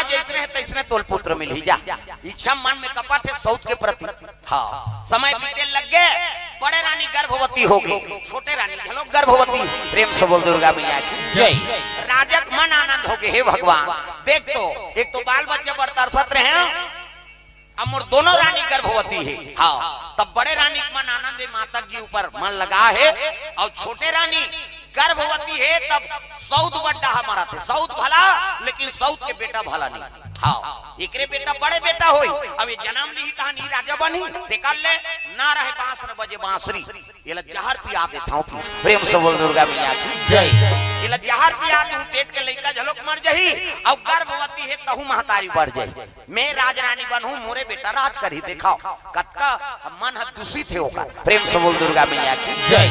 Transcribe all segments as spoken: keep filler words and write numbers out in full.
जइसने हे तइसने तोल पुत्र मिलही जा। इच्छा मन में कपत हे सौत के प्रति। हाँ, समय बीते लग गे, बड़े रानी गर्भवती हो गे, छोटे रानी घलो गर्भवती। प्रेम से बोल दुर्गा मैया की जय। राजा के मन आनंद हो गे, हे भगवान, देख तो, एक तो बाल बच्चे बर तरसत रहे, अब मोर दोनों रानी गर्भवती हे। हाँ, तब बड़े रानी के मन आनंद हे, माता जी ऊपर मन लगा हे, अउ छोटे रानी गर्भवती हे, तब सौत बड्डा ह मरत हे, सौत भला, लेकिन सौत के बेटा भला नहीं। हाँ, एकरे बेटा बड़े बेटा होई, अब ये जनम लिही तहन ही राजा बनही, तेकर ले ना रहे बांस न बजे बांसुरी, एला जहर पिया देथंव कि। प्रेम से बोल दुर्गा मैया की जय। एला जहर पिया देहूं, पेट के लइका घलोक मर जही, अउ गर्भवती हे तहू महतारी बर जही। मैं राजरानी बनहूं, मोरे बेटा राज करही, देखाव कतका मन ह दूषित हे ओकर। प्रेम से बोल दुर्गा मैया की जय।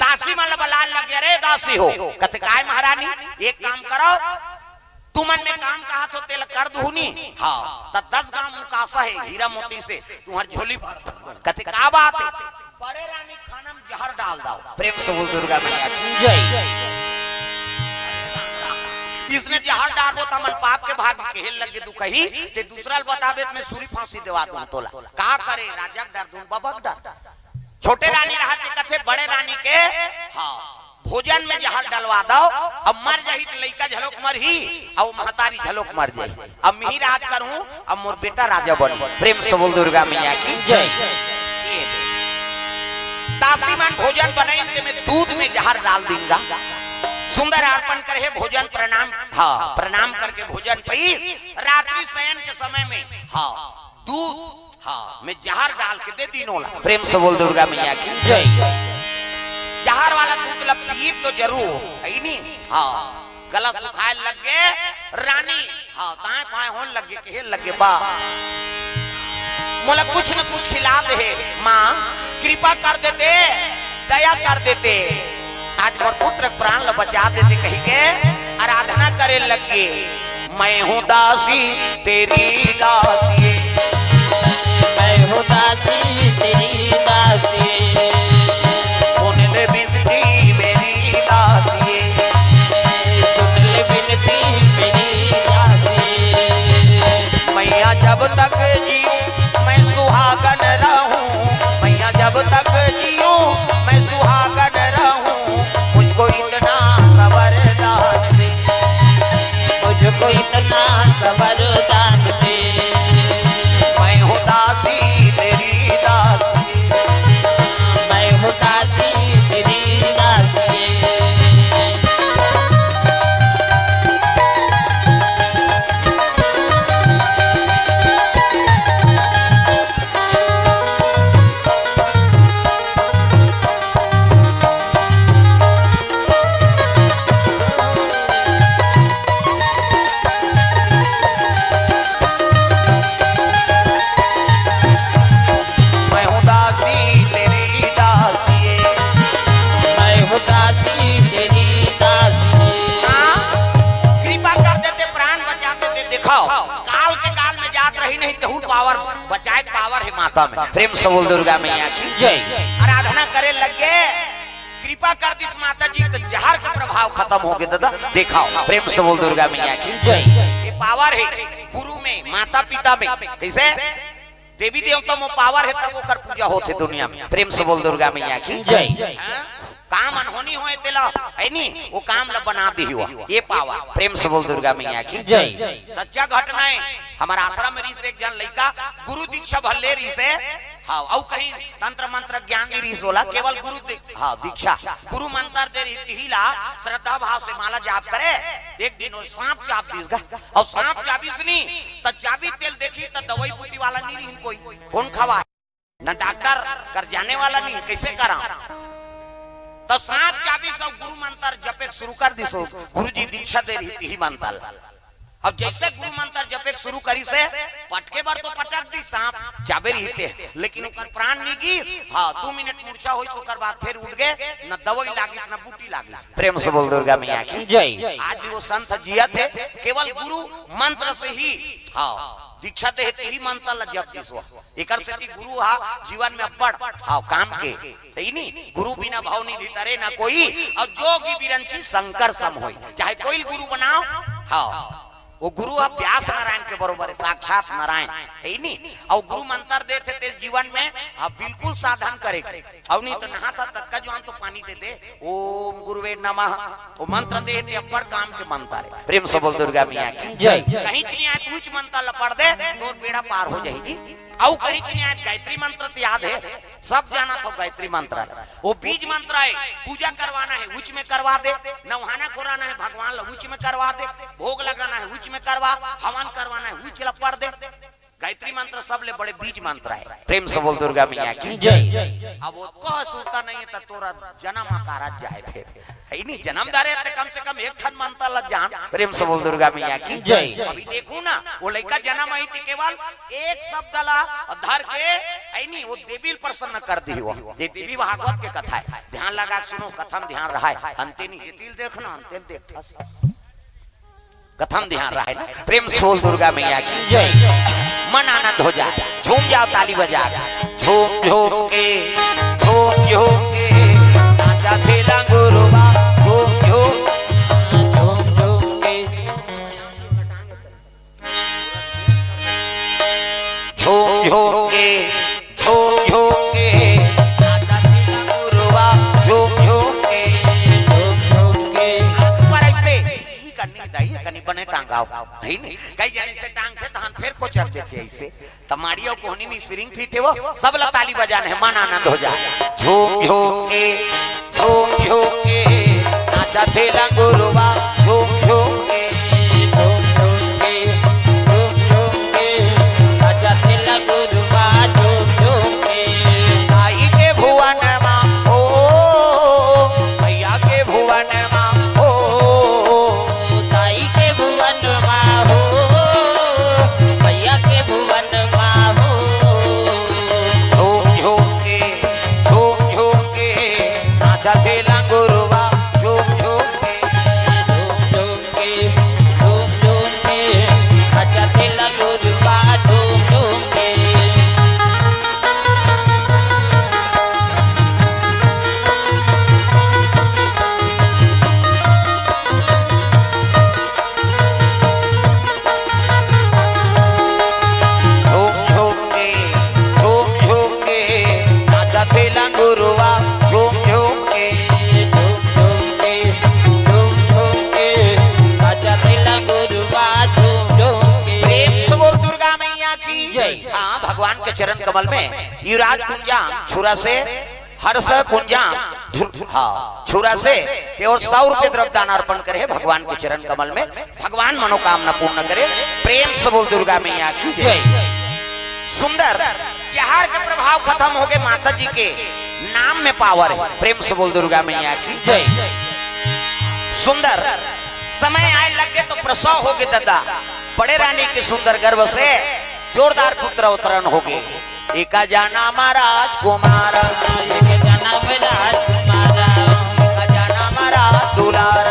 दासी मन ल बलाय लग गे, "अरे दासी हो," कथे, "काय महारानी?" "एक काम करो, तुमन में काम कहाथो तेला कर दुहूं नी।" हाँ, त दस गांव मुकासा हे हीरा मोती से, तुम्हर झोली भर दूं। कथे, "का बात हे?" "बड़े रानी खाना में जहर डाल दव।" प्रेम से बोल दुर्गा मैया की जय। इसने जहर डालबो त हमन पाप के भाग कहे लग गे दुखही, ते दूसरा ल बताबे त मैं सूली फांसी देवा दूं तोला। का करे, राजा के डर दूं, बबा के डर। छोटे रानी रहत हे कथे बड़े रानी के, हाँ, भोजन में जहर डलवा दव, अब मर जही त लइका घलोक मरही, अउ महतारी घलोक मर जही। अब मिही राज करहूं, अब मोर बेटा राजा बनही। प्रेम से बोल दुर्गा मैया की जय। दासी मन भोजन बनइन ते में दूध में जहर डाल दिन गा। सुंदर अर्पण करे हे भोजन प्रणाम, हाँ, प्रणाम करके भोजन पई। रात्रि शयन के समय में, हाँ, दूध, हाँ, में जहर डाल के दे दीन ओला। प्रेम से बोल दुर्गा मैया की जय। जहर वाला दूध ला पीब तो जरूर, हे नी? हाँ, गला सुखाय लग गे, रानी, हाँ, दाएं बाएं होन लग गे, कहे लग गे, "बा, मोला कुछ न कुछ खिला दे हे, माँ, कृपा कर देते, दया कर देते।" आज मोर पुत्र के प्राण ल बचा देते कहिके आराधना करे लग गे। मैं हूँ दासी तेरी दासी। मैं हूँ दासी तेरी दासी। सुन ले बिनती मेरी दासी। सुन ले बिनती मेरी दासी। मैया जब तक जीऊं मैं सुहागन रहूं। मैया जब तक जीऊं मैं सुहागन रहूं। मुझको इतना सा वरदान दे। मुझको इतना सा वरदान दे। मैं हूँ दासी तेरी दासी। मैं हूँ दासी तेरी दासी। मैं हूँ दासी तेरी दासी। मैं हूँ दासी तेरी दासी। हाँ, कृपा कर देते, प्राण बचा देते। देखाव, काल के काल में जात रही नहीं, तहू पावर बचाए के पावर हे माता में। प्रेम से बोल दुर्गा मैया की जय। आराधना करे लग गे, कृपा कर दिस माता जी, त जहर के प्रभाव खतम हो गे दादा। देखाव, प्रेम से बोल दुर्गा मैया की जय। ये पावर हे गुरु में, माता पिता में। कइसे? देवी देवता में पावर हे तब ओकर पूजा होथे दुनिया में। प्रेम से बोल दुर्गा मैया की जय। हाँ? काम अनहोनी होय तेला, हे नी, वो काम ला बना दिही वो। ये पावर, प्रेम से बोल दुर्गा मैया की जय। सच्चा घटना हे। हमर आश्रम में रिहिस एक झन लइका, गुरु दीक्षा भले रिहिस हे, हाँ, अउ कहीं तंत्र मंत्र ज्ञान नहीं रिहिस ओला, केवल गुरु दी-, हाँ, दीक्षा, गुरु मंत्र दे रिहिस, तिही ला श्रद्धा भाव से माला जाप करे। एक दिन वो सांप चाब दिस गा, अउ सांप चाबिस नी, त चाबी तेला देखही त दवाई बूटी वाला नहीं रिहिन कोई, कोन खवा न डॉक्टर कर जाने वाला नहीं, कइसे कराव? त सांप चाबिस अउ गुरु मंत्र जपे के शुरू कर दिस। गुरुजी दीक्षा दे रिहिस, तिही मंत्र। अब जइसे गुरु मंत्र जपे के शुरू करिस हे, पटके बर तो पटक दिस सांप, चाबे रिहिस ते, लेकिन ओकर प्राण नी गिस। हाँ, दू मिनट मूर्छा होइस, ओकर बाद फेर उठ गे, न दवाई लागिस, न बूटी लागिस। प्रेम से बोल दुर्गा मैया की जय। आज भी वो संत जियत हे, केवल गुरु मंत्र से ही, हाँ, दीक्षा दे हे, तिही मंत्र ला जप दिस वो। एकर सेती गुरु हा जीवन में अब्बड़, हाँ, काम के। हे नी, गुरु बिना भव निधि तरे न कोई, अउ जोगी बिरंची शंकर सम होई। चाहे कोई गुरु बनाव, हाँ, वो गुरु ह व्यास नारायण के बरोबर हे, साक्षात नारायण हे ही नी। अउ गुरु मंत्र देथे तेला जीवन में, हाँ, बिल्कुल साधन करे के। अउ नहीं तो नहात हस ततका जुआन तो पानी दे दे, ओम गुरुवे नमः। वो मंत्र दे हे ते अब्बड़ काम के मंत्र हे। प्रेम से बोल दुर्गा मैया की जय। कहीं च नहीं आए, तू उहीच मंत्र ला पढ़ दे, तोर बेड़ा पार हो जाही जी। अउ कहीं च नहीं आए, गायत्री मंत्र तो याद हे, सब जानत हो गायत्री मंत्र ला। वो बीज मंत्र हे, पूजा करवाना हे, उहीच में करवा दे, नवहाना खोराना हे भगवान ला, उहीच में करवा दे, भोग लगाना हे, उहीच में करवा, हवन करवाना हे, उहीच ला पढ़ दे। गायत्री मंत्र सबले बड़े बीज मंत्र हे। प्रेम से बोल दुर्गा मैया की जय। अब वो कह सुनता नहीं हे त तोर जनम अकारथ जाए फेर। हे ही नी, जनम धरे हे त कम से कम एक ठन मंत्र ला जान। प्रेम से बोल दुर्गा मैया की जय। अभी देखहू ना, वो लइका जनम आही त केवल एक शब्द ला धर के, हे ही नी, वो देवी ल प्रसन्न कर दिही। वो दे-, देवी भागवत के कथा हे, ध्यान लगा के सुनो, कथा म ध्यान रहे, अंते नहीं, एती ल देखना, अंते ल देखथस। कथा म ध्यान रहे ना। प्रेम से बोल दुर्गा मैया की जय। मन आनंद हो जाए, झूम जाओ ताली बजा के। झूम झूम के, झूम झूम के, नाचा थे लंगुरवा। झूम झूम, झूम झूम के, झूम झूम के, झूम झूम के, नाचा थे लंगुरवा। झूम झूम के, झूम झूम के। ऊपर ऐसे, ई कनी दाई, कनी बने टांगाओ। हे ही नी, कई जने से टांगथे, तहन फेर कोचक देथे ऐसे। त माड़ी अउ कोहनी में spring fit हे वो, सब ला ताली बजाना हे, मन आनंद हो जाए। झूम झूम के, झूम झूम के, नाचा थे लंगुरवा। झूम झूम के, झूम झूम के, झूम झूम के, नाचा थे लंगुरवा। झूम झूम के, आई के भुवन मा, ओ, मैया के भुवन मा, ओ, दाई के भुवन मा हो, मैया के भुवन मा हो। झूम झूम के, झूम झूम के, नाचा थे लंगुरवा। झूम झूम के, झूम झूम के, झूम झूम के, नाचा थे लंगुरवा। झूम झूम के। झूम झूम के, झूम झूम के, नाचा थे लंगुरवा। झूम झूम के, झूम झूम के, झूम झूम के, नाचा थे लंगुरवा। झूम झूम के। प्रेम से बोल दुर्गा मैया की जय। हाँ, भगवान के चरण कमल में युवराज कुंजा छुरा से हर्ष कुंजा, हाँ, छुरा से केवल सौ रुपये द्रव्य दान अर्पण करे हे भगवान के चरण कमल में, भगवान मनोकामना पूर्ण करे। प्रेम से बोल दुर्गा मैया की जय। जय। सुंदर, जहर के प्रभाव खत्म होगे, माता जी के नाम में power हे। प्रेम से बोल दुर्गा मैया की जय। सुंदर, समय आए लगे तो प्रसव होगे ददा, बड़े रानी के सुंदर गर्भ से जोरदार पुत्र अवतरण होगे। एक जनम राजकुमार, एक जनम राजकुमार, एक जनम राज दुलार,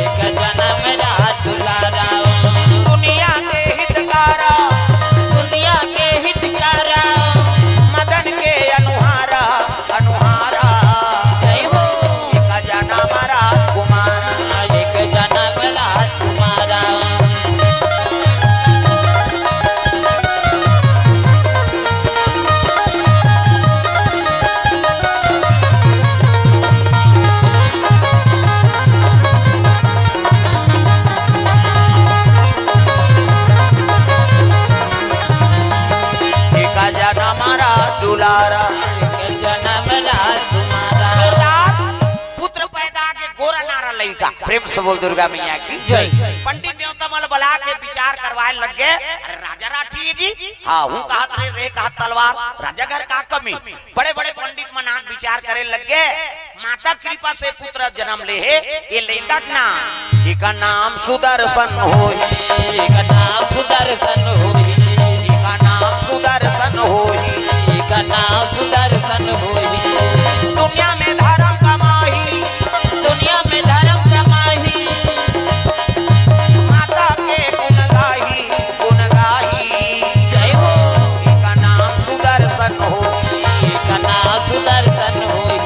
एक जनम राज दुलार। दुनिया के हितकार, दुनिया के हितकार, मदन के अनुहार, अनुहार। जय हो। एक जनम राजकुमार, एक जनम राज तुम्हारा। एक जनम राज दुलारा। एक जनम राज तुम्हारा। पुत्र पैदा के गोरा नारा लइका। प्रेम से बोल दुर्गा मैया की जय। पंडित देवता मन बला के विचार करवाए लग गे। अरे राजा राठी जी, हाँ, हूँ कहत रे, रे कहत तलवार, राजा घर का कमी। बड़े बड़े पंडित मन आके विचार करे लग गे। माता कृपा से पुत्र जनम ले हे, ये लइका के नाम, एकर नाम सुदर्शन होही। एकर नाम सुदर्शन होही। एकर नाम सुदर्शन होही। एकर नाम सुदर्शन होही। दुनिया में धर्म कमाही। दुनिया में धर्म कमाही। माता के गुण गाही, गुण गाही। जय हो। एकर नाम सुदर्शन होही। एकर नाम सुदर्शन होही।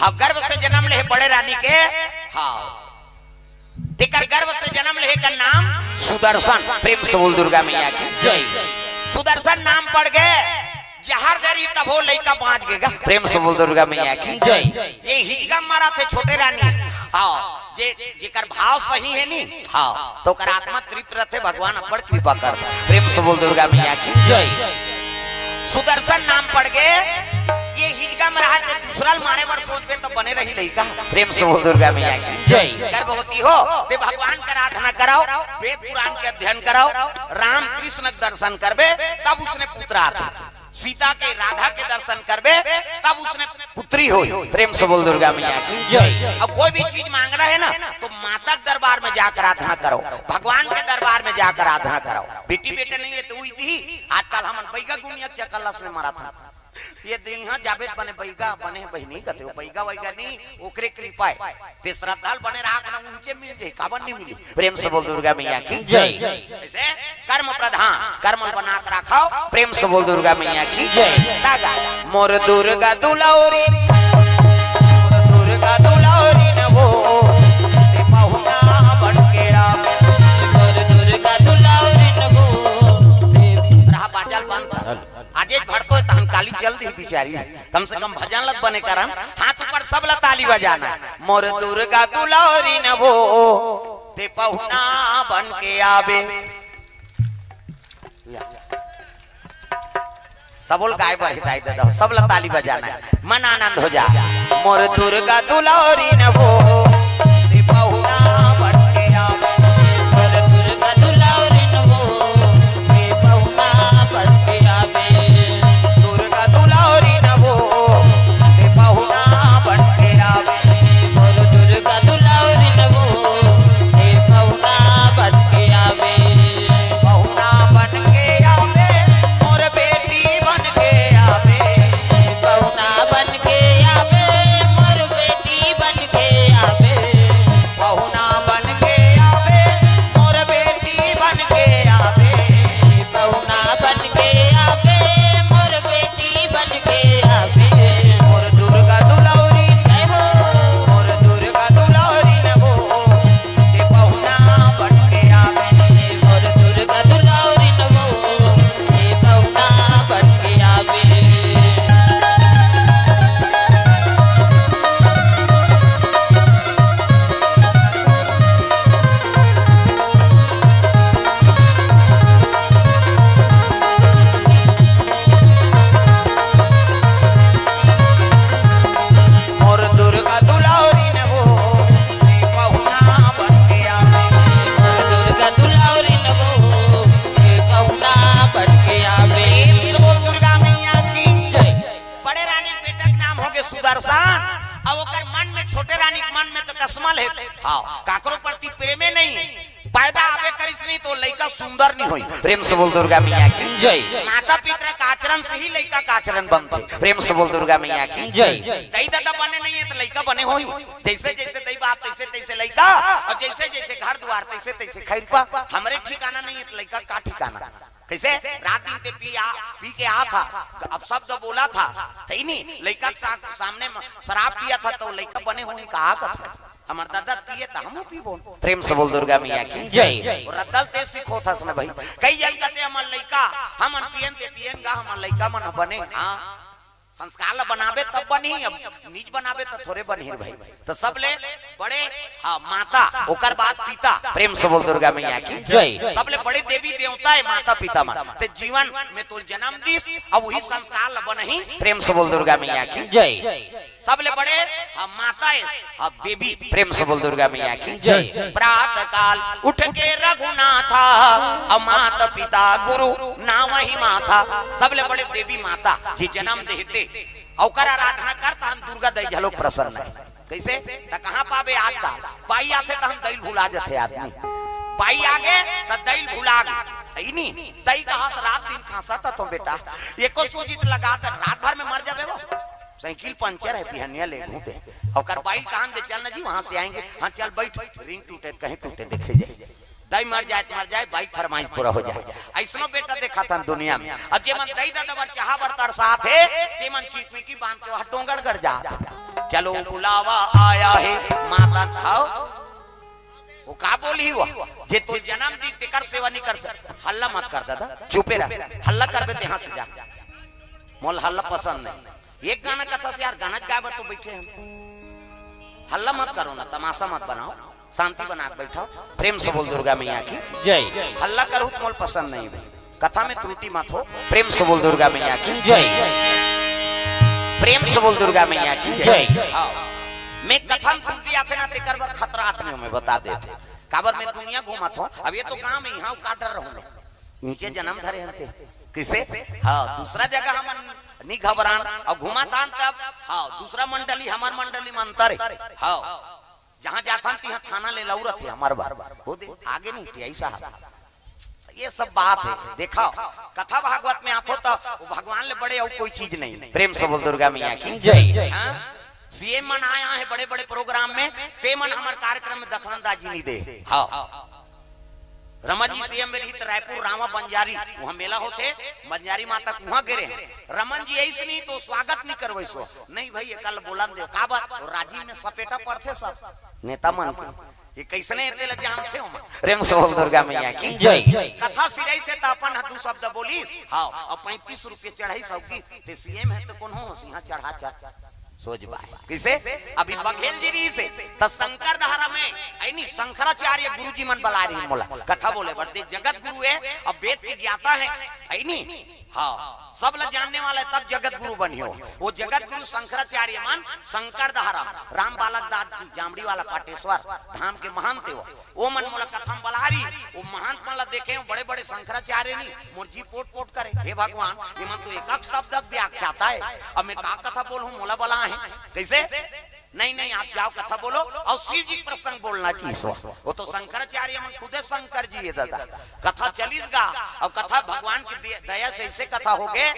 हाँ, गर्भ से जन्म ले बड़े रानी के। हाँ, तेकर गर्भ से जन्म ले का नाम सुदर्शन। प्रेम से बोल दुर्गा मैया की जय। सुदर्शन नाम पड़ गए, जहर दरी तभो लइका बाँच गेगा। प्रेम से बोल दुर्गा मैया की जय। ये हिजगा मरा थे छोटे रानी। हाँ, जे जेकर भाव सही है नी, हाँ, तो ओकर आत्मा तृप्त रहते, भगवान अब्बड़ कृपा करता। प्रेम से बोल दुर्गा मैया की जय। सुदर्शन नाम पड़ गए। ये हिजगा में रहा ते दूसरा ल मारे बर सोचबे तो बने रही लइका। प्रेम से बोल दुर्गा मैया की जय। गर्भवती हो ते भगवान के आराधना कराओ, वेद पुराण के अध्ययन कराओ, राम कृष्ण के दर्शन करबे तब उसने पुत्र आते। सीता के, राधा के दर्शन करबे तब उसने पुत्री होई। प्रेम से बोल दुर्गा मैया की जय। अब कोई भी चीज मांगना है ना तो माता के दरबार में जाकर आराधना करो, भगवान के दरबार में जाकर आराधना करो। बेटी बेटे नहीं है तो वही दी। आजकल हमन बैगा गुनिया चकल्लस में मरा था। ये दी हाँ जाबे त बने बैगा बने है बहिनी कथे, वो बैगा वैगा नहीं, ओकरे कृपा है। ते श्रद्धा ल बने राख ना, ऊंचे मिल जाए, काबर नहीं मिली। प्रेम से बोल दुर्गा मैया की जय। ऐसे कर्म प्रधान, कर्म ल बना के रखो। प्रेम से बोल दुर्गा मैया की जय। तागा मोर दुर्गा दुलौरी, मोर दुर्गा दुलौरी न वो, ते पहुना बन के आ। मोर दुर्गा दुलौरी न वो, ते रहा बाजा ल बंद कर। आज एक भर तो तहन काली चल दी बिचारी, कम से कम भजन लग बने करन। हाथ ऊपर सब ला ताली बजाना। मोर दुर्गा दुलौरी न वो, ते पहुना बन के आबे। या। सबोल गाय बर हिताई दे दो, सब ला ताली बजाना है, मन आनंद हो जा। मोर दुर्गा दुलौरी न वो, ते पहुना बन के आबे। मोर दुर्गा दुलौरी न वो, ते पहुना बन के आबे। दुर्गा दुलौरी न वो, ते पहुना बन के आबे। मोर दुर्गा दुलौरी न वो, ते पहुना बन के आबे। पहुना बन के आबे, मोर बेटी बन के आबे। पहुना बन के आबे, मोर बेटी बन के आबे। पहुना बन के आबे, मोर बेटी बन के आबे। पहुना बन के आबे, मोर बेटी बन के आबे। मोर दुर्गा दुलौरी, जय हो। मोर दुर्गा दुलौरी न वो, ते पहुना बन के आबे। मोर दुर्गा दुलौरी न वो, ते पहुना बन के आबे। मोर दुर्गा दुलौरी न वो, ते पहुना बन के आबे। मोर दुर्गा दुलौरी न वो, ते पहुना बन के आबे। प्रेम से बोल दुर्गा मैया की जय। बड़े रानी के बेटा के नाम होगे सुदर्शन, अउ ओकर मन में, छोटे रानी के मन में तो कसमल है, हाँ, काकरो प्रति प्रेमे नहीं है। पैदा आबे करिस नहीं तो लइका सुंदर नहीं होई। प्रेम से बोल दुर्गा मैया की जय। माता पिता का आचरण से ही लइका का आचरण बनथे। प्रेम से बोल दुर्गा मैया की जय। दई ददा बने नहीं है तो लइका बने होई? जैसे जैसे दई बाप तैसे तैसे लइका, अउ जैसे जैसे घर दुआर तैसे तैसे खैरपा। हमरे ठिकाना नहीं है तो लइका का ठिकाना? कैसे रात दिन ते पी आ, पी के आ था, अब शब्द बोला था, है नहीं? लइका के सा-, सामने में शराब पिया था तो लइका बने होई का कथे? हमर दादा पिए त हमहू पीबो। प्रेम से बोल दुर्गा मैया की जय। अउ रद्दा ल ते सिखोथस न भाई। कई झन कथे हमर लइका, हमन पियन ते पियन गा, हमर लइका मन बने। हाँ, संस्कार ल बनाबे तब बनही, अब निज बनाबे त थोरे बनही रे भाई। त सबले बड़े, हाँ, माता, ओकर बाद पिता। प्रेम से बोल दुर्गा मैया की जय। सबले बड़े देवी देवता है माता पिता मन। ते जीवन में तोल जन्म दिस, अब वही संस्कार ल बनही। प्रेम से बोल दुर्गा मैया की जय। सबले बड़े, हाँ, माता है, हाँ, देवी। प्रेम से बोल दुर्गा मैया की जय। प्रातः काल उठ के रघुनाथा, अउ माता पिता गुरु नावहि माथा। सबले बड़े देवी माता जी जन्म देहते, अउ ओकर आराधना करता हम दुर्गा दई घलो प्रसन्न है। कैसे? त कहाँ पाबे आजकल? बाई आथे त हम दई ल भुला जथे आदमी। बाई आगे त दई ल भुला गे। सही नी? दई कहा त रात दिन खांसा त तो बेटा। एको सूजित लगा त रात भर में मर जाबे वो। साइकिल पंचर है, बिहनिया ले घूमते। ओकर बाई कहान दे, "चल ना जी, वहां से आएंगे।" "हाँ, चल बैठ, रिंग टूटे त कहीं टूटे, देखे जाए। दई मर जाए त मर जाए, बाई फरमाइश पूरा हो जाए।" ऐसनो बेटा देखा था दुनिया में। अब जे मन दई ददा बर चाहा बर तरसात हे, ते मन चिकमिकी बांध के वहां डोंगरगढ़ जात। चलो बुलावा आया है माता। हाव, वो का बोलही वो? जे तो जन्म दी तेकर सेवा नहीं कर सक। हल्ला मत कर दादा, चुपे रह। हल्ला करबे ते यहाँ से जा। मोला हल्ला पसंद नहीं। एक गाना कथा से यार, गाना गाए बर तो बैठे हैं। हल्ला मत करो ना, तमाशा मत बनाओ, शांति बना के बैठाओ। प्रेम से बोल दुर्गा मैया की। जय। हल्ला करू तो मोला पसंद नहीं भाई, कथा में त्रुटि मत हो। प्रेम से बोल दुर्गा मैया की। जय। प्रेम से बोल दुर्गा मैया की जय। जय। हाँ। मैं कथा में त्रुटि आथे ना, तेकर बर खतरा आदमी हूँ, मैं बता देथे। काबर मैं दुनिया घूमत हूँ, अब ये तो गाँव में यहाँ का डर रहूँ, नीचे जन्म धरे हन ते। किसे? हाँ, दूसरा जगह हमन नी घबरान, अउ घूमत हन तब, हाँ, दूसरा मंडली, हमर मंडली में अंतर है। हाँ, जहाँ जाथन तिहाँ थाना ले लौरत है हमर बर। हो दे, आगे नहीं टियाई साहब। ये सब बात है। देखो, कथा भागवत में आथो तो वो भगवान ले बड़े अउ कोई चीज नहीं। प्रेम से बोल दुर्गा मैया की। जय। हाँ? सीएम मन आया है बड़े-बड़े प्रोग्राम में, ते मन हमर कार्यक्रम में दखलंदाजी नहीं दे। हाँ। रमन जी सीएम में रही तो रायपुर रामा बंजारी, वहाँ मेला होथे, बंजारी माता के वहाँ गे रहे। रमन जी ऐसे नहीं तो स्वागत नहीं करवैसो। नहीं भाई, ये कल बोलन दे, काबर? वो राजी में सपेटा पड़थे सब नेता मन के। ये कैसने एते ल जानथे ओमा? प्रेम से बोल दुर्गा मैया की। जय। कथा सिराई से त अपन ह दू शब्द बोलिस, हाँ, अउ पैंतीस रुपये चढ़ाई सब की, ते सीएम है तो कौन हो, सिंहा चढ़ा चढ़। सोच बाय। किसे? अभी बघेल जी रही से, त शंकर धारा में, ऐ नी, शंकराचार्य गुरु जी मन बला रही मोला। कथा बोले बर ते जगत गुरु है, अब वेद के ज्ञाता है, ऐ नी? हाँ, सब ल जानने वाला है, तब जगत गुरु बनियो। वो जगत गुरु शंकराचार्य मन, शंकर धारा, राम बालक दास जी, जामड़ी वाला पाटेश्वर धाम के महंत है वो। वो मन मोला कथा में बला रही, वो महंत मन ला देखे, वो बड़े-बड़े शंकराचार्य नहीं, मोर जी पोट-पोट करे, "हे भगवान, ये मन तो एक-एक शब्द व्याख्याता है, अब मैं का कथा बोलूं, मोला बला है, कैसे?" नहीं, नहीं, आप जाओ, कथा बोलो, अउ शिव जी के प्रसंग बोलना कि ईश्वर। वो तो शंकराचार्य मन खुदे शंकर जी है दादा। कथा चलिस गा, अउ कथा भगवान की दे-, दया से ऐसे कथा हो गए।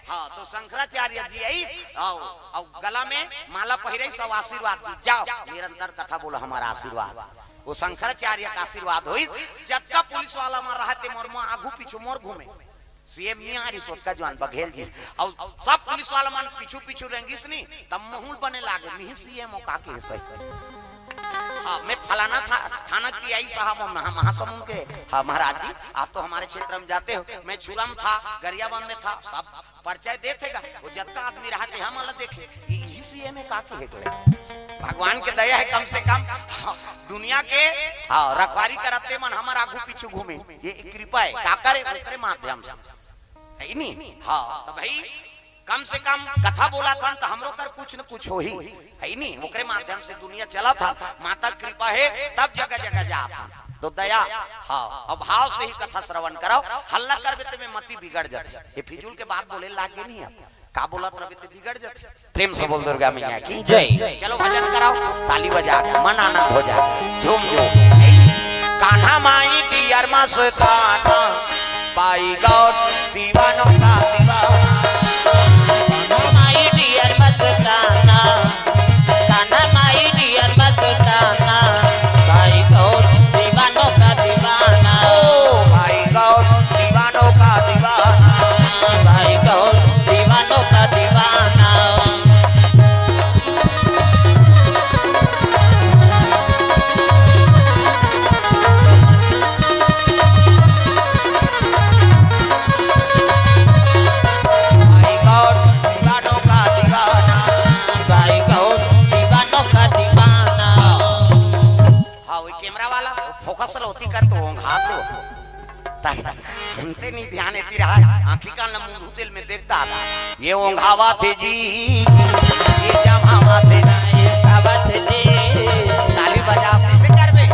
हाँ, तो शंकराचार्य जी आई, अउ, अउ गला में माला पहिरे, सब आशीर्वाद दी, "जाओ, निरंतर कथा बोलो, हमारा आशीर्वाद।" वो शंकराचार्य का आशीर्वाद होई। जतका पुलिस वाला मन रहा ते मोर, मोर आगू पीछू मोर घूमे। सीएम नहीं आ रही, सोतका जवान बघेल जी। अउ सब पुलिस वाला मन पीछू पीछू रेंगिस नहीं, तब माहौल बने लागे, "मिही सीएम हो का के सही।" हाँ, मैं फलाना था, थाना की आई साहब, हम महा-, महासमुंद के। हाँ, महाराज जी, आप तो हमारे क्षेत्र में जाते हो, मैं छुरा में था, गरियाबंद में था, सब परिचय देथे गा, वो जतका आदमी रहा ते हमन ला देखे, ये, यही सीएम है का के है तोरे? भगवान के दया है कम से कम, हाँ, दुनिया के, हाँ, रखवारी करते मन हमर आगू पीछू घूमे, ये कृपा है, का करे? ओकरे माध्यम से, है नी? हाँ, तो भाई, कम से कम कथा बोला था तो हमरो कर कुछ न कुछ हो ही, है नी? ओकरे माध्यम से दुनिया चला था, माता कृपा है, तब जगह जगह जा था, तो दया, हाँ, अउ भाव से ही कथा श्रवण कराओ, हल्ला करबे ते में मति बिगड़ जाथे, ये फिजूल के बात बोले लागे नहीं आप। का बोलत रहिबे ते बिगड़ जाथे। प्रेम से बोल दुर्गा मैया की जय। चलो भजन कराओ, ताली बजा के मन आनंद हो जाए, झूम झूम। कान्हा माई डियर मस्ताना, बाई गौर दीवानों का दीवाना। कान्हा माई डियर मस्ताना, कान्हा माई डियर मस्ताना, बाई गौर दीवानों का दीवाना। ओ बाई गौर दीवानों का दीवाना। भाई गौर दीवानों का दीवाना। भाई गौर दीवानों का दीवाना। भाई गौर दीवानों का दीवाना। हाँ, वो कैमरा वाला, वो फोकस लो, ओती कर तो ओंघात लो। ता-, हमते नहीं ध्यान एती रहा, आँखी कान ला मुंधू तेल में देखता था। ये ओंघावा थे जी, ये जमावा थे ना, ये खावा थे जी। ताली बजा, कैसे करबे?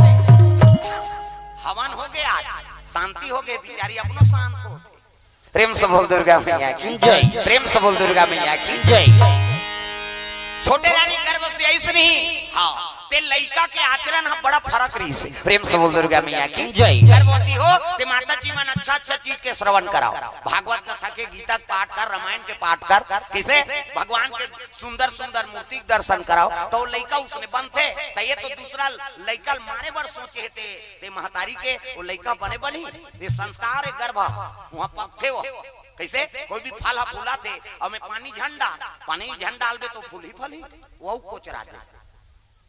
हवन हो गए आज, शांति हो गए, बिचारी अपनो शांत हो। प्रेम से बोल दुर्गा मैया की जय। प्रेम से बोल दुर्गा मैया की जय। छोटे रानी गर्भ से ऐसे नहीं। हाँ, ते लइका के आचरण ह बड़ा फरक रहिसे। प्रेम से बोल दुर्गा मैया की जय। गर्भवती हो ते माता जी मन अच्छा अच्छा चीज के श्रवण कराओ, भागवत कथा के, गीता के पाठ कर, रामायण के पाठ कर, किसे भगवान के सुंदर सुंदर मूर्ति के दर्शन कराओ, त ओ लइका उसने बनथे। त ये तो दूसरा लइका ल मारे बर सोचे हे ते, ते महतारी के ओ लइका बने बनही। ये संस्कार हे, गर्भ ह, उहाँ पकथे ओ। कइसे कोई भी फल ह फूलाथे, अउ में पानी झन डाल, पानी झन डालबे त फूलही फलही, ओ अउ कोचरा जाय।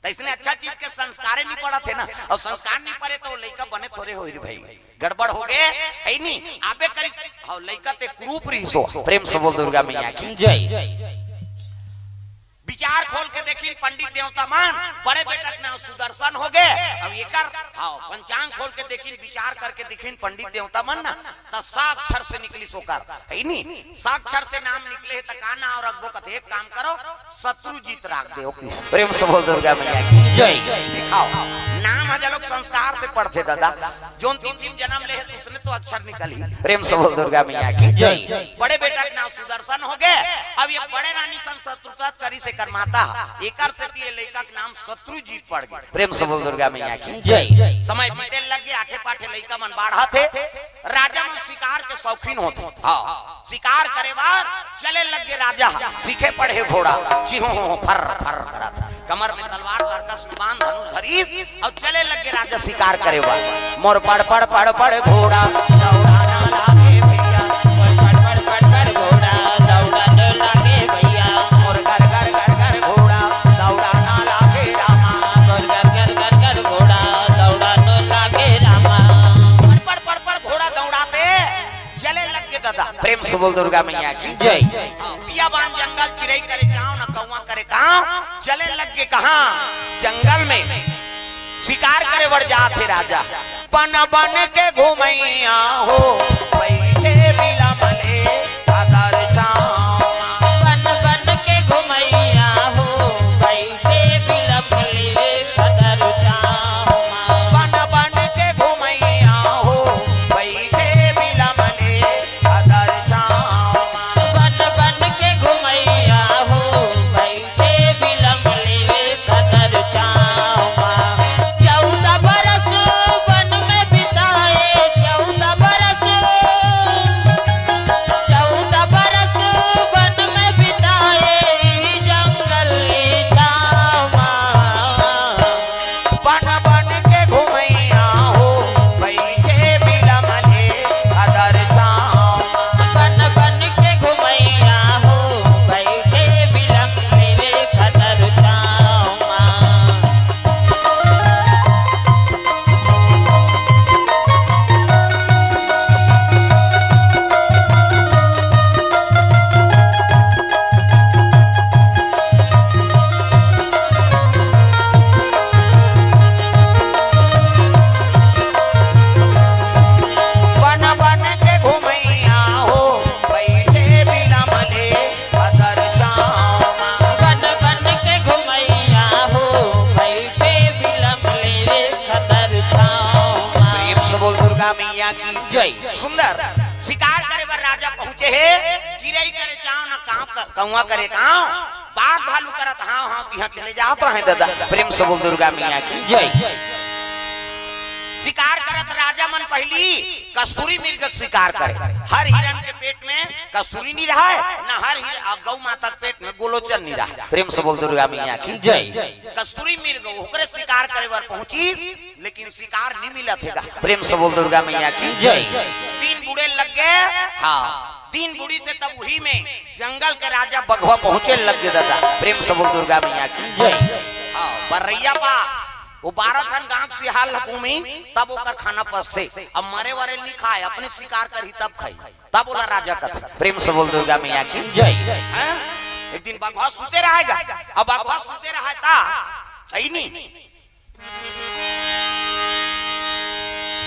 त इसने अच्छा चीज के संस्कारे नहीं पड़त हे ना, अउ संस्कार नहीं पड़े त ओ लइका बने थोरे होही रे भाई, गड़बड़ हो गे, हे नी? आबे करी। हव, लइका ते कुरूप रहिस ओ। प्रेम से बोल दुर्गा मैया की। जय। विचार खोल के देखिन पंडित देवता मन, बड़े बेटा के नाम सुदर्शन हो गे। अब एकर, हव, पंचांग खोल के देखिन, विचार करके देखिन पंडित देवता मन ना, त सा अक्षर से निकलिस ओकर, हे नी? सा अक्षर से नाम निकले हे त का नाम रखबो? कथे एक काम करो, शत्रुजीत राख देव। प्रेम से बोल दुर्गा मैया की। जय। देखाव, नाम ह जलोक संस्कार से पड़थे दादा। जोन तीन तीन जन्म ले हे, त उसने तो अक्षर निकलही। प्रेम से बोल दुर्गा मैया की। जय। बड़े बेटा के नाम सुदर्शन हो गे। अब ये बड़े रानी संग शत्रुता करिस एकर माता, एकर सेती ये लइका के नाम शत्रुजीत पड़ गे। प्रेम से बोल दुर्गा मैया की। जय। समय बीते लग गे, आठे पाठे लइका मन बाढ़त हे। राजा मन शिकार के शौकीन होथे। हाँ, शिकार करे बर चले लग गे राजा, सीखे पड़े घोड़ा, चिहो फर फर करत। कमर में तलवार, करकस में बाण, धनुष धरिस, अउ चले लग गे राजा शिकार करे बर। मोर पड़ पड़ पड़ पड़ घोड़ा दौड़ाना लागे भैया, मोर पड़ पड़ पड़ पड़ घोड़ा दौड़ाना लागे भैया, मोर गर गर गर गर घोड़ा दौड़ाना लागे रामा, मोर गर गर गर गर घोड़ा दौड़ाना लागे रामा। पड़ पड़ पड़ पड़ घोड़ा दौड़ाथे, चले लग गे दादा। प्रेम से बोल दुर्गा मैया की। जय। हाँ, पिया बान जंगल चिरई करे चाव, न कौवा करे काव, चले लग गे कहाँ? जंगल में। शिकार करे बर जात हे राजा। बन बन के घुमैया हो, बइठे बिलमले अदर छाँव। बन बन के घुमैया हो, बइठे बिलमले अदर छाँव। बन बन के घुमैया हो, बइठे बिलमले अदर छाँव। बन बन के घुमैया हो, बइठे बिलमले अदर छाँव। चौदह बरस वन में बिताए, चौदह बरस, चौदह बरस वन में बिताए, ई जंगल ई छाँव। बन बन के घुमैया हो, बइठे बिलमले अदर छाँव। बन बन के घुमैया हो, बइठे बिलमले अदर छाँव। बन बन के घुमैया हो, बइठे बिलमले अदर छाँव। बन बन के घुमैया हो, बइठे बिलमले अदर छाँव। प्रेम से बोल दुर्गा मैया की। जय। सुंदर। शिकार करे बर राजा पहुँचे हे, चिरई करे चाव न काव, क-, कौवा करे काव, बाघ भालू करत हाव हाव तिहाँ चले जात रहे दादा। प्रेम से बोल दुर्गा मैया की। जय। शिकार करत राजा मन पहिली कस्तूरी मृग के शिकार करे। हर हिरन के पेट में कस्तूरी नहीं रहय, न हर हिर-, अ, गौ माता के पेट में गोलोचन नहीं रहय। प्रेम से बोल दुर्गा मैया की। जय। कस्तूरी मृग ओकरे शिकार करे बर पहुँची, लेकिन शिकार नहीं मिलत हे गा। प्रेम से बोल दुर्गा मैया की। जय। तीन बूड़े लग गे। हाँ, तीन बूड़ी से तब उही में जंगल के राजा बघवा पहुँचे लग गे दादा। प्रेम से बोल दुर्गा मैया की। जय। हाँ, बर्रैया पा, ओ बारह ठन गाँव के सियार ल घूमी, तब ओकर खाना पसथे। अब मरे वरे नहीं खाय, अपने शिकार करही तब खाही, तब ओला राजा कथे। प्रेम से बोल दुर्गा मैया की। जय। हैं? एक दिन बघवा सुते रहय गा, अब बघवा सुते रहय त, सही नहीं,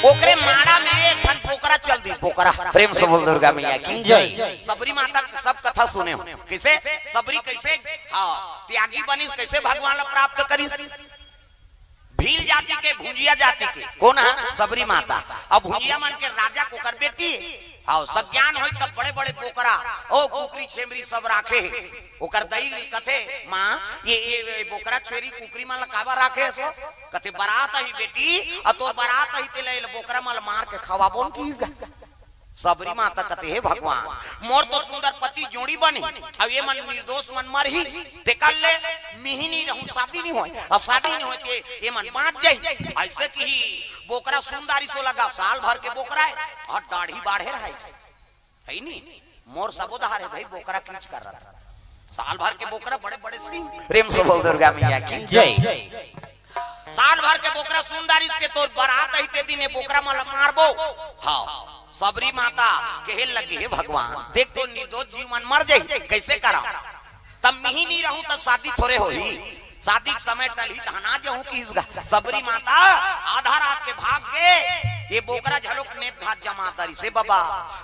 ओकरे माड़ा में एक ठन बोकरा चल दिस, बोकरा। प्रेम से बोल दुर्गा मैया की। जय। सबरी माता के सब कथा सुने हो, कइसे सबरी कइसे, हाँ, त्यागी बनिस, कइसे भगवान ला प्राप्त करिस। भील जाति के, भुंजिया जाति के, कोन ह? सबरी माता। अब भुंजिया मन के राजा के ओकर बेटी, हाँ, सज्ञान होय तब बड़े बड़े बोकरा, ओ कुकरी छेमरी सब राखे हे। ओकर दई कथे, माँ, ये, ये, ये बोकरा छेरी कुकरी मन ला काबर राखे हस? कथे, बरात आही बेटी, अउ तोर बरात आही तेला ये बोकरा मन ला मार के खवाबोन किहिस गा। सबरी माता कथे, हे भगवान, मोर तो सुंदर पति जोड़ी थोड़ी बनी। अब ये मन निर्दोष मन मरही, तेकर ले मिही नहीं रहूं, शादी नहीं होय। अब शादी नहीं होय ते ये मन बांच जाही। ऐसे कि ही बोकरा सुंदरी सो लगा, साल भर के बोकरा है और दाढ़ी बाढ़े रहा इसे। है नी? मोर सबो दहार है भाई, बोकरा कीच कर रहा था। साल भर के बोकरा, बड़े बड़े सींग। प्रेम से बोल दुर्गा मैया की जय। साल भर के बोकरा सुंदरी इसके तोर बरात आई ते दिन ये बोकरा मला मारबो। हाँ, सबरी माता कहे लगी, "हे भगवान, देख तो निर्दोष जीव मन मर जाही, कैसे करा?" तब मिही नहीं रहूं तब शादी थोड़े होही। शादी के समय टलही तहना जाहूं कि इसका सबरी माता आधा रात के भाग के ये बोकरा झलोक नेत घात जमा दरी से, "बाबा,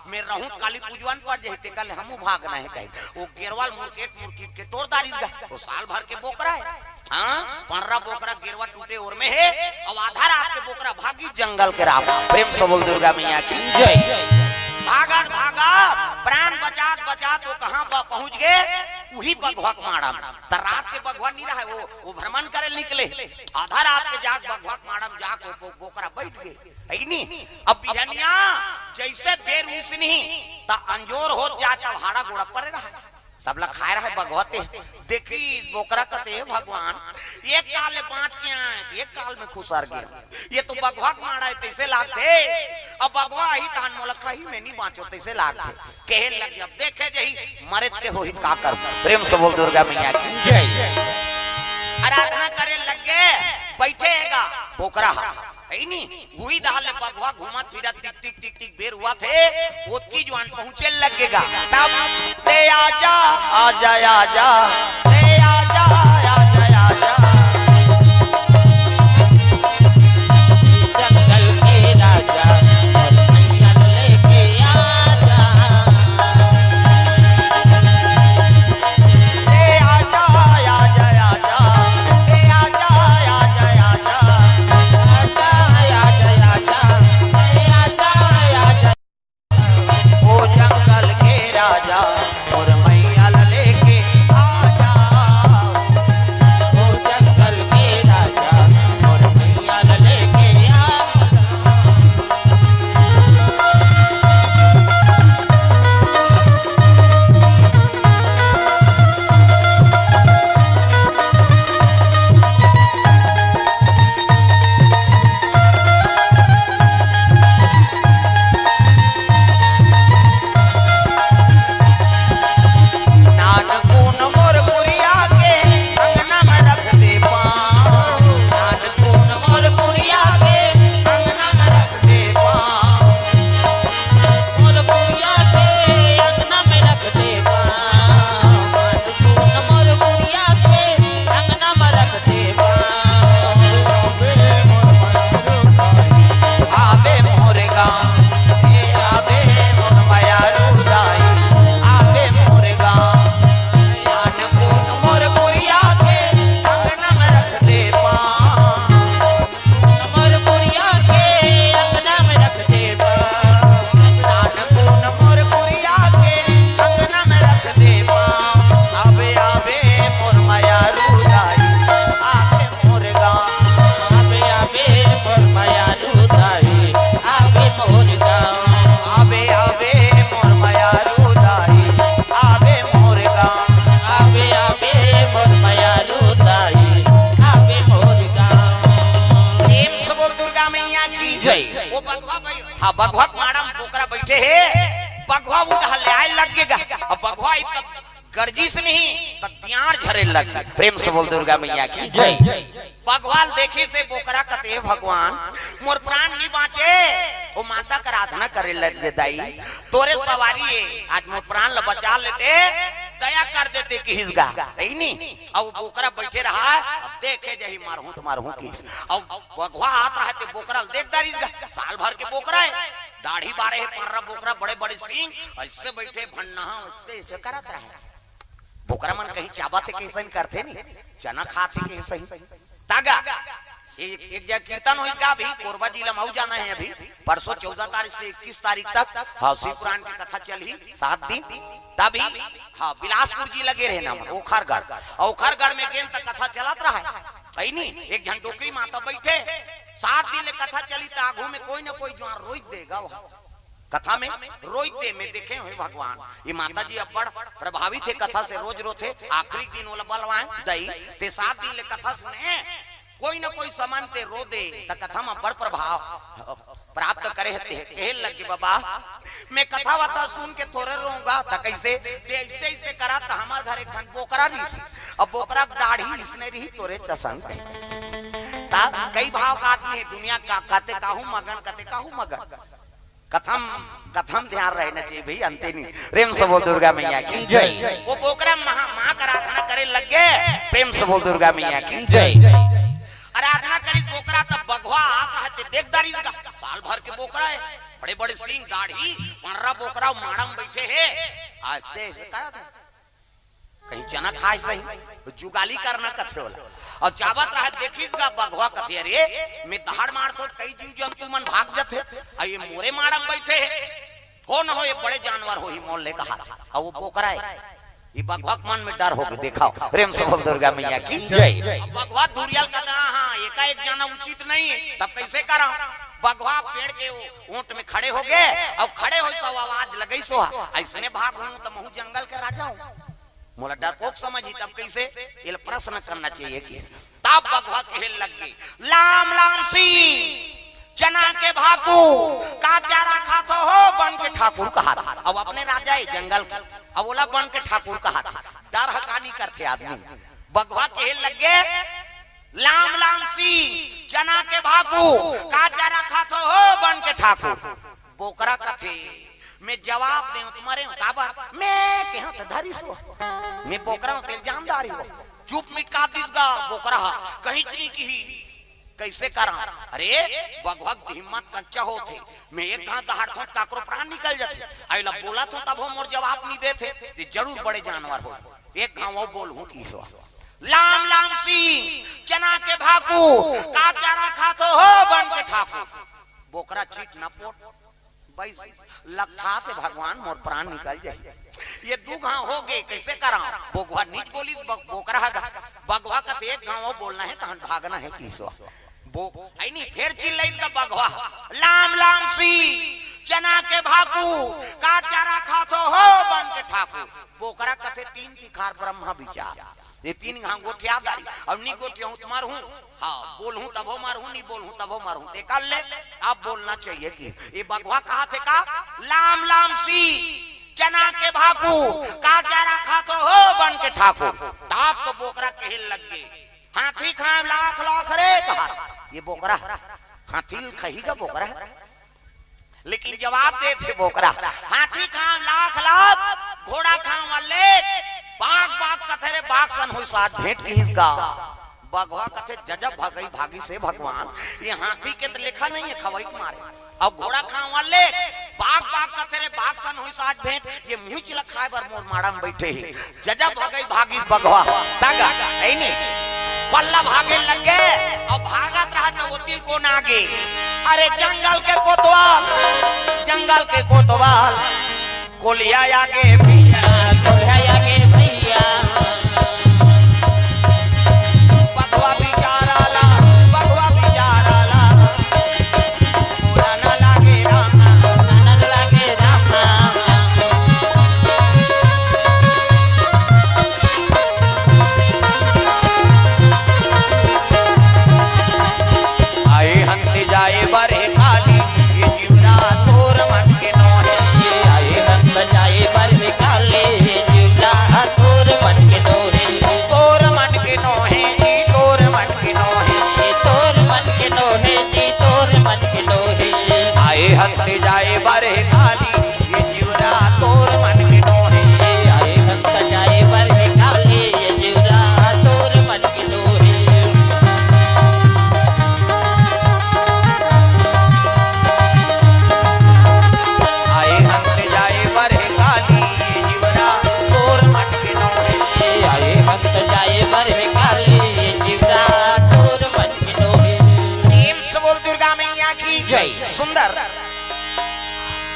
मैं रहूं त काली पूजवन पर जही ते कल हमू भागना है," कही। वो गेरवाल मुरकेट मुरकीट के तोड़ दारिस गा। वो साल भर के बोकरा है। हाँ, पंडरा बोकरा गेरवा टूटे ओर में है। अब आधा रात के बोकरा भागी जंगल के राह। प्रेम से बोल दुर्गा मैया की जय। भागत भागत प्राण बचात बचात वो कहाँ पर पहुंच गए? वही बघवा के माड़ा में। त रात के बघवा नहीं रहा, वो, वो भ्रमण करे निकले। आधा रात के जाग बघवा के माड़ा में जाके वो बोकरा बैठ गए। है कि नहीं? अब बिहनिया जैसे बेर उइस नहीं, त अंजोर होत जात, अब हाड़ा गोड़ा परे रहा। सबला खाए रहा बघवा ते। देखी बोकरा कथे, "भगवान, एक काल ले बांच के आए, एक काल में खुसर गए। ये तो बघवा के माड़ा है, तैसे लागथे। अब बघवा ही तान मोला खाही, मैं नहीं बांचो, तैसे लागथे।" कहे लगे, "अब देखे जही, मरे के होही त का कर।" प्रेम से बोल दुर्गा मैया की जय। आराधना करे लगे, बैठे हैगा बोकरा हा। है नी? उही दहा ले बघवा घूमत फिरत टिक टिक टिक टिक बेर हुआ थे, ओतकी जुआन पहुंचे लगेगा। तब, "ते आजा, आजा, आजा, ते आजा, आजा, आजा।" जंगल के राजा, मोर मैया लेके आजा। ए आजा, आजा, आजा, ए आजा, आजा, आजा। आजा, आजा, आजा, ए आजा, आजा। ओ जंगल के राजा, मोर मैया लेके आजा। ओ जंगल के राजा, मोर मैया लेके आजा। नानकुन मोर कुरिया के अंगना में रख दे पाँव। नानकुन मोर कुरिया के अंगना में रख दे पाँव। मोर कुरिया के अंगना में रख दे पाँव। नानकुन मोर कुरिया के अंगना में रख दे पाँव। आवे मोर गाँव, ए आवे मोर मयारू दाई, आवे मोर गाँव। नानकुन मोर कुरिया के अंगना में रख दे पाँव। मोर कुरिया के अंगना में रख दे पाँव। नानकुन मोर कुरिया के अंगना में रख दे पाँव। आवे, आवे मोर मयारू दाई, आवे मोर गाँव। आवे, आवे मोर मयारू दाई, आवे मोर गाँव। आवे, आवे मोर मयारू दाई, आवे मोर गाँव। आवे, आवे मोर मयारू दाई, आवे मोर गाँव। प्रेम से बोल दुर्गा मैया की जय। वो बघवा भाई, हाँ, बघवा के माड़ा में बोकरा बैठे हे, बघवा उधर ले आए लग गे गा। अब बघवा इत गर्जिस नहीं, त तियार झरे लग गे। प्रेम से बोल दुर्गा मैया की जय। बघवा ल देखे से बोकरा कथे, "हे भगवान, मोर प्राण नहीं बाँचे।" ओ माता कर आराधना करे लग गे, "दाई, तोरे सवारी है, आज मोर प्राण ल बचा लेते, दया कर देते," किहिस गा। है नी? अब बोकरा बैठे रहा, अब देखे जही मारहूं त मारहूं किहिस। अब बघवा आत रहा ते बोकरा ल देख दारिस गा, साल भर के बोकरा है, दाढ़ी बाढ़े हे, पंडरा बोकरा, बड़े बड़े सींग, ऐसे बैठे भन्ना, ऐसे, ऐसे करत रहा। बोकरा मन कहीं चाबत हे, कहीं सही करथे नहीं, चना खात हे, कहीं सही। तागा, एक, एक जगह कीर्तन होइस गा अभी, कोरबा जिला में अउ जाना है अभी, परसों चौदह तारीख से इक्कीस तारीख तक, हाँ, शिव पुराण की कथा चलही, सात दिन, तभी, हाँ, बिलासपुर जिला गे रहे ना, ओखरगढ़, ओखरगढ़ में गेन तक कथा चलत रहा है, है नी? एक झन डोकरी माता बैठे, सात दिन ले कथा चली, त आगू में कोई ना कोई जुआर रोई देगा वहाँ। कथा में रोई दे में देखे हुए भगवान। ये माता जी अब्बड़ प्रभावित हे कथा से, रोज रोथे। आखिरी दिन ओला बलवाए, "दई, ते सात दिन ले कथा सुने, कोई न कोई समन ते रो दे, त कथा में बड़ प्रभाव प्राप्त करे हते।" कहे लगे, "बाबा, मैं कथा वथा सुन के थोरे रोऊंगा।" त कैसे? "ते ऐसे ऐसे करा त हमार घर एक ठन बोकरा रिहिस, अब बोकरा के दाढ़ी इसने रही तोरे चसन के।" ता कई भाव का आदमी हे दुनिया का, कते काहू मगन, कते काहू मगन। कथम, कथम ध्यान रहना चाहिए भाई, अंते नहीं। प्रेम से बोल दुर्गा मैया की जय। वो बोकरा महा-, माँ का आराधना करे लग गए। प्रेम से बोल दुर्गा मैया की जय। आराधना करी बोकरा, तब बघवा आता है, ते देख दारी का साल भर के बोकरा है, बड़े बड़े सींग, दाढ़ी, पंडरा बोकरा माड़म बैठे है। ऐसे ऐसे करा था। कहीं चना खाए सही, तो जुगाली करना कथे ओला। अउ जावत रहा, देखिस गा बघवा, कथे, "अरे, मैं दहाड़ मारथों, कई जीव जंतु मन भाग जथे, अउ ये मोरे माड़म बैठे हे। हो न हो, ये बड़े जानवर होही मोर ले कहा।" अउ वो बोकरा हे, ये बघवा के मन में डर होगे। देखव, प्रेम से बोल दुर्गा मैया की जय। अब बघवा दुरिहा ल कथे, "हाँ, एकाएक जाना उचित नहीं हे, तब कैसे करा?" बघवा पेड़ के वो ओंट में खड़े होगे, अउ खड़े होइस अउ आवाज लगाइस, "ऐसने भागहूँ त महूँ जंगल के राजा हूँ।" मोला डरपोक समझही, तब कैसे? एला प्रश्न करना चाहिए कि तब बघवा कहे लग गे, "लाम लाम सिंह, चना के भाकू, का चारा खाथो हो बन के ठाकुर?" कहा। अब अपने राजा हे जंगल के, अब ओला बन के ठाकुर कहा। डर ह का नहीं करथे आदमी। बघवा कहे लग गे, "लाम लाम सिंह, चना के भाकू, का चारा खाथो हो बन के ठाकुर?" बोकरा कथे, "मैं जवाब देंव त मरेंव, काबर? मैं केहेंव त धरिस हो। मैं बोकरा हूँ, तेल जानदारी हो।" चुप मिटका दिस गा बोकरा ह, कहीं नहीं किही। कैसे करा? अरे, बघवा के हिम्मत कंचा होथे। मैं एक घांव दहाड़थों त काकरो प्राण निकल जथे। अइला बोलथों तभो मोर जवाब नहीं देथे। ते जरूर बड़े जानवर हो। एक घांव अउ बोलहूँ किहिस। "लाम लाम सिंह, चना के भाकू, का चारा खाथो हो बन के ठाकुर?" बोकरा चित न पोट। बइस लखा ते भगवान मोर प्राण निकल जाही। ये दू घांव होगे, कैसे करा? बघवा निच बोलिस, ब-, बोकरा ह गा। बघवा कथे, "एक घांव अउ बोलना हे, तहन भागना हे किहिस।" बो-, अइ नहीं, फेर चिल्लाइस गा बघवा, "लाम लाम सिंह, चना के भाकू, का चारा खाथो हो बन के ठाकुर?" बोकरा कथे, "तीन तिखार ब्रह्मा विचार, ये तीन घांव गोठिया दारी, अब नहीं गोठियाहूँ त मरहूँ, हाँ, बोलहूँ तभो मरहूँ, नहीं बोलहूँ तभो मरहूँ।" ते कर ले, अब बोलना चाहिए कि ये बघवा कहाथे का, "लाम लाम सिंह, चना के भाकू, का चारा खाथो हो बन के ठाकुर?" तब तो बोकरा कहे लग गे, "हाथी खांव लाख लाख रे," कहा। ये बोकरा हाथी ल खही गा बोकरा, लेकिन जवाब देथे बोकरा, "हाथी खांव लाख लाख, घोड़ा खांव अल्लेख, बाघ बाघ कथे रे, बाघ सन होइस आज भेंट," किहिस गा। बघवा कथे, "जजब भगई भागिस हे भगवान, ये हाथी के त लेखा नहीं हे खवई के मारे। अब घोड़ा खांव अल्लेख, बाघ बाघ कथे रे, बाघ सन होइस आज भेंट, ये मुहिच ल खाए बर मोर माड़ा म बइठे हे। जजब भगई भागिस बघवा।" तगा, हे नहीं? पल्ला भागे लग गे, अउ भागत रहा त ओती ल कोन आगे। अरे जंगल के कोतवाल, जंगल के कोतवाल, कोलिया आगे भैया, कोलिया आगे भैया। बघवा बिचारा ला, बघवा बिचारा ला। मोला न लागे रामा, मोला न लागे रामा। आए हन ते जाए बर हे काली, ये जिवरा तोर मन के नोहे। आए हन ते जाए बर हे काली, ये जिवरा तोर मन के नोहे। तोर मन के नोहे जी, तोर मन के नोहे। तोर मन के नोहे जी, तोर मन के नोहे। आए हन ते जाए बर हे काली, ये जिवरा तोर मन के नोहे। आए हन ते जाए बर हे काली, ये जिवरा तोर मन के नोहे। आए हन ते जाए बर हे काली, ये जिवरा तोर मन के नोहे। आए हन ते जाए बर हे काली, ये जिवरा तोर मन के नोहे। प्रेम से बोल दुर्गा मैया की जय। सुंदर।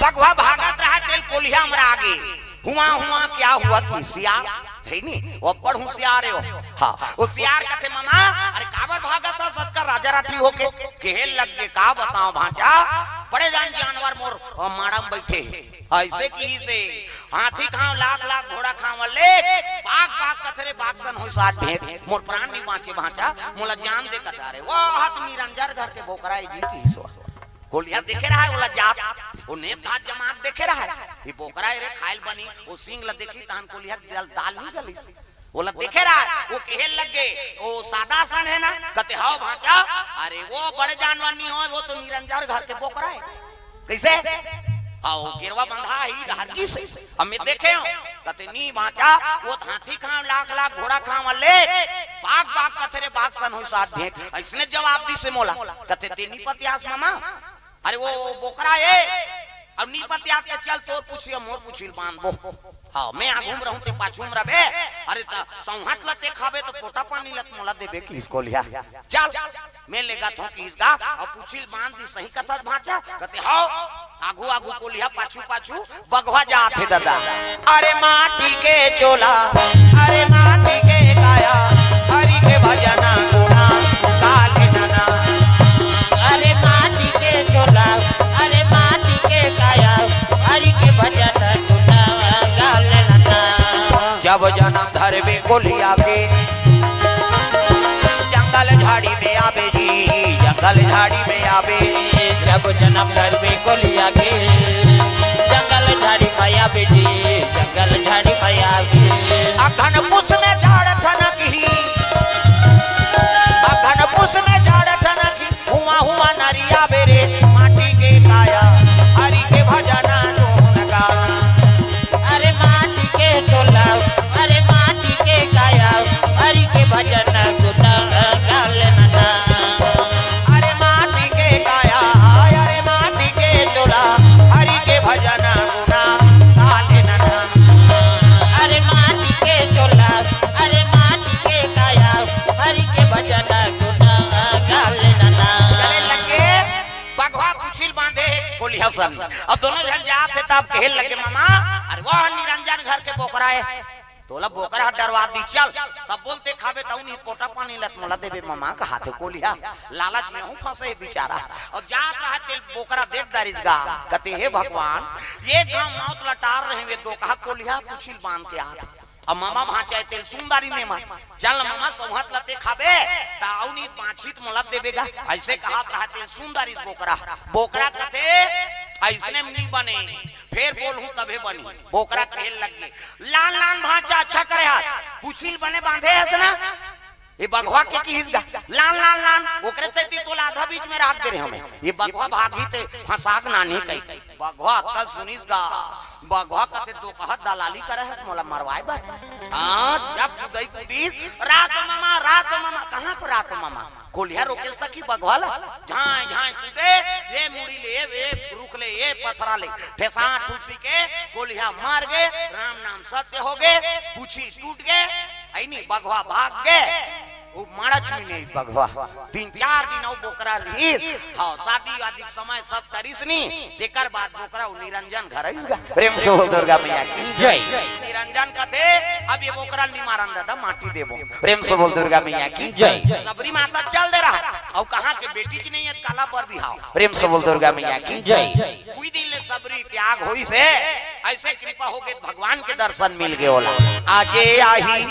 बघवा भागत रहा, तेल कोलिया म आगे। हुआ, हुआ, क्या हुआ कि सियार, हे नहीं, वो अब्बड़ होशियार हे वो। हाँ, वो सियार कथे, "मामा, अरे काबर भागत हस अतका राजा राठी होके?" कहे लग गे, "का बतावं भांचा, बड़े जान जानवर मोर, अ, माड़ा म बइठे हे। अइसे किहिस हे, हाथी खांव लाख लाख घोड़ा खांव ले, बाघ बाघ कथे रे, बाघ सन होइस आज भेंट, मोर प्राण नइ बांचे भांचा, मोला जान दे कथा रे। वाह, त निरंजन घर के बोकरा ए जी किहिस हे। कोलिहा देखे रहय ओला जात, ओ नेत घात जमात देखे रहय, ये बोकरा ए रे खाय ल बनी, ओ सींग ल देखिस तहन कोलिहा के दाल नइ गलिस। ओला देखे रहय, ओ कहे लगे, ओ सादा सन हे ना? कथे, "हव भांचा, अरे ओ बड़े जानवर नइ होय, ओ तो निरंजन घर के बोकरा ए।" कइसे? हव, गेरवा बंधा हे, डहर गिस हे। अब मैं देखे हंव। कथे, "नी भांचा, ओ हाथी खांव लाख लाख घोड़ा खांव ले, बाघ बाघ कथे रे, बाघ सन होइस आज भेंट।" अइसने जवाब दिस हे मोला। कथे, "ते नइ पतियास ममा?" अरे ओ बोकरा ए, अब नइ पतियास त चल तोर पूछी अउ मोर पूछी ल बांधबो। हव, मैं आघू म रहूं ते पाछू म रबे। अरे त सौंहत ल ते खाबे त पोटा पानी ल त मोला देबे किहिस कोलिहा। चल, मैं लेगत हंव किहिस गा, अउ पूछी ल बांध दिस, सही कथस भांचा। कथे, "हव।" आघू आघू कोलिहा पाछू पाछू बघवा जात हे ददा। अरे माटी के चोला, अरे माटी के काया, हरि के भजन गुना, काले नना। अरे माटी के चोला, अरे माटी के काया, हरि के भजन गुना, काले नना। जब जनम धरबे कोलिहा के, जंगल झाड़ी में आबे जी, जंगल झाड़ी में आबे। जब जनम धरबे कोलिहा के, जंगल झाड़ी में आबे जी, जंगल झाड़ी में आबे। अगहन पुस में झाड़ ठनकही, अगहन पुस में झाड़ ठनकही, हुआ हुआ नरिया बेरे, माटी के काया, हरि के भजन गुन गाना। अरे माटी के चोला, अरे माटी के काया, हरि के भजन गुन गाल नना। अरे माटी के काया, अरे माटी के चोला, हरि के भजन गुन गाल नना। अरे माटी के चोला, अरे माटी के काया, हरि के भजन गुन गाल नना। चले लगे, बघवा पूछी ल बांधे हे कोलिहा सन। अब दोनों झन जात हे, तब कहे लगे, "ममा, अरे वाह निरंजन घर के बोकरा ए, तोला बोकरा ह डरवा दिस, चल, सब बोलते खाबे तउन ही पोटा पानी ल त मोला देबे ममा," कहाथे कोलिहा। लालच में हूं फंसे हे बेचारा। अउ जात रहय तेला बोकरा देख डारिस गा, कथे, "हे भगवान, एक घांव मौत ल टार रहेंव, ए दोकहा कोलिहा पूछी ल बांध के आत हे। अब ममा भांचा ए तेला सुन डारिन एमा। चल न ममा, सौंहत ल ते खाबे, त अउ नइ बांचही त मोला देबे गा।" अइसे कहत रहय तेला सुन डारिस बोकरा। बोकरा कथे, "अइसने म नइ बने, फेर बोलहूं तभे बनही।" बोकरा कहे लगे, "लान लान भांचा, अच्छा करे हस, पूछी ल बने बांधे हस ना?" ए बघवा के किहिस गा, "लान लान लान, ओकरे सेती तोला आधा बीच में राख दे रहेंव मैं। ए बघवा भागही ते फंसा के लानही," कहिके। बघवा अक्कल सुनिस गा, बघवा कथे, "दोकहा दलाली करे हस मोला मरवाय बर?" हां, जब कुदई कुदिस, "रा तो ममा, रा तो ममा।" कहां के रा तो ममा? कोलिहा रोके सकही बघवा ला? झांय झांय कुदे, ए मुड़ी ले, ए रुख ले, ए पथरा ले, ठेसा ठुसी के कोलिहा मर गे। राम नाम सत्य हो गे, पूछी टूट गे, अइनी बघवा भाग गे। ओ माड़ा छुई नइ बघवा। तीन चार दिन अउ बोकरा रिहिस। हां, शादी वादी के समय सब टरिस नी, तेकर बाद बोकरा ओ निरंजन घर आइस गा। प्रेम से बोल दुर्गा मैया की जय। निरंजन कथे, "अब ए बोकरा ल नइ मारन ददा, माटी देबो।" प्रेम से बोल दुर्गा मैया की जय। सबरी माता चल दे रहय, अउ कहां के बेटी के नइ हे, काला बर बिहाव। प्रेम से बोल दुर्गा मैया की जय। उही दिन ले सबरी त्याग होइस हे, अइसे कृपा होगे त भगवान के दर्शन मिल गे ओला। आजे आही,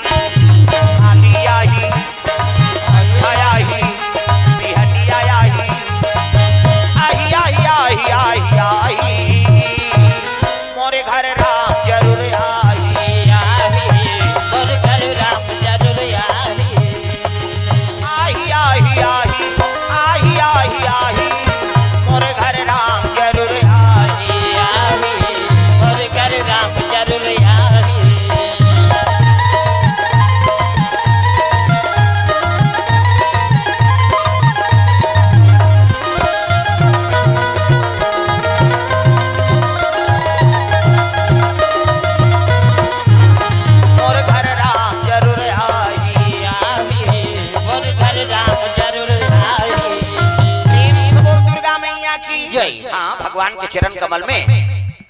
काली आही, संझा आही, बिहनिया आही, आही, आही, आही, आही, आही। मोरे घर राम जरूर आही। आही, मोरे घर राम जरूर आही। आही, आही, आही, आही, आही, आही, मोर घर राम जरूर आही। आही, मोर घर राम जरूर आही। मोर घर राम जरूर आही। आही, मोर घर राम जरूर आही। प्रेम से बोल दुर्गा मैया की जय। हां, भगवान के चरण कमल में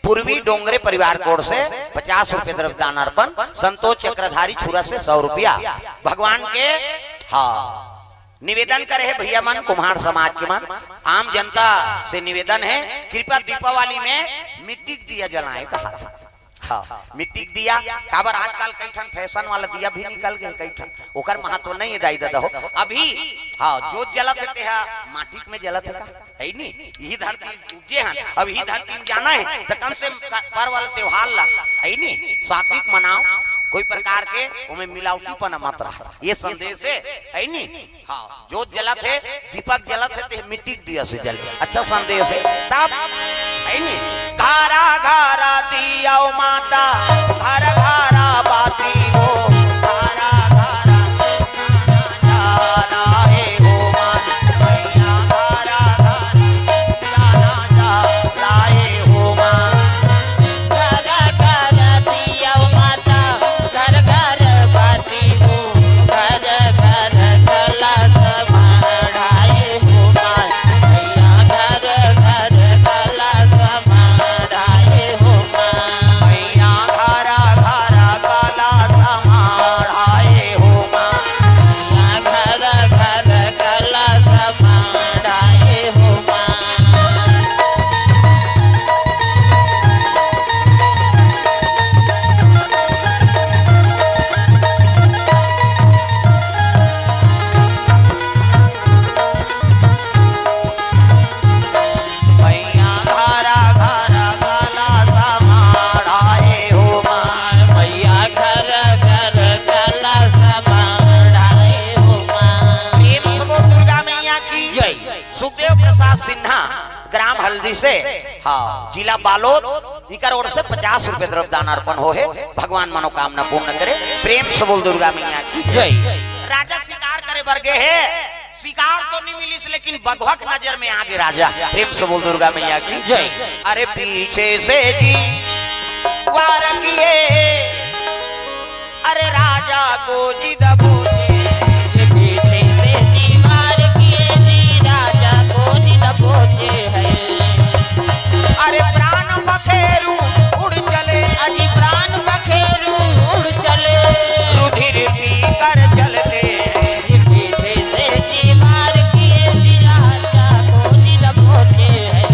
पूर्वी डोंगरे परिवार कोण से पचास रुपए द्रव्य दान अर्पण, संतोष चक्रधारी छुरा से सौ रुपया भगवान के, हां, निवेदन करे हे भैया मन, कुम्हार समाज के मन, आम जनता से निवेदन हे, कृपया दीपावली में मिट्टी के दिया जलाए कहा था। हाँ, मिट्टी के दिया, काबर आजकल कई ठन फैशन वाला दिया भी निकल गए, कई ठन, ओकर महत्व नहीं हे दाई ददा हो। अभी हाँ, जोत जलत हे तेहा माटी में जलत हे का? हे नी, इही धरती उपजे हन। अब इही धरती में जाना हे त कम से कम का-, पर्व वाला त्योहार ला, हे नी, सात्विक मनाओ, कोई प्रकार के ओमे मिलावटीपन मत रहा। ये संदेश हे, हे नी? हाँ, जोत जलत हे, दीपक जलत हे, ते मिट्टी के दिया से जले, अच्छा संदेश हे। तब हे नी, घरा घरा दिया माता, घर घरा बाती हो, घरा घरा जाना हे हो माँ, मैया घरा घरा जाना जा लाए हो माँ। घर घर दिया माता, घर घर बाती हो, घर घर कलश मढ़ाए हो माँ, मैया घर घर कलश मढ़ाए हो माँ। मैया घरा घरा कलश मढ़ाए हो माँ। मैया घर घर कलश मढ़ाए हो माँ। मैया घरा घरा कलश मढ़ाए हो माँ। मैया घर घर कलश मढ़ाए हो माँ। प्रेम से बोल दुर्गा मैया की जय। सुखदेव प्रसाद सिन्हा, ग्राम हल्दी से, हाँ, जिला बालोद, इकर ओर से पचास रुपए द्रव्य दान अर्पण हो हे। भगवान मनोकामना पूर्ण करे। प्रेम से बोल दुर्गा मैया की जय। राजा शिकार करे बर गे हे, शिकार तो नहीं मिलिस, लेकिन बघवा के नजर में आ गे राजा। प्रेम से बोल दुर्गा मैया की जय। अरे पीछे से जी वार किए, अरे राजा को जी दबोचे। पीछे से जी वार किए जी, राजा को जी दबोचे है। अरे प्राण पखेरु उड़ चले। अजी प्राण पखेरु उड़ चले। रुधिर पी कर चलते हैं। पीछे से जी वार किए जी, राजा को जी दबोचे है।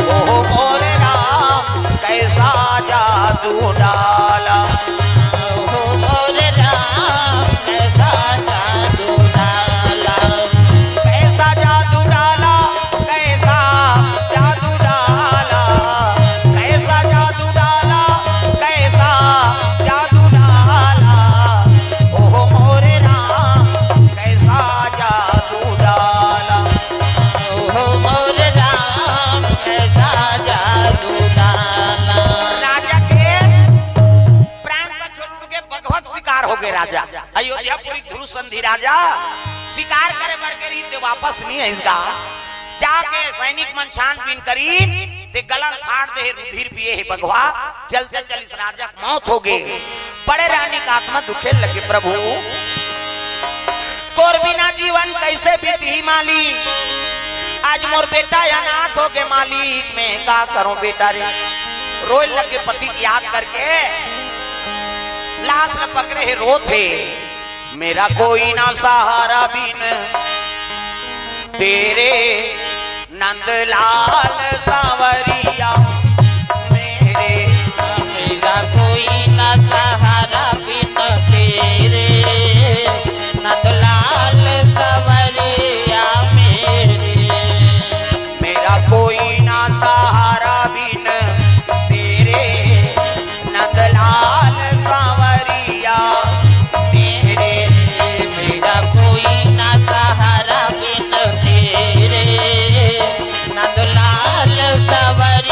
ओहो मोरे राम, कैसा जादू डाला। ओहो मोरे राम, कैसा जादू डाला। कैसा जादू डाला, कैसा जादू डाला, कैसा जादू डाला, कैसा जादू डाला। ओहो मोरे राम, कैसा जादू डाला। ओहो मोरे राम, कैसा जादू डाला। राजा के प्राण पखेरु उड़ के बघवा के शिकार हो गे राजा। अयोध्यापुरी ध्रुव संधि राजा शिकार करे बर गे रहिस ते वापस नहीं आइस गा। जाके सैनिक मन छानबीन करिन ते गला ल फाड़ दे हे, रुधिर पिए हे बघवा। चलते चलिस राजा के मौत हो गे। बड़े रानी का आत्मा दुखे लगे, प्रभु तोर बिना जीवन कैसे बीतही मालिक, आज मोर बेटा अनाथ हो गे मालिक, मैं का करूं बेटा रे। रोए लगे पति की याद करके, लाश ल पकड़े हे, रोत हे। मेरा कोई ना सहारा बिन तेरे नंदलाल सांवरिया मेरे। मेरा कोई ना सहारा बिन तेरे नंदलाल सांवरिया मेरे। मेरा कोई ना सहारा बिन तेरे नंदलाल सांवरिया मेरे। मेरा कोई ना सहारा बिन तेरे नंदलाल सांवरिया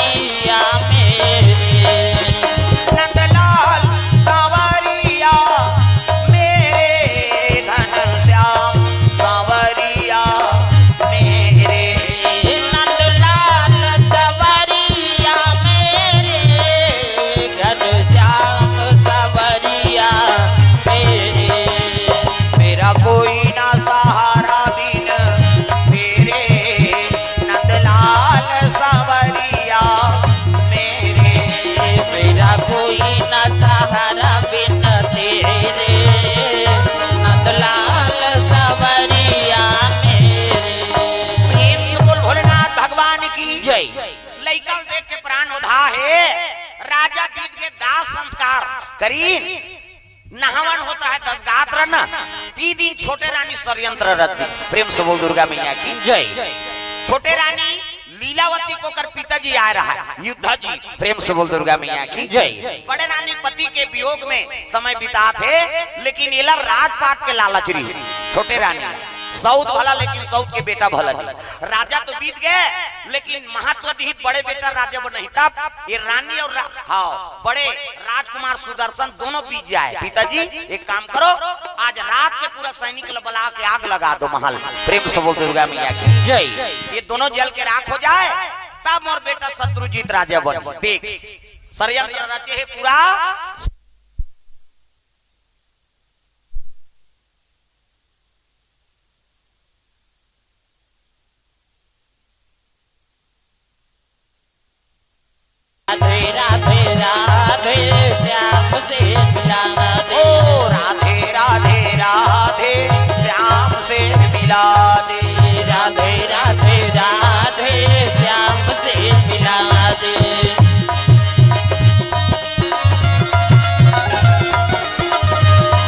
करीन नहावन होत रहे, दस गात रह ना, ती दिन छोटे रानी षड्यंत्र रच दिस। प्रेम से बोल दुर्गा मैया की। जय। छोटे रानी लीलावती को कर पिताजी आए रहा है, युद्ध जी। प्रेम से बोल दुर्गा मैया की। जय। बड़े रानी पति के वियोग में समय बितात हे, लेकिन एला राजपाट के लालच रही छोटे रानी। सौत भला, लेकिन सौत के बेटा भला नहीं। राजा तो बीत गए, लेकिन महत्व दिहित बड़े बेटा राजा बन नहीं। तब ये रानी और रा-, हाँ, बड़े राजकुमार सुदर्शन दोनों बीत जाए। पिताजी, एक काम करो, आज रात के पूरा सैनिक ल बला के आग लगा दो महल। प्रेम से बोल दुर्गा मैया की। जय। ये दोनों जल के राख हो जाए, तब मोर बेटा शत्रुजीत राजा बन। देख, षड्यंत्र रचे हे पूरा। राधे राधे राधे श्याम से मिला दे। ओ राधे राधे राधे श्याम से मिला दे। राधे राधे राधे श्याम से मिला दे।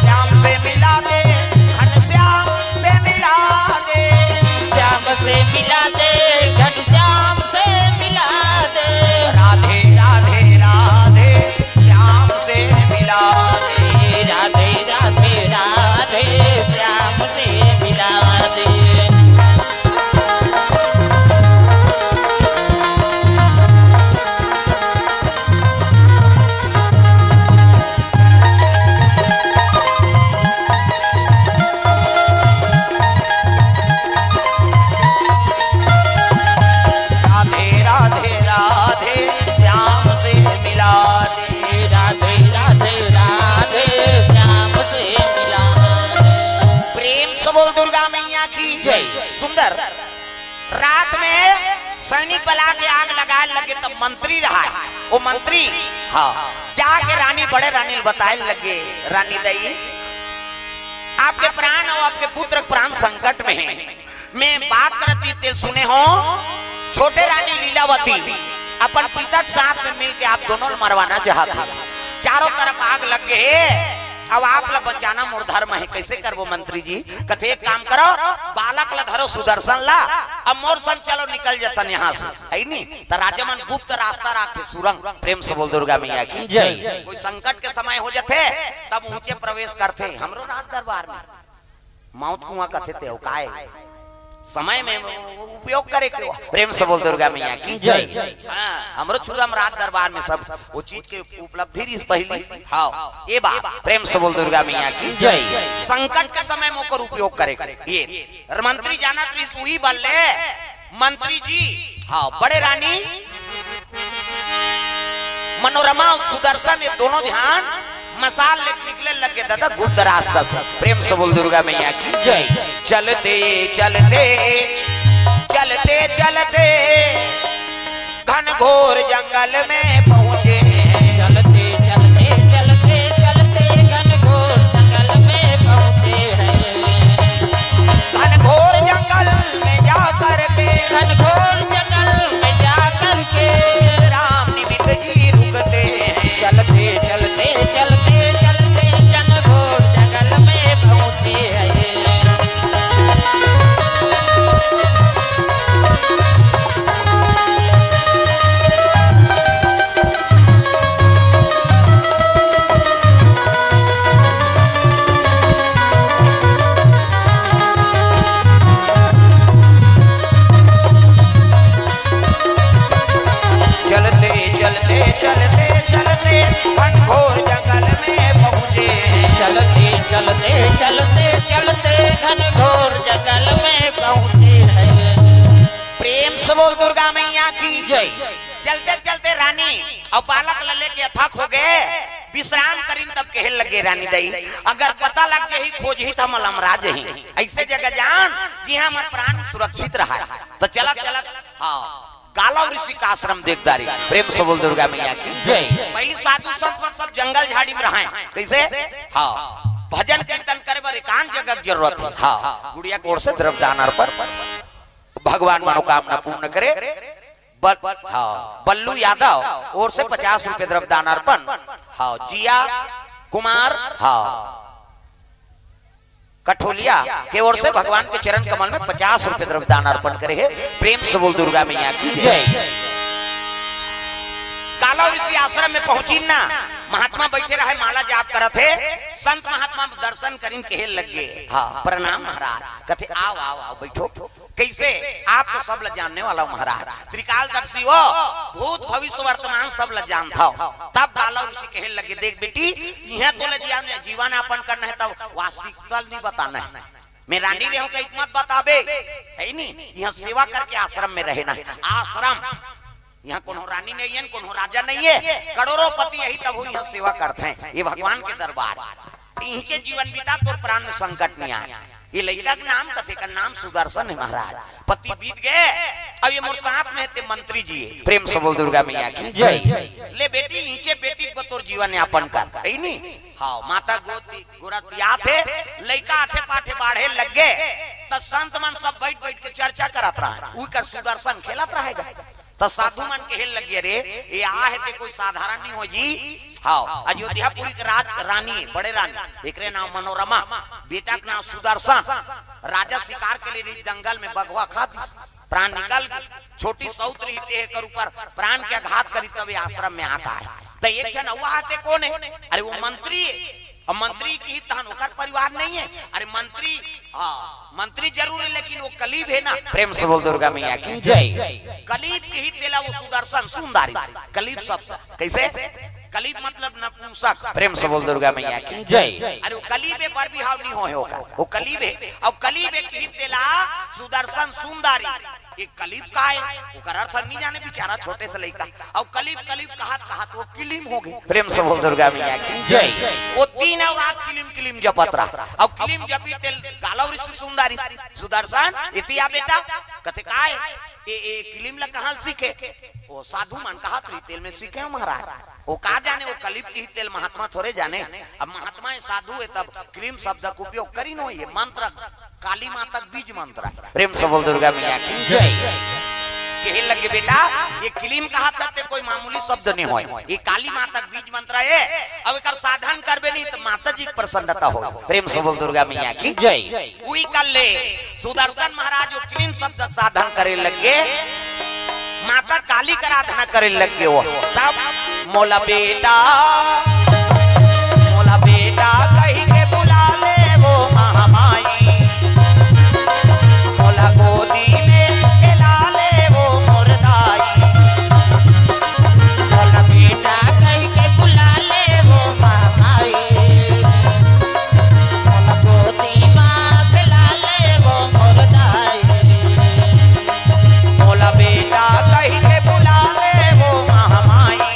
श्याम से मिला दे, घनश्याम से मिला दे। श्याम से मिला दे, घनश्याम से मिला दे। राधे राधे राधे श्याम से मिला दे। राधे राधे राधे श्याम से मिला दे। राधे राधे राधे श्याम से मिला दे। राधे राधे राधे श्याम से मिला दे। प्रेम से बोल दुर्गा मैया की। जय। सुंदर। रात में सैनिक बला के आग लगाए लगे, तब मंत्री रहा है, वो मंत्री, हाँ, जाके रानी, बड़े रानी ल बताए लगे, रानी दई, आपके प्राण और आपके पुत्र के प्राण संकट में है। मैं बात करती तेल सुने हो, छोटे रानी लीलावती अपन पिता के साथ में मिलके आप दोनों ल मरवाना चाहत है। चारों तरफ आग लग गए, अब आप ला बचाना मोर धर्म है, कैसे करबो मंत्री जी? कथे, एक काम करो, बालक ला धरो सुदर्शन ला, अब मोर संग चलो, निकल जतन यहाँ से, है नी? त राजा मन गुप्त रास्ता राखथे, सुरंग। प्रेम से बोल दुर्गा मैया की। जय। कोई संकट के समय हो जथे, तब ऊंचे प्रवेश करथे। हमरो राज दरबार में मौत कुआं कथे ते हो, काय समय में उपयोग करे के हो। प्रेम से बोल दुर्गा मैया की। जय। हाँ, हमरो छुरा में राज दरबार में सब वो चीज के उपलब्धि रहिस पहली। हाँ, ए बा, प्रेम से बोल दुर्गा मैया की। जय। संकट के समय में ओकर उपयोग करे के। ये मंत्री जानत रहिस, उही बल्ले मंत्री जी, हाँ, बड़े रानी मनोरमा और सुदर्शन, ये दोनों ध्यान मसाल लेके निकले लगे दादा गुप्त रास्ता से। प्रेम से बोल दुर्गा मैया की। जय। चलते चलते, चलते चलते घनघोर जंगल में पहुंचे। चलते चलते चलते चलते घनघोर जंगल में पहुंचे हैं। घनघोर जंगल में जा करके, घनघोर जंगल में जा करके विश्राम निमित्त जी रुकते हैं। चलते चलते चलते चलते घनघोर जंगल में पहुंचे हैं। चलते चलते चलते चलते घनघोर जंगल में पहुंचे। चलते चलते चलते चलते घनघोर जंगल में पहुंचे हैं। प्रेम से बोल दुर्गा मैया की। जय। चलते चलते रानी अउ बालक ल लेके अथक हो गए, विश्राम करिन, तब कहे लगे रानी दई, अगर पता लग जाही, खोजही त हमन लमरा जाही। ऐसे जगह जान जिहां हमर प्राण सुरक्षित रहा। त चलत चलत, हाँ, गालव ऋषि का आश्रम देख डारे। प्रेम से बोल दुर्गा मैया की। जय। पहली साधु संत मन सब जंगल झाड़ी में रहे। कैसे? हाँ, भजन कीर्तन करे बर एकांत जगह के जरूरत है। हाँ, गुड़िया के ओर से द्रव्य दान अर्पण, भगवान मनोकामना पूर्ण करे। बल-, हाँ, बल्लू यादव ओर से पचास रुपए द्रव्य दान अर्पण। हाँ, जिया कुमार, हाँ, कठोलिया के ओर से भगवान के चरण कमल में पचास रुपए द्रव्य दान अर्पण करे हे। प्रेम से बोल दुर्गा मैया की जय। गालव ऋषि आश्रम में पहुंचिन ना, महात्मा बैठे रहे, माला जाप करत हे। संत महात्मा दर्शन करिन, कहे लगे, हाँ, प्रणाम महाराज। कथे, आओ, आओ, आओ, बैठो। कैसे? आप तो सब ल जानने वाला हो महाराज, त्रिकालदर्शी हो, भूत भविष्य वर्तमान सब ल जानत हो। तब गालव ऋषि कहे लगे, देख बेटी, इहाँ तोला जीवन, जीवन यापन करना हे, तब वास्तविकता नहीं बताना हे। मैं रानी रहे हूँ, कहीं मत बताबे, हे नी? इहाँ सेवा करके आश्रम में रहना हे। आश्रम, इहाँ कोनो रानी नहीं हे, कोनो राजा नहीं हे, करोड़ोपति हे, तभो इहाँ सेवा करथे। ये भगवान के दरबार, इहिंचे जीवन बिता, तोर प्राण में संकट नहीं आए। ये लइका के नाम, कथे का नाम सुदर्शन हे महाराज। पति बीत गए, अब ये मोर साथ में हे, ते मंत्री जी हे। प्रेम से बोल दुर्गा मैया की जय। ले बेटी, इहिंचे बेटी को तोर जीवन यापन कर, हे नी? हाँ, माता गोद गोरत पियात हे, लइका आठे पाठे बाढ़े लग गए, त संत मन सब बैठ बैठ के चर्चा करत रहे, उकर सुदर्शन खेलत रहेगा। त साधु मन कहे लगे, "रे, ये आहे ते कोई साधारण नहीं हो जी।" हाँ, अयोध्यापुरी के राज रानी, बड़े रानी, एकरे नाम मनोरमा, बेटा के नाम सुदर्शन। राजा शिकार के लिए रही, जंगल में बघवा खा दिस, प्राण निकल गए। छोटी सौत रही, ते एकर ऊपर प्राण के आघात करी, तब ये आश्रम में आका हे। त एक झन अउ आते, कौन हे? अरे वो मंत्री हे। अब मंत्री किही तहन ओकर परिवार नहीं हे। अरे मंत्री, हाँ, मंत्री जरूर हे, लेकिन वो कलीब हे ना। प्रेम से बोल दुर्गा मैया की जय। कलीब किही तेला वो सुदर्शन सुंदरी। कलीब शब्द कैसे? कलीब मतलब नपुंसक। प्रेम से बोल दुर्गा मैया की जय। अरे वो कलीब हे, बर बिहाव नहीं होय हे ओकर, वो कलीब हे। अउ कलीब हे किही तेला सुदर्शन सुंदरी। ये कलीब का हे, ओकर अर्थ नहीं जाने, बेचारा छोटे से लइका। अउ कलीब कलीब कहत कहत वो किलिम हो गए। प्रेम से बोल दुर्गा मैया की जय। वो दिन अउ रात किलिम किलिम जपत रहा। अउ किलिम जपी तेल गालव ऋषि सुंदरी, सुदर्शन, इतिया बेटा, कथे का हे? ए, ए किलिम ला कहाँ सीखे? वो साधु मन कहत रही, तेल में सीखे हो महाराज। वो का जाने, वो कलीब किही तेल महात्मा थोरे जाने। अब महात्मा हे, साधु हे, तब किलिम शब्द का उपयोग करिन हो, ये मंत्र काली माता के बीज मंत्र हे। प्रेम से बोल दुर्गा मैया की जय। कहे लगे, बेटा, ये किलिम कहत हे ते कोई मामूली शब्द नहीं होय, ये काली माता के बीज मंत्र हे। अब एकर साधन करबे नहीं त माता जी के प्रसन्नता होय। प्रेम से बोल दुर्गा मैया की जय। उही कर ले सुदर्शन महाराज वो किलिम शब्द के साधन करे लगे, माता काली के आराधना करे लगे वो। तब मोला बेटा, मोला बेटा कहि के बुला ले वो महामाई, मोला गोदी में खेला ले वो मोर दाई। मोला बेटा कहि के बुला ले वो महामाई, मोला गोदी में खेला ले वो मोर दाई। मोला बेटा कहि के बुला ले वो महामाई।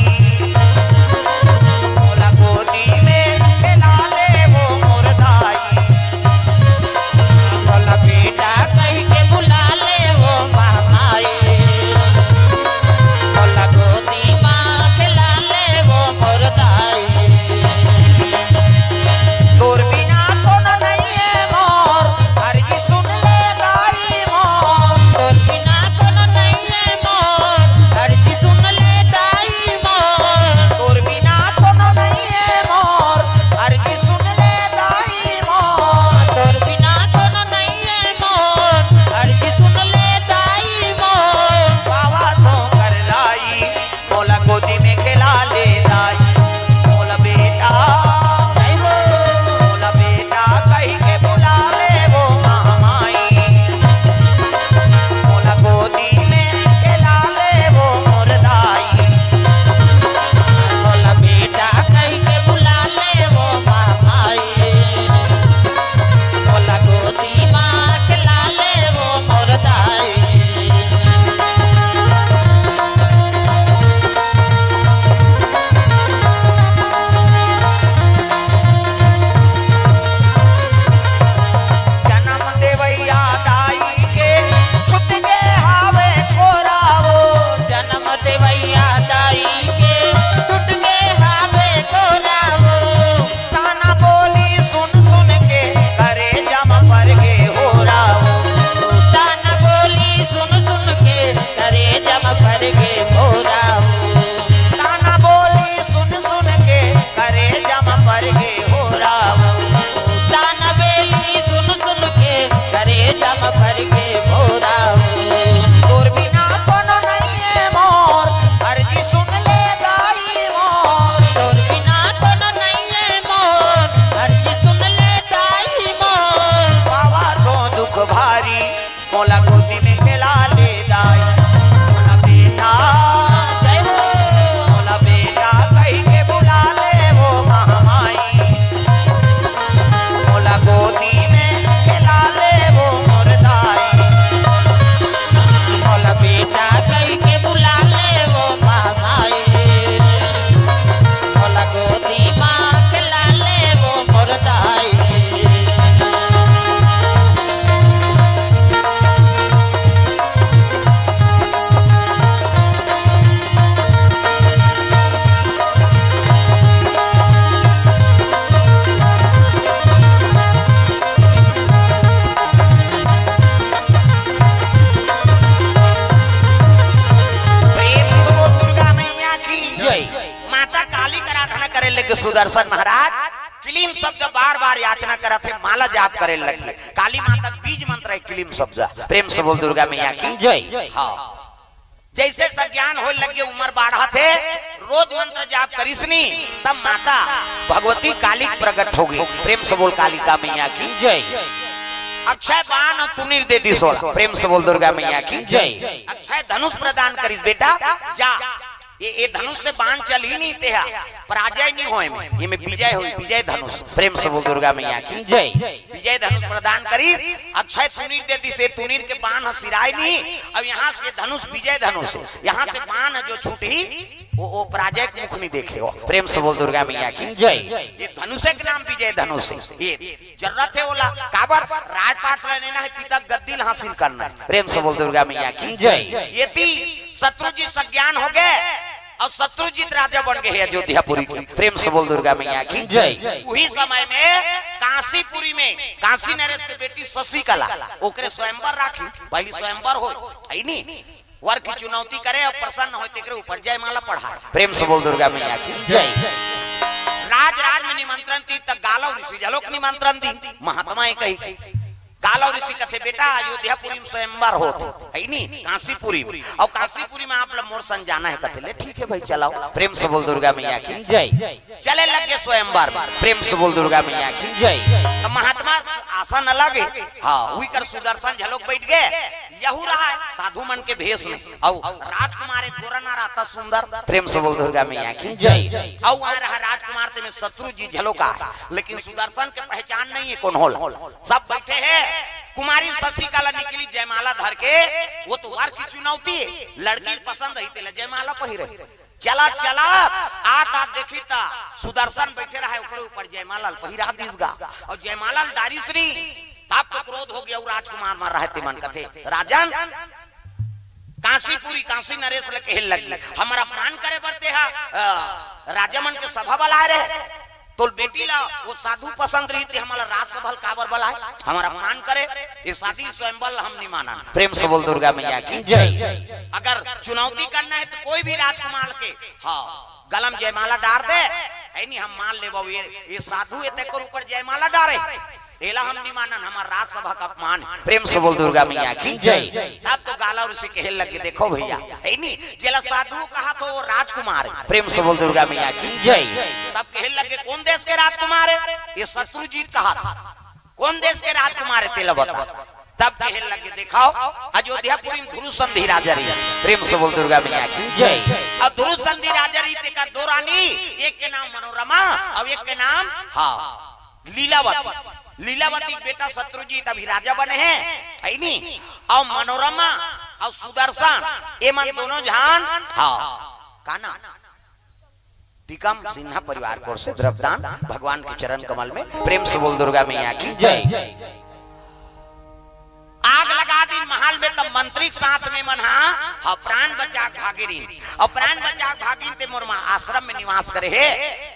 माता काली कर आराधना करे लगे सुदर्शन महाराज। क्लीम शब्द बार बार याचना करत हे, माला जाप करे लगे। काली माता के बीज मंत्र है क्लीम शब्द। प्रेम से बोल दुर्गा मैया की। जय। हाँ। जैसे सज्ञान होय लगे, उम्र बाढ़त हे, रोज मंत्र जाप करिस नी, तब माता भगवती काली प्रकट होगे। प्रेम से बोल कालिका मैया की। जय। अक्षय बाण और तुनीर दे दिस ओला। प्रेम से बोल दुर्गा मैया की। जय। अक्षय धनुष प्रदान करिस, बेटा जा, ये, ये धनुष से बाण चलही नी तेहा, पराजय नी होय में, ये में विजय होय, विजय धनुष। प्रेम से बोल दुर्गा मैया की। जय। विजय धनुष प्रदान करिस, अक्षय तुनीर दे दिस, ये तुनीर के बाण ह सिराय नी। अब यहाँ से धनुष विजय धनुष हे, यहाँ से बाण जो छूटही, वो, वो पराजय के मुख नी देखे हो। प्रेम से बोल दुर्गा मैया की। जय। ये धनुष के नाम विजय धनुष हे। ये जरूरत हे ओला, काबर? राजपाट लेना हे, पिता गद्दी ल हासिल करना हे। प्रेम से बोल दुर्गा मैया की। जय। ये ती शत्रुजीत सज्ञान होगे और शत्रुजीत राजा बन गए हे अयोध्यापुरी के। प्रेम से बोल दुर्गा मैया की। जय। उही समय में काशीपुरी में काशी नरेश के बेटी शशिकला, ओकरे स्वयंवर राखी, पहली स्वयंवर होय, है नी? वर की चुनौती करे और प्रसन्न होय, तेकरे ऊपर जयमाला पढ़ाय। प्रेम से बोल दुर्गा मैया की। जय। राज राज में निमंत्रण दी, त गालव ऋषि झलोक निमंत्रण दी। महात्मा हे कही, गालव ऋषि कथे, बेटा, अयोध्यापुरी में स्वयंवर होत हे, है नी? काशीपुरी में। और काशीपुरी में आप लोग मोर संग जाना हे, कथे, ले ठीक हे भाई, चलाओ। प्रेम से बोल दुर्गा मैया की। जय। चले लगे स्वयंवर में। प्रेम से बोल दुर्गा मैया की। जय। तो महात्मा आसन अलग हे, हाँ, उही कर सुदर्शन झलोक बैठ गए। यहू रहा हे साधु मन के भेष में, और राजकुमार एक गोरा ना रहता सुंदर। प्रेम से बोल दुर्गा मैया की। जय। और वहाँ रहा राजकुमार, ते में शत्रुजीत झलोक आय, लेकिन सुदर्शन के पहचान नहीं हे कोन होला। सब बैठे हे, कुमारी शशिकला निकली जयमाला धर के, वो तो वर की चुनौती हे, लड़की पसंद हे, तेला जयमाला पहिरे। चला चला, आत आत देखी त सुदर्शन बैठे रहे, ओकरे ऊपर जयमाला पहिरा दिस गा, और जयमाला डारिस नी, तब तो क्रोध होगे, और राजकुमार मन रहे, ते मन कथे, राजन, काशीपुरी काशी नरेश ल कहे लगी, हमर अपमान करे बर तेहा, अ, राजा मन के सभा बलाय रहे, तोर बेटी ला वो साधु पसंद रही, ते हमला राजसभा ल काबर बलाय, हमर अपमान करे, ये शादी स्वयंवर ल हम नी मानन। प्रेम से बोल दुर्गा मैया की। जय। अगर चुनौती करना हे तो कोई भी राजकुमार के, हाँ, गला में जयमाला डार दे, है नी, हम मान लेबो, ये, ये साधु हे, तेकर ऊपर जयमाला डारे, एला हम नी मानन, हमर राजसभा का अपमान हे। प्रेम से बोल दुर्गा मैया की। जय। तब तो गालव ऋषि कहे लगे, देखो भैया, है नी, जेला साधु कहा तो वो राजकुमार हे। प्रेम से बोल दुर्गा मैया की। जय। तब कहे लगे, कोन देश के राजकुमार हे? ये शत्रुजीत कहा था। कोन देश के राजकुमार हे, तेला बता। तब कहे लगे, देखाओ, अयोध्यापुरी में ध्रुव संधि राजा रही। प्रेम से बोल दुर्गा मैया की। जय। और ध्रुव संधि राजा रही, तेकर दो रानी, एक के नाम मनोरमा और एक के नाम, हाँ, लीलावती। लीलावती के बेटा शत्रुजीत अभी राजा बने हे, है नी? और मनोरमा और सुदर्शन, ये मन दोनों झन, हाँ, का नाम? टीकम सिन्हा परिवार की ओर से द्रव्यदान भगवान के चरण कमल में। प्रेम से बोल दुर्गा मैया की। जय। आग लगा दिन महल में, तब मंत्री के साथ में मन हा, हा प्राण बचा के भागे रिन। और प्राण बचा के भागिन ते मोर मा-, आश्रम में निवास करे हे।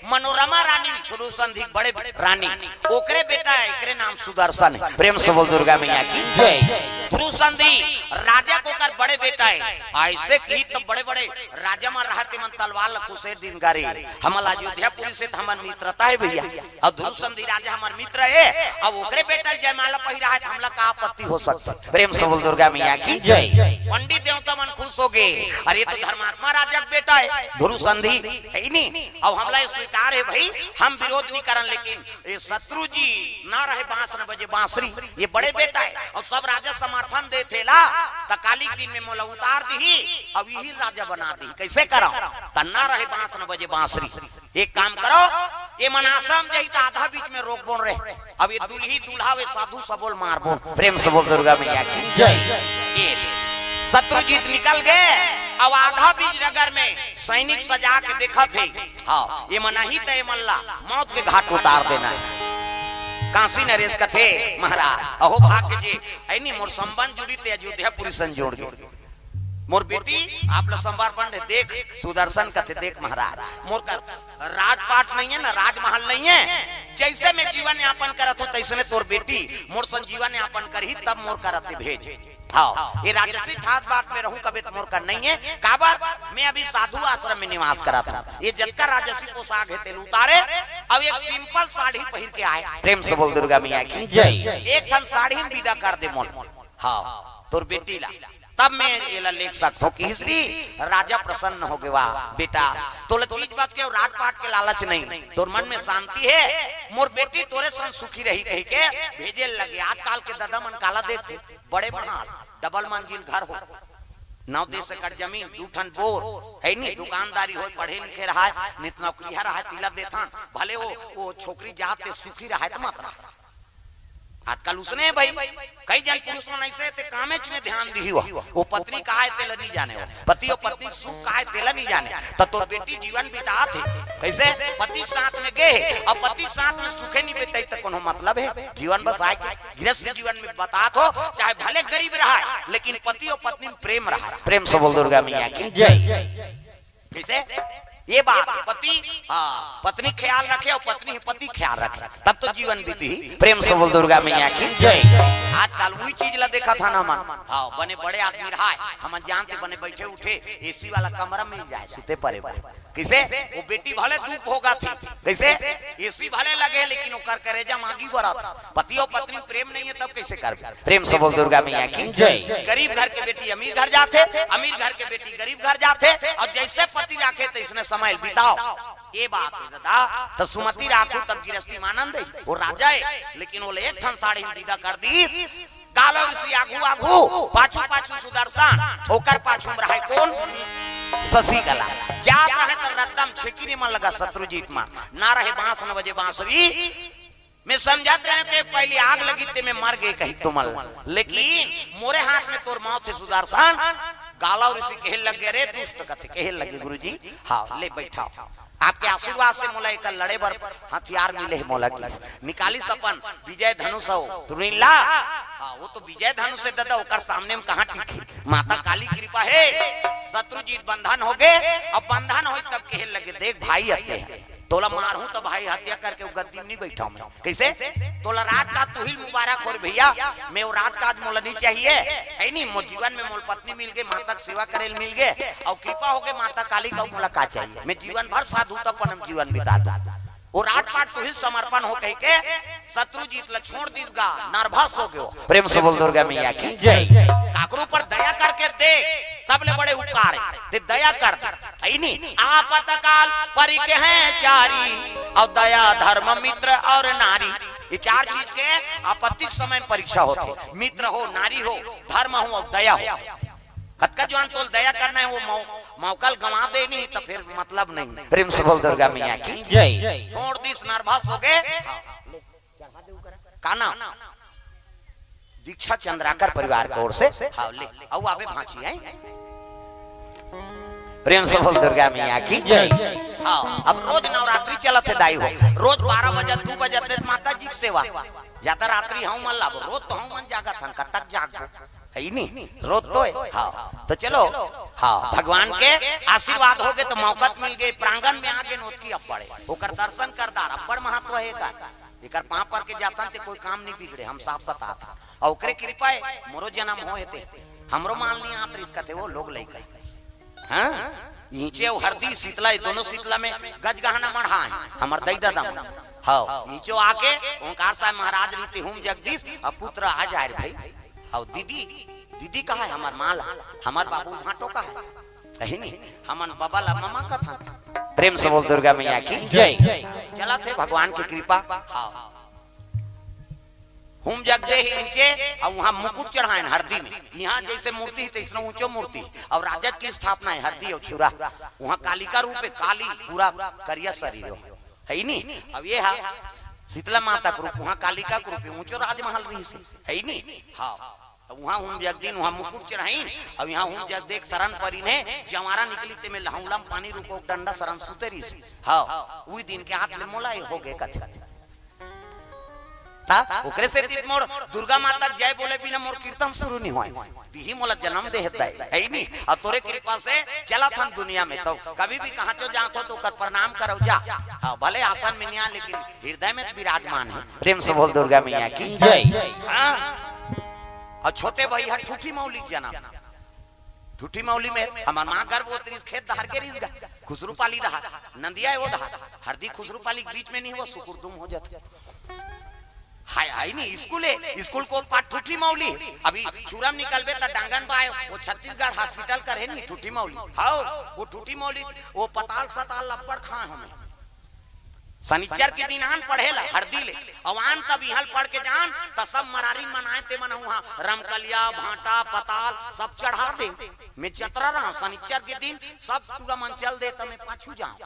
मनोरमा रानी, ध्रुव संधि बड़े रानी, ओकरे बेटा हे, एकरे नाम सुदर्शन हे। प्रेम से बोल दुर्गा मैया की। जय। ध्रुव संधि राजा के ओकर बड़े बेटा हे। ऐसे की तो बड़े बड़े राजा मन रहते मन तलवार ल खुसेर दिन गारे। हमर अयोध्यापुरी से तो हमर मित्रता हे भैया, और ध्रुव संधि राजा हमर मित्र हे, अब ओकरे बेटा जयमाला पहिरा हे, तो हमला का आपत्ति हो सकता? प्रेम से बोल दुर्गा मैया की। जय। पंडित देवता मन खुश होगे, अरे ये तो धर्मात्मा राजा के बेटा हे ध्रुव संधि, है नी? अब हमला ये स्वीकार हे भाई, हम विरोध नी करन, लेकिन ये शत्रुजीत ना रहे बांस न बजे बांसुरी, ये बड़े बेटा हे, और सब राजा समर्थन देथे ला, त काली के दिन में मोला उतार दिही, अब यही राजा बना दिही, कैसे करव? त ना रहे बांस न बजे बांसुरी। एक काम करव, ये मन आश्रम जही त आधा बीच में रोकबोन रे, अब ये दुल्ही दूल्हा वे साधु सबो ल मारबोन। प्रेम से बोल दुर्गा मैया की। जय। ये शत्रुजीत निकल गए, अब आधा बीच नगर में सैनिक सजा के देखत हे, हाँ, ये मन ही त ये मन ला मौत के घाट उतार देना हे। काशी नरेश कथे, महाराज, अहो भाग्य जे, ऐनी मोर संबंध जुड़ी ते अयोध्यापुरी सन जोड़ गए। मोर बेटी, आप ला समर्पण हे, देख, सुदर्शन कथे, देख महाराज, मोर कर राजपाट नहीं हे ना, राजमहल नहीं हे, जैसे मैं जीवन यापन करत हों, तैसने तोर बेटी मोर सन जीवन यापन करही, तब मोर करा ते भेज। हाँ, ये राजसी ठाट बाट में रहूं कबे त मोर कर नहीं है। काबर? मैं अभी साधु आश्रम में निवास करत हूँ। ये जतका राजसी पोशाक है तेल उतारे, अब एक सिंपल साड़ी पहिर के आए। प्रेम से बोल दुर्गा मैया की जय। एक ठन साड़ी में विदा कर दे मोल। हाँ, तोर बेटी ला, तब मैं एला लेख सकथों कि श्री राजा प्रसन्न हो गवा। बेटा, तोला चीज बात के राजपाट के लालच नहीं, तोर मन में शांति है, मोर बेटी तोरे संग सुखी रही कही के भेजे लगे। आजकल के दादा मन काला देखथे, बड़े बड़े डबल मंजिल घर हो, नौ दस एकड़ जमीन, दू ठन बोर, है नी, दुकानदारी होय, पढ़े लिखे रहाय, नित नौकरिया रहाय, तिला देथन, भले वो, वो छोकरी जात के सुखी रहाय त मत रहाय। आजकल उसने भाई, कई जन पुरुष मन ऐसे ते कामेच में ध्यान दिही हुआ, वो पत्नी का है तेला नहीं जाने हो, पति और पत्नी सुख का है तेला नहीं जाने। त तोर बेटी जीवन बितात हे, कैसे? पति के साथ में गे हे, अब पति के साथ में सुखे नहीं बिताही त कोनो मतलब है? जीवन बस आए के गृहस्थ जीवन में बतात हो, चाहे भले गरीब रहाय, लेकिन पति और पत्नी में प्रेम रहाय। प्रेम से बोल दुर्गा मैया की जय। कैसे? ये बात, पति, हाँ, पत्नी ख्याल रखे और पत्नी ही पति ख्याल रखे, तब तो जीवन बीती। प्रेम से बोल दुर्गा मैया की जय। आजकल वही चीज ला देखत हन हमन। हाँ, बने बड़े आदमी रहाय, हमन जानते बने बैठे उठे एसी वाला कमरा मिल जाए, सुते परे बर। कैसे? वो बेटी भले दुख भोगत हे, कैसे? एसी भले लगे, लेकिन ओकर करेजा म आगी बरत हे। पति और पत्नी में प्रेम नहीं है, तब कैसे करबे? प्रेम से बोल दुर्गा मैया की जय। गरीब घर के बेटी अमीर घर जाथे, अमीर घर के बेटी गरीब घर जाथे, और जैसे पति राखे तैसने समय बिताओ। ये बात है दादा, त सुमति राखू तब गृहस्थी में आनंद है। वो राजा है, लेकिन वो एक ठन साड़ी में विदा कर दी। कालो ऋषि आघू आघू, पाछू पाछू सुदर्शन, ओकर पाछू में रहे कोन? शशिकला। जात रहे त रद्दा म छेकिरी मन लगा शत्रुजीत मन, ना रहे बांस न बजे बांसुरी। मैं समझत रहे कि पहली आग लगी ते में मर गए कही तुमन, लेकिन मोरे हाथ में तोर मौत हे सुदर्शन। कालो ऋषि कहे लग गए, रे दुष्ट कथे कहे लगे, गुरुजी, हाँ, ले बैठाओ। आपके आशीर्वाद से मोला एकर लड़े बर हथियार मिले हे मोला किस। निकालिस अपन विजय धनुष हो, तुरिन ला। हाँ, वो तो विजय धनुष हे दादा, ओकर सामने में कहाँ टिकी? माता काली कृपा हे, शत्रुजीत बंधन हो गए, अब बंधन होय तब कहे लगे, देख भाई हत्या हे, तोला मारहूं तो भाई हत्या करके वो गद्दी में नहीं बैठा मैं। कैसे? तोला राजकाज तुहिल मुबारक हो रे भैया, मैं वो राजकाज मोला नहीं चाहिए, है नहीं, मोर जीवन में मोर पत्नी मिल गए, माता के सेवा करे मिल गए, और कृपा हो गए माता काली का, मोला का चाहिए? मैं जीवन भर साधुतापन में जीवन बिता दूं। वो राजपाट तुहिल समर्पण हो कह के शत्रुजीत ला छोड़ दिस गा, नर्वस हो गयो। प्रेम से बोल दुर्गा मैया की जय। काकरो पर दया करके देख, सबले बड़े उपकार हे, ते दया कर दे। है नी? आपतकाल परिके हैं चारी, और दया धर्म मित्र और नारी। ये चार चीज के आपत्ति के समय परीक्षा होथे। मित्र हो, नारी हो, धर्म हो और दया हो। कतका जवान तोल दया करना हे, वो मौ-, मौका ल गंवा दे नहीं तो फिर मतलब नहीं। प्रेम से बोल दुर्गा मैया की जय। छोड़ दिस, नर्वस हो गए। का नाम? दीक्षा चंद्राकर परिवार की ओर से। हाँ, ले, अउ आबे भांची हे। प्रेम से बोल दुर्गा मैया की जय। हाँ, अब रोज नवरात्रि चलत हे दाई हो, रोज बारह बजे, दू बजे ले माता जी के सेवा। जादा रात्रि हूं मन लाबो, रोज तो हूं मन जागत हन, कतक जागबो, है नी? रोज तो हे। हाँ, तो चलो, हाँ, भगवान के आशीर्वाद हो गए तो मौका त मिल गए, प्रांगण में आ गए, नोत की अब्बड़ हे, ओकर दर्शन करदार अब्बड़ महत्व हे का। एकर पांव पर के जातन ते कोई काम नहीं बिगड़े, हम साफ बतात हन। अउ ओकरे कृपा हे, मोरो जन्म होए ते, हमरो माल नहीं आत रिस कथे वो लोग लइका। हाँ? ईंचे अउ हरदी शीतला, ये दोनों शीतला में गज गहना मढ़ा हे, हमर दई ददा मन। हाँ, ईंचे आके ओंकार साहब महाराज रीति हूम जगदीश, अब पुत्र आ जाए रे भाई। अउ दीदी, दीदी कहा हे हमर माला, हमर बाबू भांटो कहा हे। कहीं नहीं, हमन बबा ला ममा कथन। प्रेम से बोल दुर्गा मैया की जय। चलत हे भगवान की कृपा। हाँ। हूम जग दे हे ईंचे, अउ वहां मुकुट चढ़ाएन हरदी में। यहाँ जैसे मूर्ति हे, तैसनो ऊंचो मूर्ति। अउ राजद की स्थापना हे हरदी अउ छुरा। वहां कालिका रूप हे, काली, पूरा करिया शरीर हो। है ही नहीं। अब ये हा शीतला माता के रूप, वहां कालिका के रूप हे, ऊंचो राजमहल रहिस हे। है ही नहीं। हाँ। त उहां हूम जग दिन, उहां मुकुट चढ़ाइन, अउ इहां हूम जग देख शरण परिन हे, जंवारा निकली तेमे लहौला म पानी रुको डंडा शरण सुते रिहिस। हव, उही दिन के हाथ ले मोला ए हो गे कथे। त ओकरे सेती मोर दुर्गा माता के जय बोले बिना मोर कीर्तन शुरू नइ होय। तिही मोला जनम दे हे दाई, हे नी? अउ तोरे कृपा से चलत हन दुनिया में, त कभी भी कहां चो जात हो त ओकर प्रणाम करव जा। हव, भले आसन में नइ आय, लेकिन हृदय में त विराजमान हे। प्रेम से बोल दुर्गा मैया की जय। हाँ। अउ छोटे भई ह ठूठी मौली के जनम। ठूठी मौली में हमर माँ गर्भवती रिहिस, खेत डहर गे रिहिस गा, खुसरू पाली डहर, नंदिया ए ओ डहर, हरदी खुसरू पाली के बीच में नहीं हो, सुकुरदुम हो जाथे। हाय, हाय नी, स्कूल हे, स्कूल के ओ पार ठूठी मौली। अभी छुरा म निकलबे त डांगनबाय, ओ छत्तीसगढ़ हॉस्पिटल कर हे नी, ठूठी मौली। हव, ओ ठूठी मौली, ओ पताल सताल अब्बड़ खाए हों मैं। सनिचर के दिन आन पढ़े ला, हरदी ले, अउ आन तब इहाँ ले पढ़ के जान, त सब मरारी मन आए, ते मन उहाँ रमकलिया, भांटा, पताल, सब चढ़ा दे। मैं जतरा रहूँ, सनिचर के दिन सब टूरा मन चल दे, त मैं पाछू जाऊँ।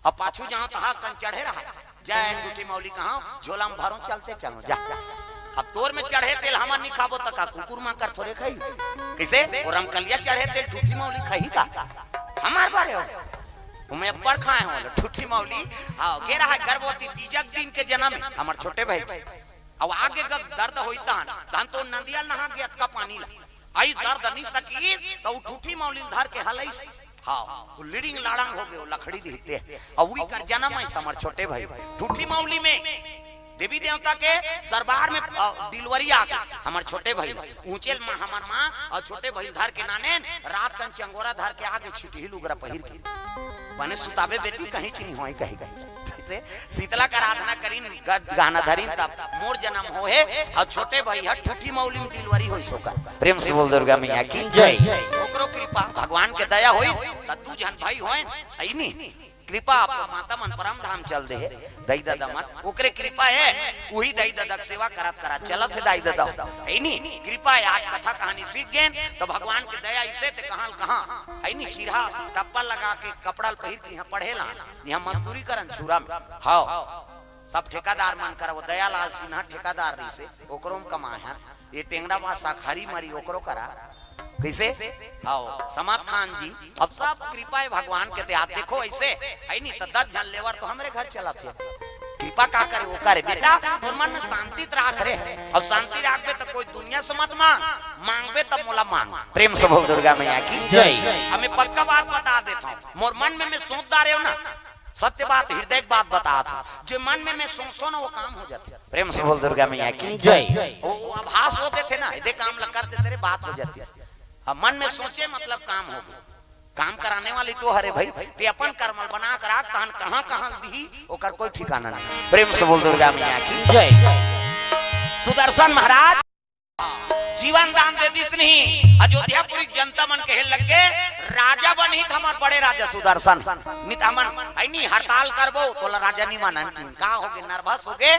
अब पाछू जाऊँ, त हा कन चढ़े रहा, जय ठूठी मौली कहूँ, झोला म भरों, चलते चलों, जा। अब तोर में चढ़े तेल हमन नी खाबो, त का कुकुर माकर थोरे खाही? कइसे? ओ रमकलिया चढ़े तेल ठूठी मौली खाही का? हमर बारे हो। ओमे अब्बड़ खाए हों, ठूठी मौली। हाँ, गे रहा गर्भवती, तीजा के दिन के जनम हे, हमर छोटे भई। अब आगे ग दर्द होई तहन, तहन तो नंदिया नहा गे अतका पानी ला। अई दर्द नी सकी, त ओ ठूठी मौली ल धर के हलइस। हाँ, ओ लिड़िंग लाड़ंग हो गे, ओ लकड़ी रिहिस ते। अउ ओकर जनम हे हमर छोटे भई। ठूठी मौली में देवी देवता के दरबार में, अ, delivery आ गे, हमर छोटे भई। ऊँचे म हमर माँ अउ छोटे भई ल धर के नानेन, रात कन चंगोरा धर के आगे छिटही लुगरा पहिर के। बने सुताबे बेटी, कहीं च नी होय, कही, कही। जइसे शीतला के आराधना करिन, ग-, गाना धरिन, तब मोर जनम होहे, अउ छोटे भई ह ठूठी मौली म delivery होइस ओकर। प्रेम से बोल दुर्गा मैया की जय। ओकरो कृपा, भगवान के दया होइस, त दू झन भई होय, अई नी। कृपा अब तो माता मन परम धाम चल दे हे, दाई ददा मन, ओकरे कृपा हे, उही दाई ददा के सेवा करत करत चलत हे दाई ददा, हे नी? कृपा हे, आज कथा कहानी सीख गेन, त भगवान के दया अइसे ते कहाँ ल कहाँ, हे नी? चिरहा टप्पा लगा के कपड़ा ल पहिर के इहाँ पढ़े ला, इहाँ मजदूरी करन छुरा में, हव, सब ठेकादार मन करा, ओ दयालाल सिन्हा ठेकादार रहिसे, ओकरो म कमाए हन, ये टेंगरा बासा हरी मरी ओकरो करा, कइसे? हव, समाद खान जी, अब सब कृपा हे भगवान के दया। देखो अइसे, हे नी, त दस झन labour तो हमरे घर चलत हे। कृपा का करे, ओ करे। बेटा, तोर मन में शांति त राख रे। अब शांति राखबे त कोई दुनिया से मत मांग, मांगबे त मोला मांग। प्रेम से बोल दुर्गा मैया की जय। अब मैं पक्का बात बता देथंव, मोर मन में मैं सोच डारे हों ना, सत्य बात, हृदय के बात बतात हों, जे मन में मैं सोचथों ना, ओ काम हो जाथे। प्रेम से बोल दुर्गा मैया की जय। ओ, ओ आभास हो देथे ना, एदे काम ल कर देथे रे, बात हो जाथे। अब मन में सोचे मतलब काम हो गे। काम कराने वाली तो हरे भई, ते अपन करम ल बना के राख, तहन कहाँ कहाँ दिही, ओकर कोई ठिकाना नहीं। प्रेम से बोल दुर्गा मैया की जय। सुदर्शन महाराज जीवन दान दे दिस नहीं, अयोध्यापुरी के जनता मन कहे लग गे, राजा बनही त हमर बड़े राजा सुदर्शन, नी त हमन, हे नी, हड़ताल करबो, तोला राजा नी मानन। का हो गे, nervous हो गे,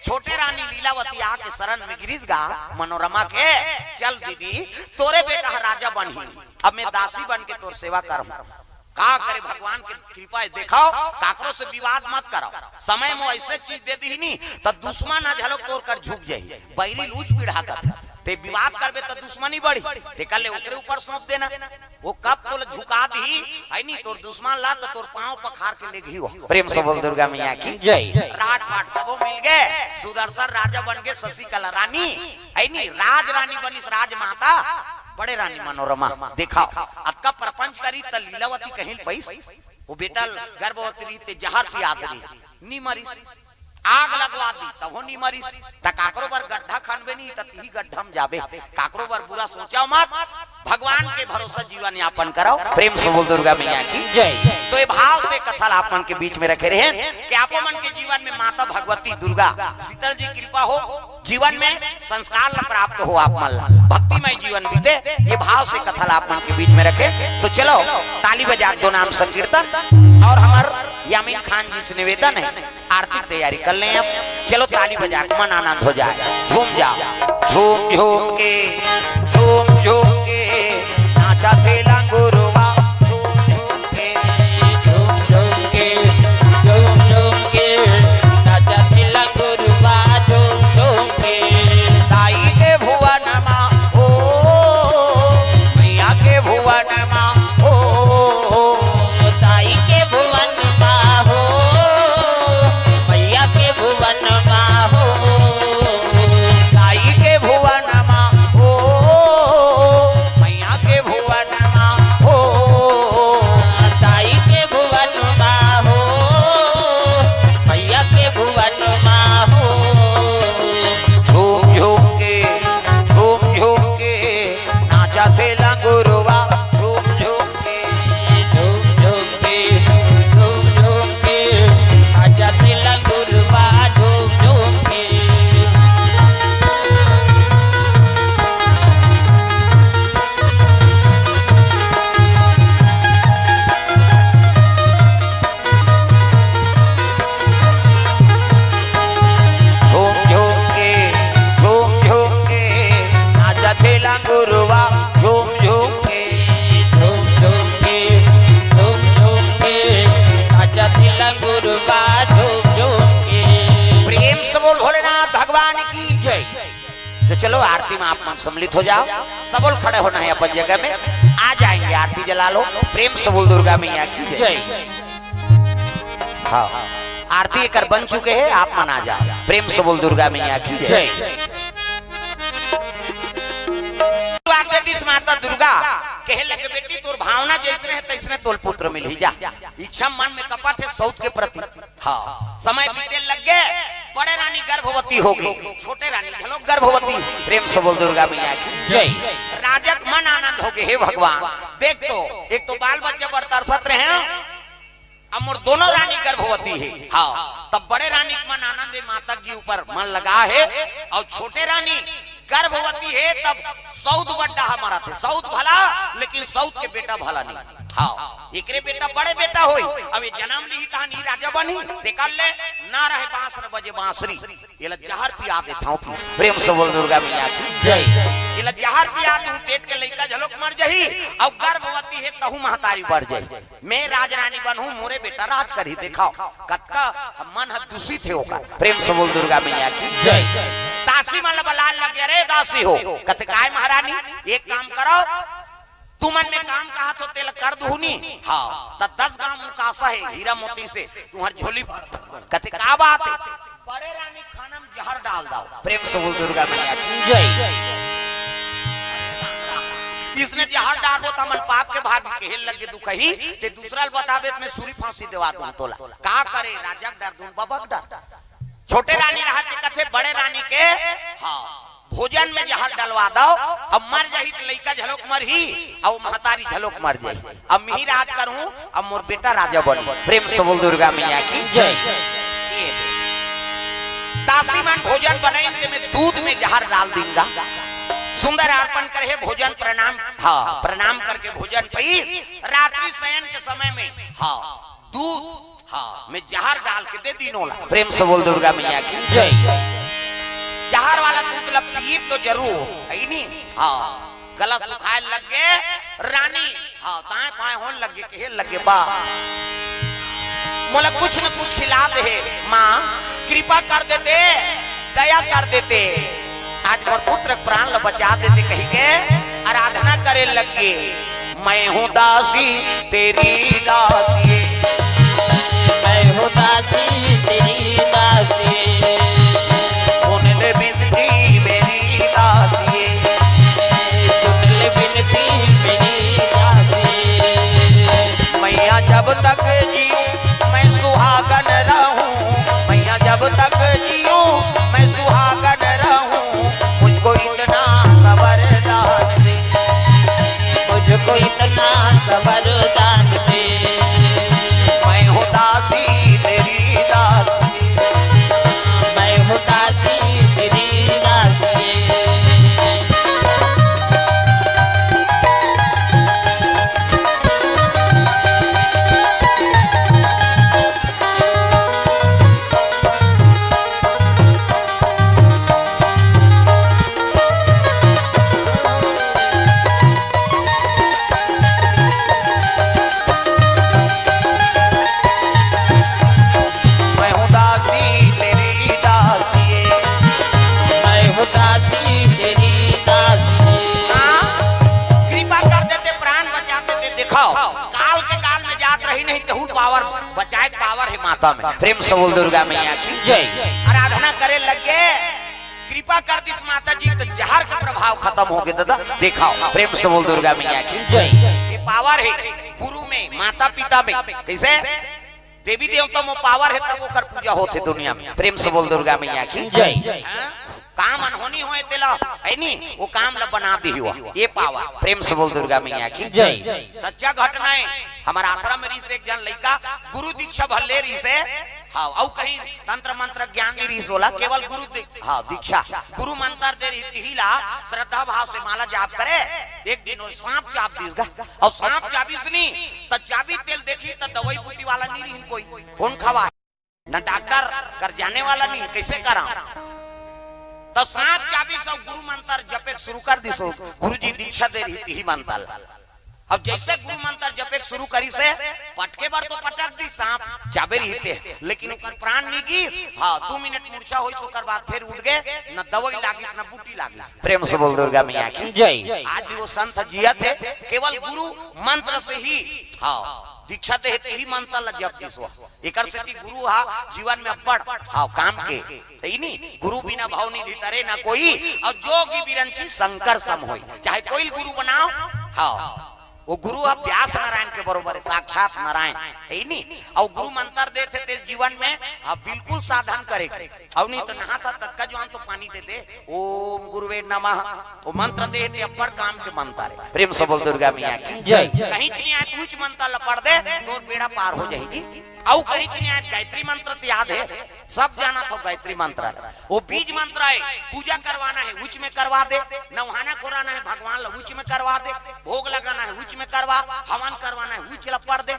छोटे रानी लीलावती आके शरण में गिरिस गा, मनोरमा के, चल दीदी, तोरे बेटा ह राजा बनही, अब मैं दासी बन के तोर सेवा करहूँ। का करे, भगवान के कृपा हे, देखव, काकरो से विवाद मत करव। समय म अइसे चीज दे दिही नी, त दुश्मन ह घलोक तोर कर झुक जाही। बैरी ल ऊँच पीढ़ा कथे, ते विवाद करबे त दुश्मनी बढ़ही, तेकर ले ओकरे ऊपर सौंप देना। ओ कब तोला झुका दिही, हे नी, तोर दुश्मन ला त तोर पाँव पखार के लेगही ओ। प्रेम से बोल दुर्गा मैया की जय। राजपाट सबो मिल गे, सुदर्शन राजा बन गे, शशिकला रानी, हे नी, राज रानी बनिस राजमाता, बड़े रानी मनोरमा। देखव, अतका प्रपंच करिस त लीलावती कहीं ल पइस, ओ बेटा ल गर्भवती रहिस ते जहर पिया दे, नी मरिस। आग लगवा दी, तभो नी मरिस। त काकरो बर गड्ढा खनबे नी, त तिही गड्ढा म जाबे। काकरो बर बुरा सोचव मत, भगवान के भरोसा जीवन यापन करव। प्रेम से बोल दुर्गा मैया की जय। तो ये भाव से कथा ला आप मन के बीच में रखे रहेन कि आपो मन के जीवन में माता भगवती दुर्गा शीतल जी कृपा हो, जीवन में संस्कार ला प्राप्त हो आप मन ला, भक्तिमय जीवन बीते, ये भाव से कथा ला आप मन के बीच में रखे। तो चलो, ताली बजा के दो नाम संकीर्तन, और हमर यामीन खान जी से निवेदन हे, आरती के तैयारी कर लें अब। चलो, ताली बजा के मन आनंद हो जाए, झूम जाओ। झूम झूम के, झूम झूम के नाचा थे लंगुरवा, झूम झूम के, झूम झूम के, झूम झूम के नाचा थे लंगुरवा, झूम झूम के। दाई के भुवन मा हो, मैया के भुवन मा हो, दाई के भुवन मा हो, मैया के भुवन मा हो, दाई के भुवन मा हो, मैया के भुवन मा हो, मन सम्मिलित हो जाओ, सबोल खड़े होना है अपन जगह में। आ जाएंगे, आरती जला लो। प्रेम से बोल दुर्गा मैया की जय। जय। हाँ, आरती एकर बन चुके हैं, आप मन आ जाओ। प्रेम से बोल दुर्गा मैया की जय। जय। आज्ञा दिस माता दुर्गा, कहे लगे, "बेटी, तोर भावना जैसने है, तैसने तोल पुत्र मिलही जा।" इच्छा मन में कपट है सौत के प्रति। हाँ, समय बीते लग गे, बड़े रानी गर्भवती हो गई, छोटे रानी घलो गर्भवती। प्रेम से बोल दुर्गा मैया की जय। राजा के मन आनंद हो गए, "हे भगवान, देख तो, एक तो बाल बच्चे बर तरसत रहे हैं, अब मोर दोनों रानी गर्भवती है।" हाँ, तब बड़े रानी के मन आनंद है, माता जी ऊपर मन लगा है, और छोटे रानी गर्भवती है, तब सौत बड्डा हमारा थे, सौत भला, लेकिन सौत के बेटा भला नहीं। हाँ, एकरे बेटा बड़े बेटा होई, अब ये जन्म ली तहन ही राजा बनी, तेकर ले ना रहे बांस न बजे बांसुरी, ये ला जहर पिया देता हूँ। प्रेम से बोल दुर्गा मैया की जय। ये ला जहर पिया दूँ, पेट के लइका झलोक मर जही, और गर्भवती है तहू महतारी बढ़ जही। मैं राजरानी बनहूं, मोरे बेटा राज करही, देखाओ कतका मन ह दूषित हे ओकर। प्रेम से बोल दुर्गा मैया की जय। दासी मन ला बलाय लग गे, "अरे दासी हो," कथे, "काय महारानी?" "एक काम करो, तुमन में काम कहा तो तेला कर दुहूं नी।" हाँ, त दस गांव मुकासा है हीरा मोती से, तुम्हार झोली भर। कथे, "का बात है?" बड़े रानी खाना में जहर डाल दो। प्रेम से बोल दुर्गा मैया की जय। इसने जहर डालबो त हमन पाप के भाग के हेल लगे दुखही, ते दूसरा ल बताबे त मैं सूली फांसी देवा दूं तोला। का करे राजा के डर दूं बाबा के डर। छोटे रानी रहा के कथे बड़े रानी के, हाँ, भोजन में जहर डलवा दो, अब मर जाही त लइका झलोक मरही, अउ महतारी झलोक मर जाही। अब मिही राज करूं, अब मोर बेटा राजा बनही। प्रेम से बोल दुर्गा मैया की जय। ये दासी मन भोजन बनाई, तेमे दूध में जहर डाल दिंगा। सुंदर अर्पण करे हे भोजन, प्रणाम, हाँ, प्रणाम करके भोजन पई। रात्रि शयन के समय में, हाँ, दूध, हाँ, में जहर डाल के दे दीन ओला। प्रेम से बोल दुर्गा मैया की जय। जहर वाला दूध ला पीब तो जरूर, है नी? हाँ। गला सुखाय लग गे, रानी, हाँ, दाएं बाएं होन लग गे, कहे लग गे, "बा, मोला कुछ न कुछ खिला दे हे, माँ, कृपा कर देते, दया कर देते।" आज मोर पुत्र के प्राण ला बचा देते, कही के आराधना करे लग गे, "मैं हूँ दासी, तेरी दासी।" मैं हूँ दासी, तेरी दासी। सुन ले बिनती मेरी दासी। सुन ले बिनती मेरी दासी। मैया जब तक जीऊं मैं सुहागन रहूं। मैया जब तक जीऊं मैं सुहागन रहूं। मुझको इतना सा वरदान दे। मुझको इतना सा वरदान दे। मैं हूँ दासी तेरी दासी। मैं हूँ दासी तेरी दासी। मैं हूँ दासी तेरी दासी। मैं हूँ दासी तेरी दासी। हाँ, कृपा कर देते, प्राण बचा देते। देखो, काल के काल में जात रही नहीं, तहू पावर बचाए, पावर है माता में। प्रेम से बोल दुर्गा मैया की जय। आराधना करे लग गे, कृपा कर दिस माता जी, तो जहर का प्रभाव खत्म हो गे दादा। देखाओ, प्रेम से बोल दुर्गा मैया की जय। ये पावर है गुरु में, माता पिता में। कैसे? देवी देवता में पावर है, तब ओकर पूजा होथे दुनिया में। प्रेम से बोल दुर्गा मैया की जय। हाँ? काम अनहोनी होए तेला, है नी, वो काम ला बना दी हुआ। ये पावर, प्रेम से बोल दुर्गा मैया की जय। सच्चा घटना है। हमारा आश्रम में रिहिस एक जन लइका, गुरु दीक्षा भले रिहिस हे, हाँ, अउ कहीं तंत्र मंत्र ज्ञान नहीं रिहिस ओला, केवल गुरु दी-, हाँ, दीक्षा, गुरु मंत्र दे रिहिस, तिही ला श्रद्धा भाव से माला जाप करे। एक दिन वो सांप चाब दिस गा, अउ सांप चाबिस नी, त चाबी तेल देखी त दवाई बूटी वाला नहीं रिहिन कोई, कौन खवा? न डॉक्टर कर जाने वाला नहीं, कैसे करा? त सांप चाबिस अउ गुरु मंत्र जपे शुरू कर दिस, गुरुजी दीक्षा दे रिहिस, तिही मंत्र। अब जैसे गुरु मंत्र जपे के शुरू करिस हे, पटके बर तो पटक दिस सांप, जाबे रहिते, लेकिन ओकर प्राण नइ गिस। हाँ, दू मिनट मूर्छा होइस, ओकर बाद फेर उठ गे, न दवाई लागिस, न बूटी लागिस। प्रेम से बोल दुर्गा मैया की जय। आज भी वो संत जियत हे, केवल गुरु मंत्र से ही, हाँ, दीक्षा दे हे, तेही मंत्र ला जप दिस वो। एकर सेती गुरु हा जीवन में अब्बड़, हाँ, काम के। हे नी, गुरु बिना भव निधि तरे न कोई, अउ जोगी बिरंची शंकर सम होई। चाहे कोई गुरु बनाओ, हाँ, वो गुरु अब व्यास नारायण के बरोबर हे, साक्षात नारायण, हे नी। अउ गुरु मंत्र देथे तेला जीवन में, हाँ, बिल्कुल साधन करे के। अउ नहीं तो नहात हा ततका जुआन तो पानी दे दे, ओम गुरुवे नमः, वो मंत्र दे हे ते अब्बड़ काम के मंत्र हे। प्रेम से बोल दुर्गा मैया की जय। कहीं नहीं आए, तू उच मंत्र ला पढ़ दे, तोर बेड़ा पार हो जाही जी। अउ कहीं नहीं आए, गायत्री मंत्र तो याद हे, सब जानत हो गायत्री मंत्र। वो बीज मंत्र हे, पूजा करवाना हे, उच में करवा दे, नवहाना खोराना हे भगवान ला, उच में करवा दे, भोग लगाना हे, उच में करवा, हवन करवाना हे, उच ला पढ़ दे।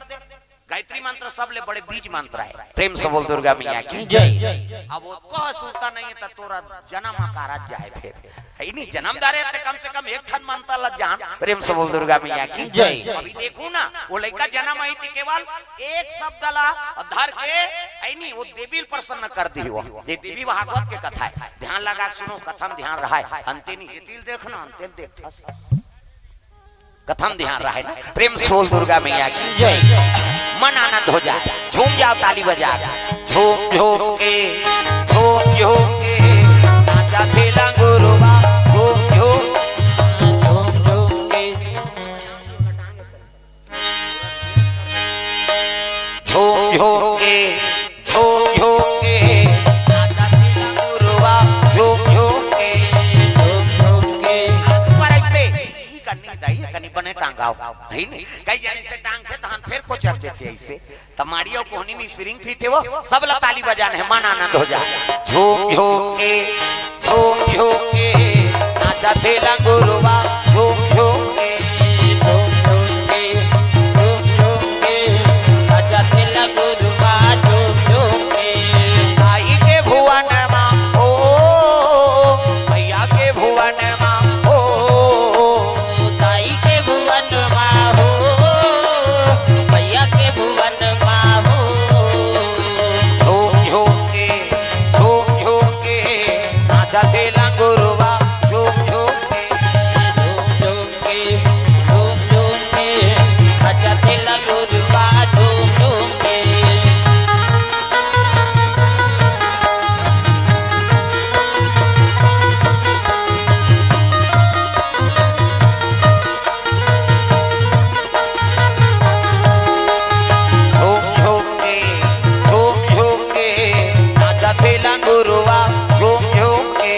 गायत्री मंत्र सबले बड़े बीज मंत्र हे। प्रेम से बोल दुर्गा मैया की जय। अब वो कह सुरता नहीं हे त तोरा जनम अकारत जाए फेर। हे नी, जनम धरे हे त कम से कम एक ठन मंत्र ला जान। प्रेम से बोल दुर्गा मैया की जय। अभी देखहू ना, वो लइका जनम आही त केवल एक शब्द ला धर के, हे नी, वो देवी ला प्रसन्न कर दिही। वो दे-, देवी भागवत के कथा हे, ध्यान लगा के सुनो, कथा म ध्यान रहे। अंते नहीं, एती ल देखना, अंते ल देखथस। कथा म ध्यान रहे ना। प्रेम से बोल दुर्गा मैया की जय। मन आनंद हो जाए, झूम जाओ ताली बजा के। झूम झूम के, झूम झूम के, नाचा थे लंगुरवा। झूम झूम, झूम झूम के, झूम झूम के, झूम झूम के, नाचा थे लंगुरवा। झूम झूम के, झूम झूम के। ऊपर ऐसे, ई कन्नी दाई, कन्नी बने टांगाओ। हे नी? कई जने से टांगथे, तहन फेर कोचर देथे ऐसे। त माड़ी अउ कोहनी में spring fit हे वो, सब ला ताली बजाना हे, मन आनंद हो जाए। झूम झूम के, झूम झूम के, नाचा थे लंगुरवा। झूम झूम के, झूम झूम के, झूम झूम के, नाचा थे लंगुरवा। झूम झूम के, आई के भुवन मा, ओ, मैया के भुवन मा, ओ, दाई के भुवन मा हो, भैया के भुवन मा हो। झूम झूम के, झूम झूम के, नाचा थे लंगुरवा। झूम झूम के, झूम झूम के, झूम झूम के, नाचा थे लंगुरवा। झूम झूम के। झूम झूम के, झूम झूम के, नाचा थे लंगुरवा। झूम झूम के,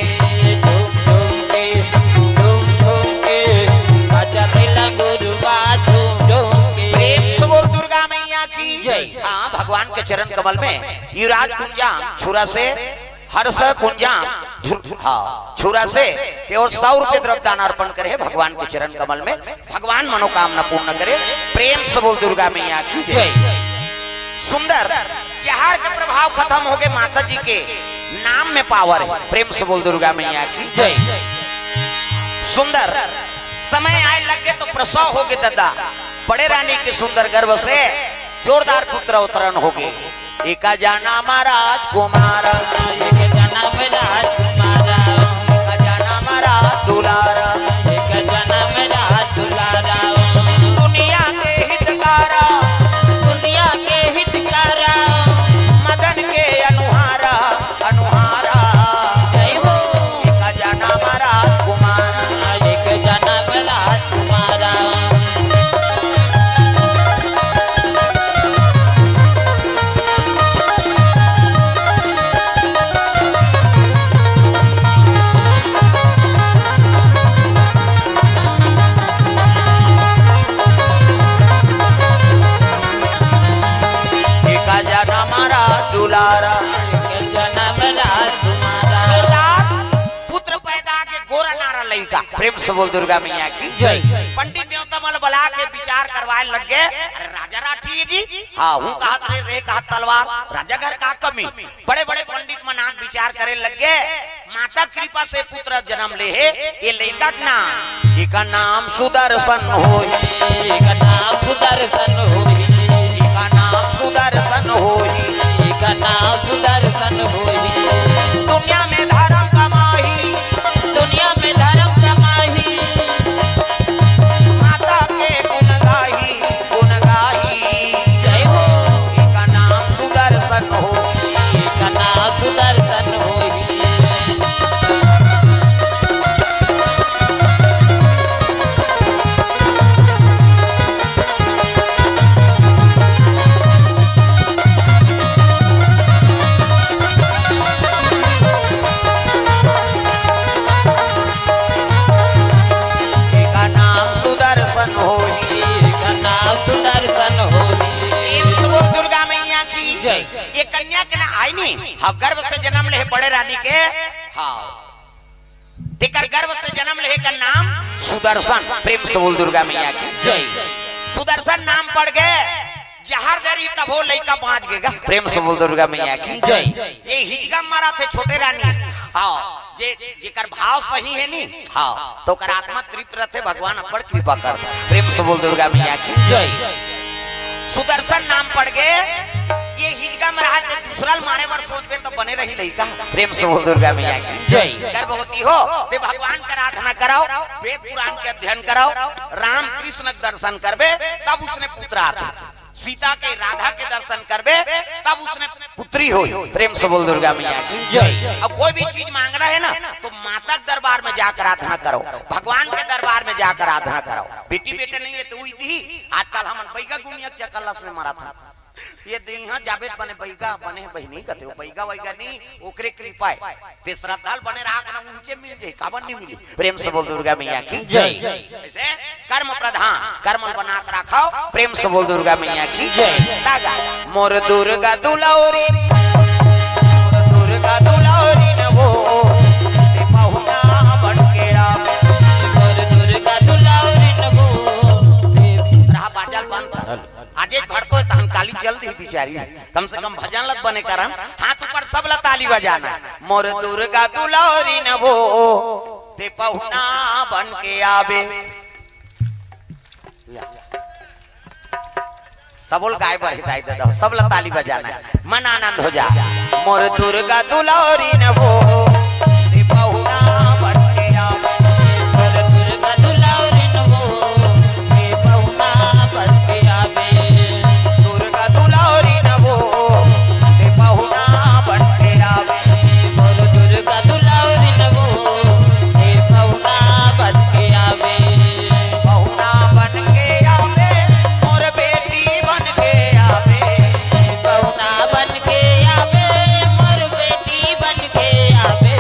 झूम झूम के, झूम झूम के, नाचा थे लंगुरवा। झूम झूम के। प्रेम से बोल दुर्गा मैया की जय। हाँ, भगवान के चरण कमल में युवराज कुंजा छुरा से हर्ष कुंजा, हाँ, छुरा से के ओर सौ रुपये द्रव्य दान अर्पण करे हे भगवान के चरण कमल में, भगवान मनोकामना पूर्ण करे। प्रेम से बोल दुर्गा मैया की जय। जय। सुंदर, जहर के प्रभाव खत्म हो गे, माता जी के नाम में power हे। प्रेम से बोल दुर्गा मैया की जय। सुंदर, समय आए लग गे तो प्रसव हो गे ददा, बड़े रानी के सुंदर गर्भ से जोरदार पुत्र अवतरण हो गे। एक जनम राजकुमार, एक जनम राजकुमार, एक जनम राज दुलार, एक जनम राज दुलार। दुनिया के हितकारा, दुनिया के हितकारा, मदन के अनुहारा, अनुहारा। जय हो। एक जनम राजकुमार, एक जनम राज तुम्हारा। एक जनम राज दुलारा। एक जनम राज तुम्हारा। पुत्र पैदा के गोरा नारा लइका। प्रेम से बोल दुर्गा मैया की जय। पंडित देवता मन बला के विचार करवाए लग गे। अरे राजा राठी जी, हाँ, हूँ कहत रे, रे कहत तलवार, राजा घर का कमी। बड़े बड़े पंडित मन आके विचार करे लग गे। माता कृपा से पुत्र जन्म ले हे, ये लइका के नाम, एकर नाम सुदर्शन होही। एकर नाम सुदर्शन होही। एकर नाम सुदर्शन होही। एकर नाम सुदर्शन होही। दुनिया में धर्म कमाही। दुनिया में धर्म कमाही। माता के गुण गाही, गुण गाही। जय हो। एकर नाम सुदर्शन होही। एकर नाम सुदर्शन होही। एकर नाम सुदर्शन होही। एकर नाम सुदर्शन होही। प्रेम से बोल दुर्गा मैया की जय। ये कन्या के ना आई नी, हाँ, गर्भ से जन्म ले बड़े रानी के, हाँ, तेकर गर्भ से जन्म ले का नाम सुदर्शन। प्रेम से बोल दुर्गा मैया की जय। सुदर्शन नाम पड़ गए, जहर दे रही तभो लइका बाँच गेगा। प्रेम से बोल दुर्गा मैया की जय। ये हिजगा मरा थे छोटे रानी, हाँ, जे जेकर भाव सही है नी, हाँ, तो ओकर आत्मा तृप्त रहते, भगवान अब्बड़ कृपा करते। प्रेम से बोल दुर्गा मैया की जय। सुदर्शन नाम पड़ गए, ये हिजगा मरा थे, दूसरा ल मारे बर सोचबे तो बने रही लइका। प्रेम से बोल दुर्गा मैया की जय। गर्भवती हो ते भगवान का आराधना कराओ, वेद पुराण के अध्ययन कराओ, राम कृष्ण के दर्शन करबे तब उसने पुत्र आथे। सीता के, राधा के दर्शन करबे तब उसने पुत्री होई। प्रेम से बोल दुर्गा मैया की जय। अब कोई भी चीज मांगना है ना तो माता के दरबार में जाकर आराधना करो, भगवान के दरबार में जाकर आराधना करो। बेटी बेटे नहीं है तो वही दी। आजकल हमन बैगा गुनिया चकल्लस में मरा था। ये देहा जाबे त बने बैगा, बने बहिनी कथे, बैगा वैगा नहीं, ओकरे कृपा है। ते श्रद्धाल बने राख ना, ऊंचे मिल जाए, काबर नहीं मिली। प्रेम से बोल दुर्गा मैया की जय। ऐसे कर्म प्रधान, कर्म बना के रखो। प्रेम से बोल दुर्गा मैया की जय। तागा मोर दुर्गा दुलौरी, मोर दुर्गा दुलौरी न वो, ते पहुना बन के आवे। मोर दुर्गा दुलौरी न वो, ते रहा बाजल बंद कर। आज एक भर तो तहन काली चल दी बिचारी। कम से कम भजन लग बने करन, हाथ ऊपर सब ला ताली बजाना। मोर दुर्गा दुलौरी न वो, ते पहुना बन के आवे। या। सबोल गाय बर हिताई दे दो, सब ला ताली बजाना है, मन आनंद हो जा। मोर दुर्गा दुलौरी न वो, ते पहुना बन के आवे। मोर दुर्गा दुलौरी न वो, ते पहुना बन के आवे। दुर्गा दुलौरी न वो, ते पहुना बन के आवे। मोर दुर्गा दुलौरी न वो, ते पहुना बन के आवे। पहुना बन के आवे, मोर बेटी बन के आवे। पहुना बन के आवे, मोर बेटी बन के आवे।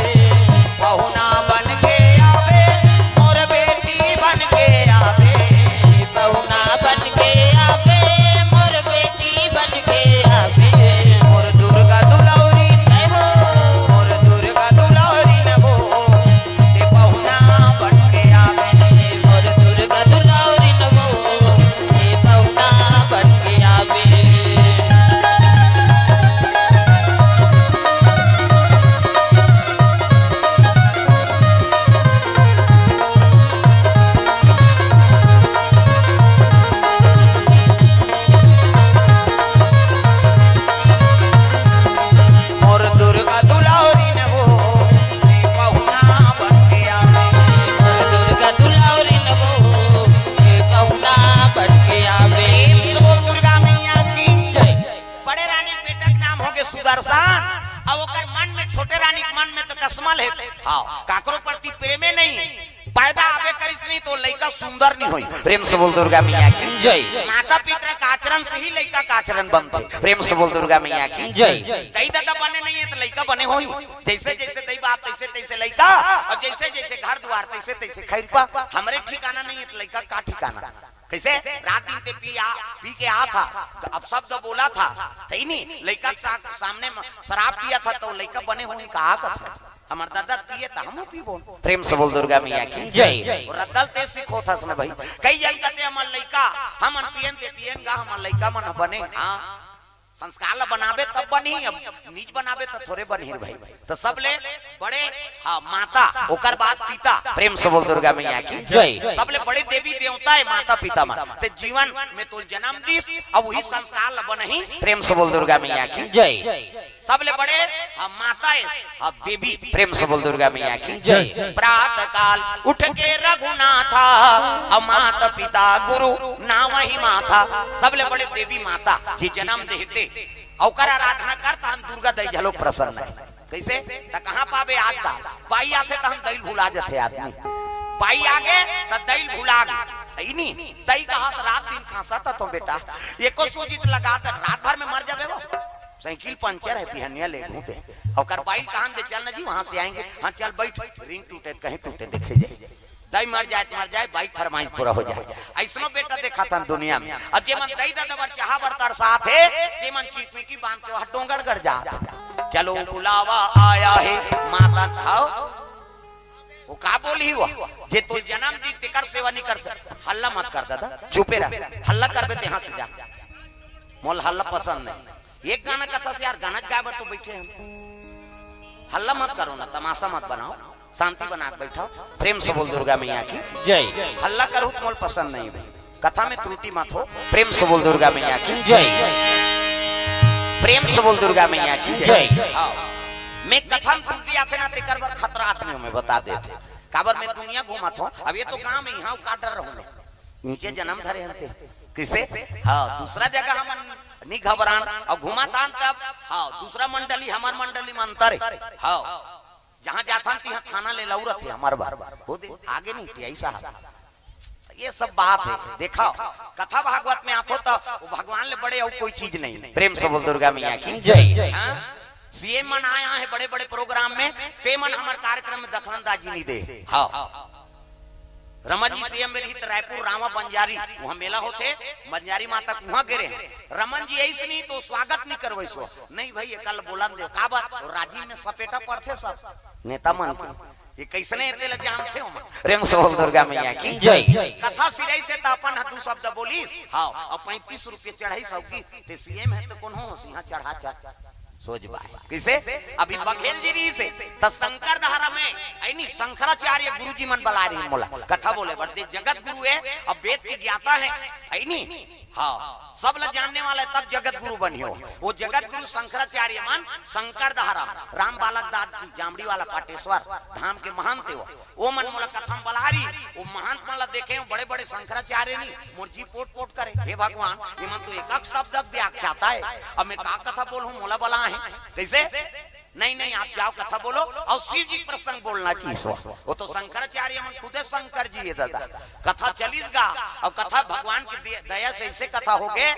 पहुना बन के आवे, मोर बेटी बन के आवे। पहुना बन के आवे, मोर बेटी बन के आवे। मोर दुर्गा दुलौरी, जय हो। मोर दुर्गा दुलौरी न वो, ते पहुना बन के आवे। मोर दुर्गा दुलौरी न वो, ते पहुना बन के आवे। मोर दुर्गा दुलौरी न वो, ते पहुना बन के आवे। मोर दुर्गा दुलौरी न वो, ते पहुना बन के आवे। प्रेम से बोल दुर्गा मैया की जय। बड़े रानी के बेटा के नाम हो गए सुदर्शन, और ओकर मन में, छोटे रानी के मन में तो कसमल है, हाँ, काकरो प्रति प्रेमे नहीं। पैदा आबे करिस नहीं तो लइका सुंदर नहीं होई। प्रेम से बोल दुर्गा मैया की जय। माता पिता का आचरण से ही लइका का आचरण बनथे। प्रेम से बोल दुर्गा मैया की जय। दई ददा बने नहीं है तो लइका बने होई? जैसे जैसे दई बाप तैसे तैसे लइका, और जैसे जैसे घर द्वार तैसे तैसे खैरपा। हमरे ठिकाना नहीं है तो लइका का ठिकाना? कैसे रात दिन ते पी आ, पी के आ था, अब शब्द बोला था, है नहीं? लइका के साथ सामने में शराब पिया था तो लइका बने होई, कहा कथे? हमर दादा पिए त हमू पीबो। प्रेम से बोल दुर्गा मैया की जय। और रद्दल ते सिखोथस न भाई। कई जन कथे हमर लइका, हमन पियन ते पियन गा, हमर लइका मन बने। हाँ, संस्कार ला बनाबे तब बनही, अब निज बनाबे त थोरे बनही रे भाई। त सबले बड़े, हाँ, माता, ओकर बाद पिता। प्रेम से बोल दुर्गा मैया की जय। सबले बड़े देवी देवता हे माता पिता मन। ते जीवन में तोल जन्म दीस, अब वही संस्कार ला बनही। प्रेम से बोल दुर्गा मैया की जय। सबले बड़े, हाँ, माता हे, हाँ, देवी। प्रेम से बोल दुर्गा मैया की जय। प्रातः काल उठ के रघुनाथा, अब माता पिता गुरु नावहि माथा। सबले बड़े देवी माता जी जन्म देथे, ओकर आराधना कर, तहन दुर्गा दई घलो प्रसन्न हे। कइसे? त कहाँ पाबे आजकल? बाई आथे, तहन दई ल भुला जथे आदमी। बाई आगे, त दई ल भुला गे। सही नी? दई कहा त रात दिन खांसत हस तो बेटा, एको सूजी त लगा त रात भर में मर जाबे वो। साइकिल पंचर हे, बिहनिया लेगहूं ते। ओकर बाई ल कहन दे, "चल ना जी, वहां से आएंगे।" हाँ, चल बैठ, रिंग टूटे त कहीं टूटे, देखे जाए। दई मर जाए त मर जाए, बाई के फरमाइश पूरा हो जाए। अइसनो बेटा देखाथन दुनिया में। अउ जेमन दई ददा बर, चाहा बर तरसात हे, तेमन चिकमिकी बांध के वहां डोंगरगढ़ जात हे। चलो बुलावा आया है माता, हव। वो का बोलही वो? जे तोल जन्म दीस तेकर सेवा नइ कर सक। हल्ला मत कर ददा, चुपे रह। हल्ला करबे त यहां से जा। मोला हल्ला पसंद नहीं। एक गाना कथा से यार, गाना गाए बर तो बैठे हन। हल्ला मत करो ना, तमाशा मत बनाओ, शांति बना के बैठो। प्रेम से बोल दुर्गा मैया की जय। हल्ला करहू त मोला पसंद नहीं भाई, कथा में त्रुटि मत हो। प्रेम से बोल दुर्गा मैया की जय। प्रेम से बोल दुर्गा मैया की जय। जय। हाँ, मैं कथा में त्रुटि आथे ना, तेकर बर खतरा आदमी हूं, मैं बता देत हूं। काबर मैं दुनिया घूमत हूं, अब ये तो गांव में, यहां का डर रहूं, नीचे जन्म धरे हन ते। कइसे? हाँ, दूसरा जगह हमन नइ घबरान, अउ घूमत हन तब, हाँ, दूसरा मंडली, हमर मंडली में अंतर हे। हाँ, जहां जाथन तिहां थाना ले लउरत हे हमर बर। हो दे, आगे नहीं टियाई साहब। ये सब बात हे। देखो, कथा भागवत में आथो त वो भगवान ले बड़े अउ कोई चीज नहीं। प्रेम से बोल दुर्गा मैया की जय। हाँ? सीएम मन आए हे बड़े-बड़े प्रोग्राम में, ते मन हमर कार्यक्रम में दखलंदाजी नइ दे। हाँ। रमन जी सीएम में रहिस त रायपुर रावा बंजारी, उहां मेला होथे, बंजारी माता के उहां गे रहेन। रमन जी अइस नहीं त स्वागत नइ करवइस। नहीं भाई, एकर ल बोलन दे। काबर? वो राजिम में सपेटा पड़थे सब। नेता मन के। ये कइसने हे तेला जानथे ओमन। प्रेम से बोल दुर्गा मैया की जय। कथा सिरइस त अपन ह दू शब्द बोलिस, हाँ, अउ पैंतीस रुपये चढ़ाइस, अउ कि ते सीएम हे त कोनो सिंहा चढ़ा चढ़। सोच बाय। कइसे? अभी बघेल जी रहिस हे, त शंकर धारा में, अइ नहीं, शंकराचार्य गुरु जी मन बलाय रहिन मोला कथा बोले बर, ते जगत गुरु हे, अब वेद के ज्ञाता हे, अइ नहीं? हाँ, सब ला जानने वाला हे, तब जगत गुरु बनियो। वो जगत गुरु शंकराचार्य मन शंकर धारा, राम बालक दास जी, जामड़ी वाला पाटेश्वर धाम के महंत हे वो। वो मन मोला कथा में बलाय रहिन, वो महंत मन ला देखे, वो बड़े-बड़े शंकराचार्य नहीं, मोर जी पोट-पोट करे, "हे भगवान, ये मन तो एक-एक शब्द के व्याख्याता हे, अब मैं का कथा बोलहूं, मोला बलाय हे।" कइसे? नहीं, नहीं, आप जाओ, कथा बोलो, अउ शिव जी प्रसंग बोलना कि ईश्वर। वो तो शंकराचार्य मन खुदे शंकर जी हे ददा। कथा चलिस गा, अउ कथा भगवान के दे-, दया से अइसे कथा हो गे।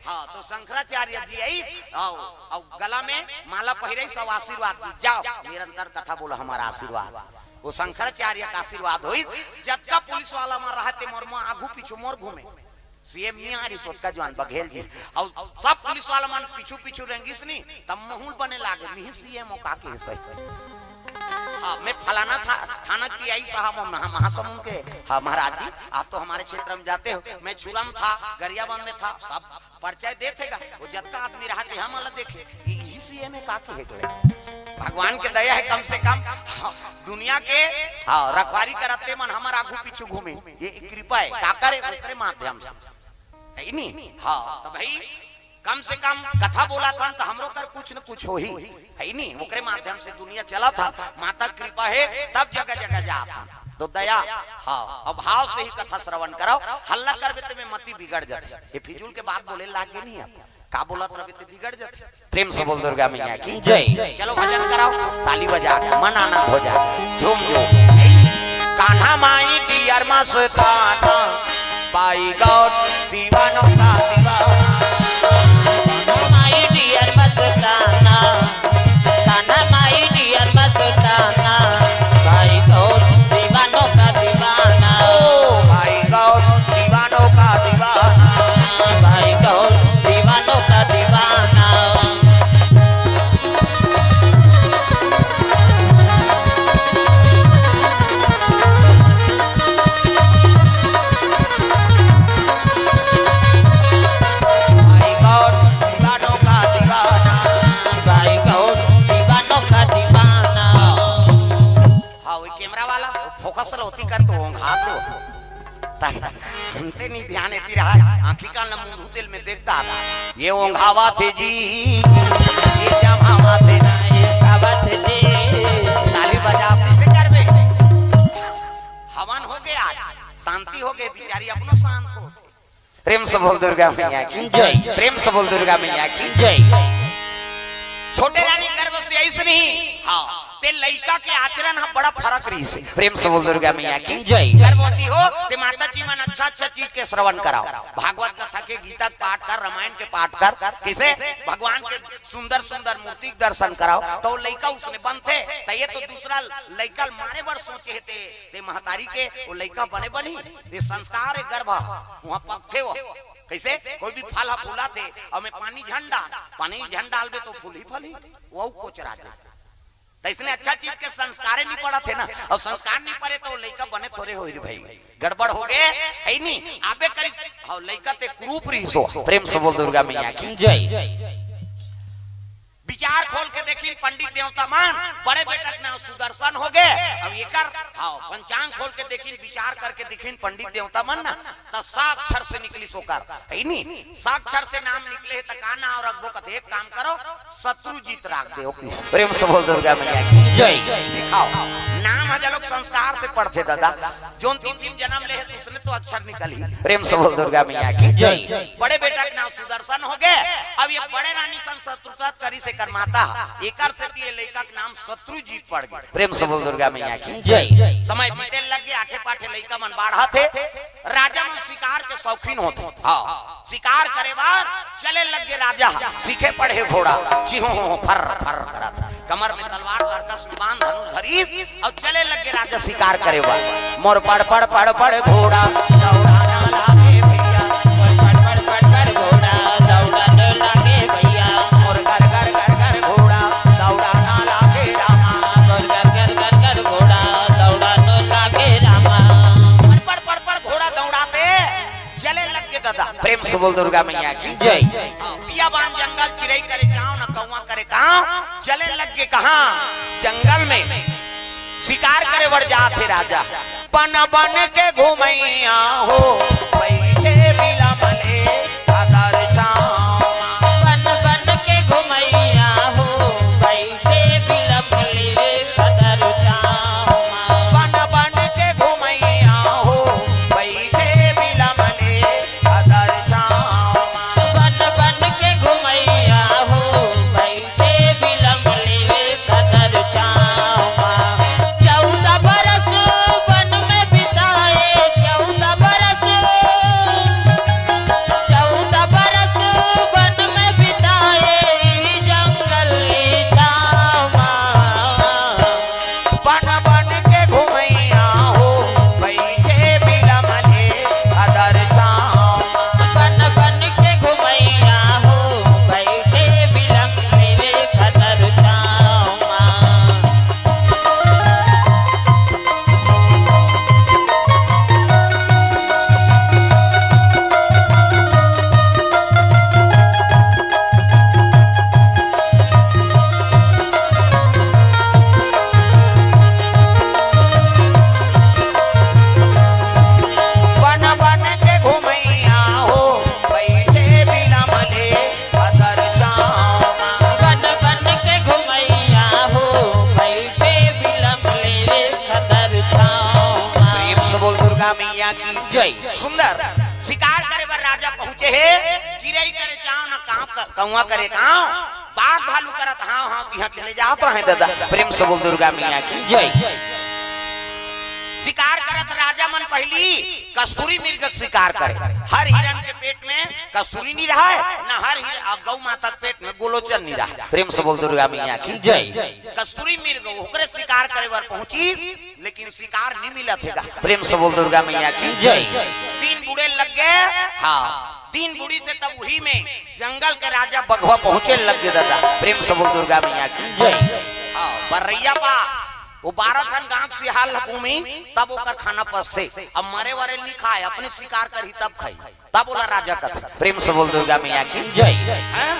हाँ, त शंकराचार्य जी अइस, अउ, अउ गला में माला पहिरइस, अउ आशीर्वाद दीस, "जाओ, निरंतर कथा बोलो, हमर आशीर्वाद।" वो शंकराचार्य के आशीर्वाद होइस, जतका पुलिस वाला मन रहिस ते मोर, मोर आगू पीछू मोर घूमे। सीएम नइ आय रहिस, ओतका जुवान बघेल जी। अउ सब पुलिस वाला मन पीछू पीछू रेंगिस नहीं, तब महूं ल बने लागे, मिही सीएम हो का के सही। हाँ, मैं फलाना था, थाना के आईएस साहब, हम महा-, महासमुंद के, हाँ, महाराज जी, आप तो हमारे क्षेत्र में जाते हो, मैं छुरा में था, गरियाबंद में था, सब परिचय देथे गा, वो जतका आदमी रहिथे, हमन ला देखे, ये, इही सीएम हे का के हेकले। भगवान के दया हे, कम से कम, हाँ, दुनिया के, हाँ, रखवारी करत ते मन हमर आगू पीछू घूमे, ये कृपा हे, काकर हे, ओकरे माध्यम से। हे नहीं? हाँ, त भाई, कम से कम कथा बोलत हन त हमरो कर कुछ न कुछ होही, हे नहीं? ओकरे माध्यम से दुनिया चलत हन, माता कृपा हे, तब जगह जगह जात हन। त दया, हाँ, अउ भाव से ही कथा श्रवण करव, हल्ला करबे ते में मति बिगड़ जाथे। ये फिजूल के बात बोले लागे नहीं आप, का बोलत रहबे ते बिगड़ जाथे। प्रेम से बोल दुर्गा मैया की जय। चलो भजन कराओ, ताली बजा के मन आनंद हो जाए, झूम झूम। कान्हा माई डियर मस्ताना, बाई गौर दीवानों का दीवाना। कान्हा माई डियर मस्ताना, कान्हा माई डियर मस्ताना, बाई गौर दीवानों का दीवाना। ओ बाई गौर दीवानों का दीवाना। भाई कौन दीवानों का दीवाना। सरौती कर तो ओंघा तो। ता-, हमते नहीं ध्यान एती रहा, आँखी कान ला मुंधू तेल में देखता। ये ओंघावा थे जी, ये जमावा थे ना, ये गावा थे जी। ताली बजा, कैसे करबे? हवन हो गया, शांति हो गई, बिचारी अपनो शांत हो। प्रेम से बोल दुर्गा मैया की जय। प्रेम से बोल दुर्गा मैया की जय। छोटे रानी गर्भ से ऐसे नहीं, हाँ, ते लइका के आचरण ह बड़ा फरक रहिसे। प्रेम से बोल दुर्गा मैया की जय। गर्भवती हो ते माता जी मन अच्छा अच्छा चीज के श्रवण कराओ, भागवत कथा के, गीता के पाठ कर, रामायण के पाठ कर, किसे भगवान के सुंदर सुंदर मूर्ति के दर्शन कराओ, तो लइका उसने बनथे। त ये तो दूसरा लइका मारे बर सोचे हे ते, ते महतारी के वो लइका बने बनी, ये संस्कार है गर्भ, वहाँ पकथे वो। कैसे? कोई भी फल ह फूला थे, और मैं पानी झन डाल, पानी झन डालबे तो फूल ही फल ही, वो कोचरा दे। तो इसने अच्छा चीज के संस्कारे नहीं पड़ा थे ना, और संस्कार नहीं पड़े तो लइका बने थोड़े हो रे भाई, गड़बड़ हो गए, है नहीं? आबे करी, हाँ, लइका ते कुरूप रहिसो। प्रेम से बोल दुर्गा मैया की जय। विचार खोल के देखिन पंडित देवता मन, बड़े बेटा के नाम सुदर्शन हो गए। अब एकर, हाँ, पंचांग खोल के देखिन, विचार करके देखिन पंडित देवता मन ना, त सा अक्षर से निकलिस ओकर, है नी? सा अक्षर से नाम निकले हे त का नाम रखबो? कथे एक काम करो, शत्रुजीत राख दे। ओके, प्रेम से बोल दुर्गा मैया की जय। दिखाओ, नाम ह जलोक संस्कार से पढ़थे दादा, जोन तिथि में जन्म ले हे, तो उसने तो अक्षर निकल ही। प्रेम से बोल दुर्गा मैया की जय। बड़े बेटा के नाम सुदर्शन हो गए। अब ये बड़े रानी संग शत्रुता करी से कर माता, एकर से ये लइका के नाम शत्रुजीत पड़ गए। प्रेम से बोल दुर्गा मैया की जय। समय बीते लग गए, आठे पाठे लइका मन बाढ़ा थे। राजा मन शिकार के शौकीन होते। हाँ, शिकार करे बार चले लग गए राजा, सीखे पढ़े घोड़ा, चिहो फर फर करत। कमर में तलवार, करकस में बाण, धनुष धरीस, अउ चले लग गे राजा शिकार करे बर। मोर पड़ पड़ पड़ पड़ घोड़ा दौड़ाना लागे भैया, मोर पड़ पड़ पड़ पड़ घोड़ा दौड़ाना लागे भैया, मोर गर गर गर गर घोड़ा दौड़ाना लागे रामा, मोर गर गर गर गर घोड़ा दौड़ाना लागे रामा। पड़ पड़ पड़ पड़ घोड़ा दौड़ाते चले लग गे दादा। प्रेम से बोल दुर्गा मैया की जय। हाँ, पिया बान जंगल चिरई करे चाव न कौवा करे काव, चले लग गे कहाँ जंगल में शिकार करे बर जात हे राजा। बन बन के घुमैया हो, बैठे बिलमले अदर छाँव। बन बन के घुमैया हो, बैठे बिलमले अदर छाँव। बन बन के घुमैया हो, बैठे बिलमले अदर छाँव। बन बन के घुमैया हो, बैठे बिलम लेवे कदर छाँव मा। चौदह बरस वन में बिताए, चौदह बरस, चौदह बरस वन में बिताए, ई जंगल ई छाँव मा। बन बन के घुमैया हो, बैठे बिलमले अदर छाँव। बन बन के घुमैया हो, बैठे बिलमले अदर छाँव। बन बन के घुमैया हो, बैठे बिलमले अदर छाँव। बन बन के घुमैया हो, बैठे बिलमले अदर छाँव। प्रेम से बोल दुर्गा मैया की जय। सुंदर शिकार करे बर राजा पहुंचे हे, चिरई करे चाव न काव, कौवा करे काव, बाघ भालू करत हाँव हाँव, तिहाँ चले जात रहे दादा। प्रेम से बोल दुर्गा मैया की जय। शिकार करत राजा मन पहली कस्तूरी मृग के शिकार करे। हर हिरन के पेट में कस्तूरी नहीं रहा है, न हर हिर-, आ, गौ माता के पेट में गोलोचन नहीं रहा है। प्रेम से बोल दुर्गा मैया की जय। कस्तूरी मृग ओकरे शिकार करे बर पहुंची, लेकिन शिकार नहीं मिलत हे गा। प्रेम से बोल दुर्गा मैया की जय। तीन बूढ़े लग गए, हाँ, तीन बूढ़ी से तब वही में जंगल के राजा बघवा पहुंचे लग गए दादा। प्रेम से बोल दुर्गा मैया की जय। हाँ, बर्रैया पा वो बारह ठन गांव सियाल घूमी, तब ओकर खाना पसते। अब मरे वरे नहीं खाए, अपने शिकार करही तब खाई, तब बोला राजा कथे। प्रेम से बोल दुर्गा मैया की जय। हाँ?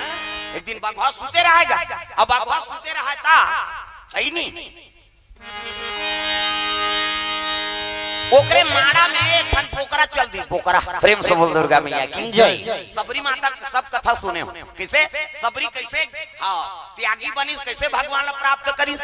एक दिन बघवा सुते रहेगा, अब बघवा सुते रहता, सही नहीं। ओकरे माड़ा में एक ठन बोकरा चल दिस, बोकरा। प्रेम से बोल दुर्गा मैया की जय। सबरी माता के सब कथा सुने हो, कइसे सबरी कइसे, हाँ, त्यागी बनिस, कइसे भगवान ला प्राप्त करिस।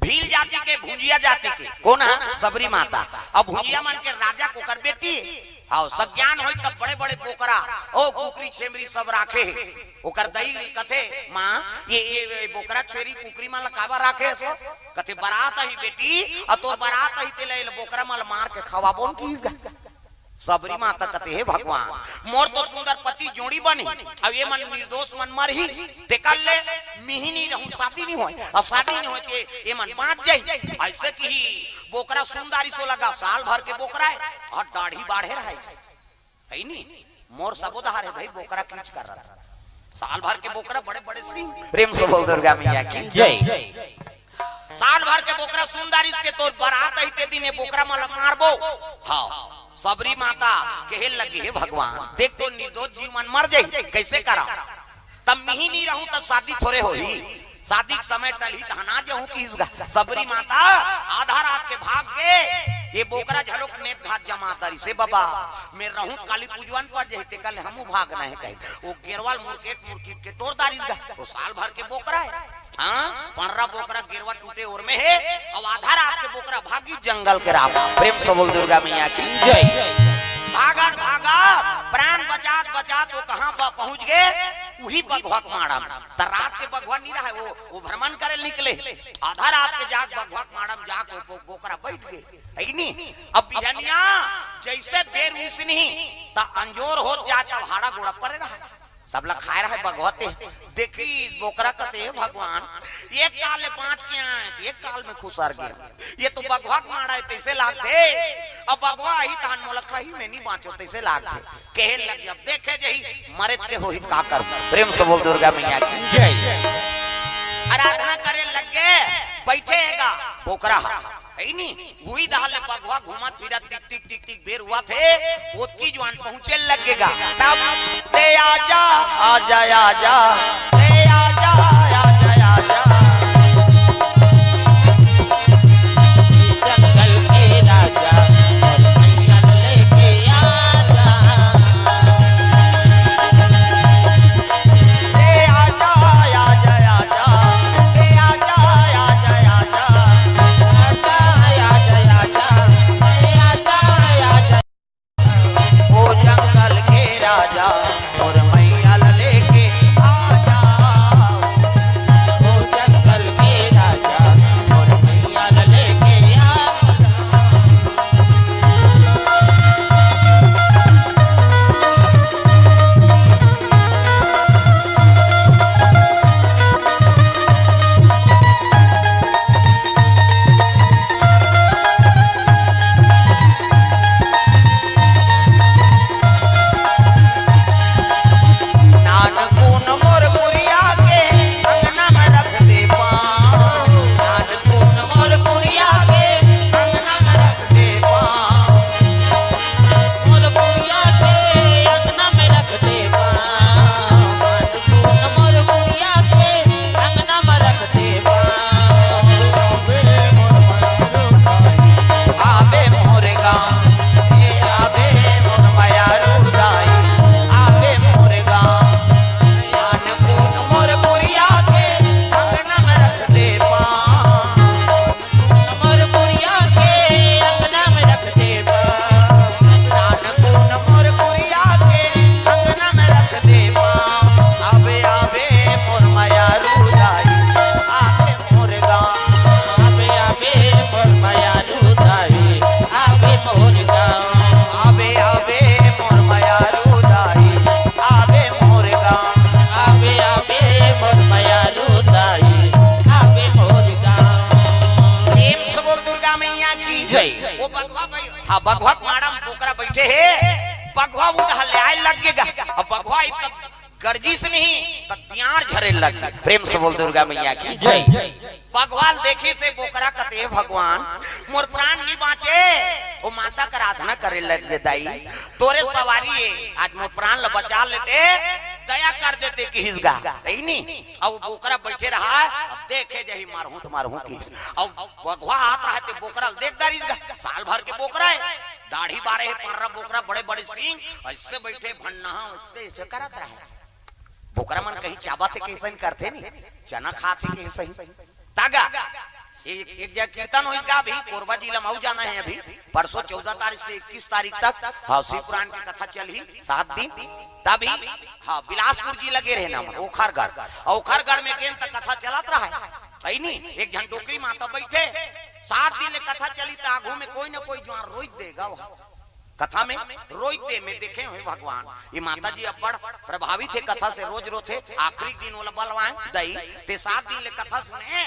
भील जाति के, भुंजिया जाति के, कोन ह? सबरी माता। अब भुंजिया मन के राजा के ओकर बेटी। हाँ, सज्ञान होई तब बड़े-बड़े बोकरा, ओ कुकरी छेमरी सब राखे हे। ओकर दई कथे, "माँ, ये, ये, ये बोकरा छेरी कुकरी मन ला काबर राखे हे तो?" कथे, "बरात आही बेटी, अउ तोर बरात आही तेला ये बोकरा मन ला मार के खवाबोन किहिस गा।" सबरी माता कथे, "हे भगवान, मोर तो सुंदर पति जोड़ी बने, अब ये मन निर्दोष मन मरही, तेकर ले मिही नी रहूं, शादी नी होय, अब शादी नी होय ते ये मन बांच जाही।" अइसे किहिस बोकरा सुंदर आइस ओ लगा, साल भर के बोकरा हे, अउ दाढ़ी बाढ़े रहिस। हइ नी? मोर सबो डहर हे भई, बोकरा कीच कर रहा था। साल भर के बोकरा, बड़े-बड़े सींग। प्रेम से बोल दुर्गा मैया की जय। साल भर के बोकरा सुंदर आइस के तोर बरात आही ते दिन ये बोकरा मन ला मारबो। हाँ, सबरी माता कहे लगे, "हे भगवान, देख तो निर्दोष जीव मन मर जाही, कइसे करंव?" तब मिही नी रहूं, तब शादी थोरे होही। शादी के समय टलही, तहन आ जाहूं किहिस गा। सबरी माता आधा रात के भाग गे, ये बोकरा झलोक नेत घात जमा दरिस हे, "बबा, मैं रहूं त काली पूजवन पर जाही, तेकर ले हमू भागना हे," कहे। ओ गेरवा ल मुरकेट मुरकीट के टोर दरिस गा। ओ साल भर के बोकरा हे। हाँ, पंडरा बोकरा गेरवा टूटे ओर में हे, अउ आधा रात के बोकरा भागी जंगल के राह। प्रेम से बोल दुर्गा मैया की जय। भागत भागत प्राण बचात बचात ओ कहाँ प-, पहुंच गे, उही बघवा के माड़ा म। त रात के बघवा नी रहय, ओ, ओ भ्रमण करे निकले। आधा रात के जाके बघवा के माड़ा म जाके ओ, ओ बोकरा बइठ गे, हइ नी? अब बिहनिया जइसे बेर उइसनही, त अंजोर होत जाय, तब हाड़ा गोड़ा परे रहय। सबला खाय रहय बघवा ते। देखिस बोकरा कथे, "हे भगवान, एक काल ले बांच के आंव, एक काल में खुसर गेंव। ये तो बघवा के माड़ा हे, तइसे लागथे। अब बघवा आही तहन मोला खाही, मैं नी बांचों, तइसे लागथे।" कहे लगे, "अब देखे जाही, मरेच के होही त का करबो?" प्रेम से बोल दुर्गा मैया की जय। आराधना करे लगे, बइठे हे गा बोकरा ह, हइ नी? उही डहर ले बघवा घूमत फिरत टिक टिक टिक टिक बेर होवत हे, ओतकी जुवार पहुंचे लगे गा। तब, "ते आजा, आजा, आजा, ते आजा, आजा, आजा।" जंगल के राजा, मोर मैया लेके आजा। ए आजा, आजा, आजा। ए आजा, आजा, आजा। आजा, आजा, आजा। ए आजा, आजा। ओ जंगल के राजा, मोर मैया ल लेके आ जा। ओ जंगल के राजा, मोर मैया ल लेके आ जा। नानकुन मोर कुरिया के अंगना में रख दे पाँव। नानकुन मोर कुरिया के अंगना में रख दे पाँव। मोर कुरिया के अंगना में रख दे पाँव। नानकुन मोर कुरिया के अंगना में रख दे पाँव। आवे मोर गाँव, ए आवे मोर मयारू दाई, आवे मोर गाँव। नानकुन मोर कुरिया के अंगना में रख दे पाँव। मोर कुरिया के अंगना में रख दे पाँव। नानकुन मोर कुरिया के अंगना में रख दे पाँव। आवे, आवे मोर मयारू दाई, आवे मोर गाँव। आवे, आवे मोर मयारू दाई, आवे मोर गाँव। आवे, आवे मोर मयारू दाई, आवे मोर गाँव। आवे, आवे मोर मयारू दाई, आवे मोर गाँव। प्रेम से बोल दुर्गा मैया की जय। ओ बघवा भाई, हाँ, बघवा के माड़ा में बोकरा बइठे हे, बघवा उधर ले आय लगे गा। अब बघवा इत गरजिस नहीं, त दियार झरे लग गे। प्रेम से बोल दुर्गा मैया की जय। बघवा ल देखिस हे बोकरा कथे, "हे भगवान, मोर प्राण नी बाँचे।" ओ माता के आराधना करे लग गे, "दाई, तोरे सवारी हे, आज मोर प्राण ल बचा लेते, दया कर देते," किहिस गा, हइ नी? अब बोकरा बइठे रहय, अब देखे जही मारहूं त मारहूं किस। अउ बघवा आत रहे ते बोकरा ल देख डारिस गा, साल भर के बोकरा हे, दाढ़ी बारे हे, पंडरा बोकरा, बड़े बड़े सींग, अइसे बइठे भन्ना, अइसे अइसे करत रहे। बोकरा मन कहीं चाबत हे कइसन करथे नी, चना खात हे कइसन। तागा एक, एक जगह कीर्तन होइस गा, अभी कोरबा जिला म अउ जाना हे अभी, परसों चौदह तारीख से इक्कीस तारीख तक, हाँ, शिव पुराण के कथा चलही सात दिन। तभी, हाँ, बिलासपुर जिला गे रहे ना, ओखरगढ़, ओखरगढ़ में गेन त कथा चलत रहे, हइ नी? एक झन डोकरी माता बइठे, सात दिन ले कथा चली त आघू में कोई ना कोई जुआर रोइच देगा वो। कथा में रोइच दे, में देखे हों भगवान, ये माता जी अब्बड़ प्रभावित हे कथा से, रोज रोथे, आखिरी दिन ओला बलवाए दई, ते सात दिन ले कथा सुने,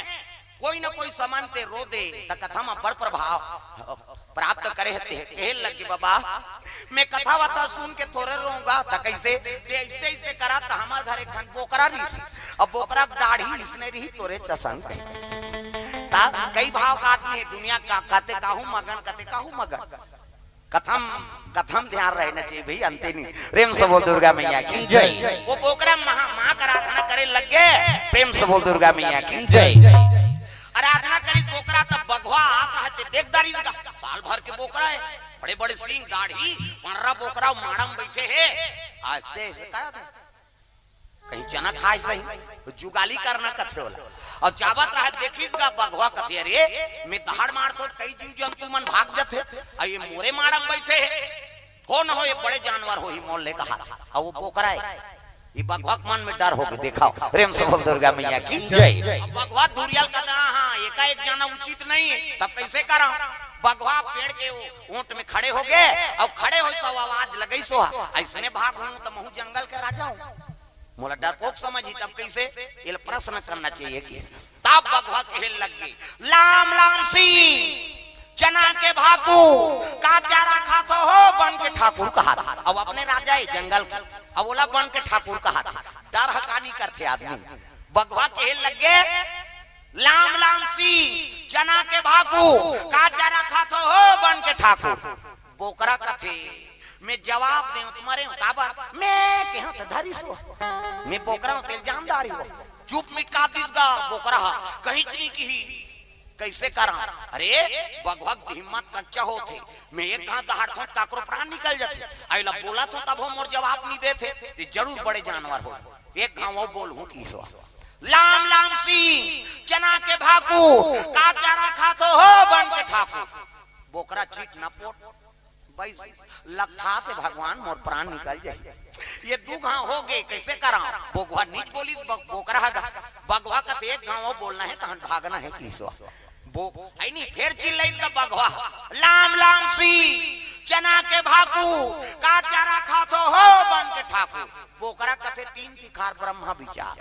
कोई ना कोई समान ते रो दे, त कथा म बड़ प्रभाव प्राप्त करे हते। कहे लगे, "बाबा, मैं कथा वथा सुन के थोरे रोंव गा।" त कइसे? "ते अइसे अइसे करा, त हमर घर एक ठन बोकरा रिहिस, अब बोकरा के दाढ़ी इसने रिही, तोरे चसन कही।" त कई भाव का आदमी हे दुनिया का, कते कहूं मगन, कते कहूं मगन। कथा म, कथा म ध्यान रहना चाहिए भई, अंते नहीं। प्रेम से बोल दुर्गा मैया की जय। वो बोकरा माँ, माँ का आराधना करे लग गे। प्रेम से बोल दुर्गा मैया की जय। आराधना करी बोकरा, तब बघवा आत रहे ते देख डारिस गा, साल भर के बोकरा हे, बड़े बड़े सींग, दाढ़ी, पंडरा बोकरा, माड़ा म बइठे हे, अइसे अइसे करत हे। कहीं चना खाइस सही, जुगाली करना कथे ओला। अउ चाबत रहे, देखिस गा बघवा, कथे, "अरे, मैं दहाड़ मारथों, कई जीव जंतु मन भाग जथे, अउ ये मोरे माड़ा म बइठे हे, हो न हो ये बड़े जानवर होही मोर ले कहाथे।" अउ वो बोकरा हे, ये बघवा के मन में डर होगे, देखव, प्रेम से बोल दुर्गा मैया की जय। अब बघवा धुरिया ल कथे, "हाँ, एकाएक जाना उचित नहीं हे, तब कइसे करंव?" बघवा पेड़ के वो ओंट में खड़े होगे, अउ खड़े होइस अउ आवाज लगइस, "अइसने भागहूं त महूं जंगल के राजा हूं।" मोला डरपोक समझही, तब कइसे? एला प्रश्न करना चाहिए कि तब बघवा कहे लग गे, "लाम लाम सिंह, चना के भाकू, का चारा खाथो हो बन के ठाकुर?" कहाथे। अब अपने राजा हे जंगल के, अब ओला बन के ठाकुर कहाथे। डर हकानी करथे आदमी। बघवा कहे लग गे, "लाम लाम सिंह, चना के भाकू, का चारा खाथो हो बन के ठाकुर?" बोकरा कथे, "मैं जवाब देंव त मरेंव, काबर? मैं केहेंव त धरिस वो। मैं बोकरा हंव, तेला जानदारी हो।" चुप मिटका दिस गा बोकरा ह, कहीं नहीं किही। कइसे करंव? अरे, बघवा के हिम्मत कंचा होथे। मैं एक घांव दहाड़थों त काकरो प्राण निकल जथे। अउ एला बोलथों तभो मोर जवाब नहीं देथे, ते जरूर बड़े जानवर हो। एक घांव अउ बोलहूं किहिस वो। "लाम लाम सिंह, चना के भाकू, का चारा खाथो हो बन के ठाकुर?" बोकरा चित न पोट बइस, लगथे भगवान मोर प्राण निकल जाही। ये दू घांव होगे, कइसे करंव? बघवा नीच बोलिस, बग-, बोकरा ह गा। बघवा कथे, "एक घांव अउ बोलना हे, तहन भागना हे," किहिस वो। बो-, हइ नहीं, फेर चिल्लाइस त बघवा, "लाम लाम सिंह, चना के भाकू, का चारा खाथो हो बन के ठाकुर?" बोकरा कथे, "तीन तिखार ब्रह्मा विचार।"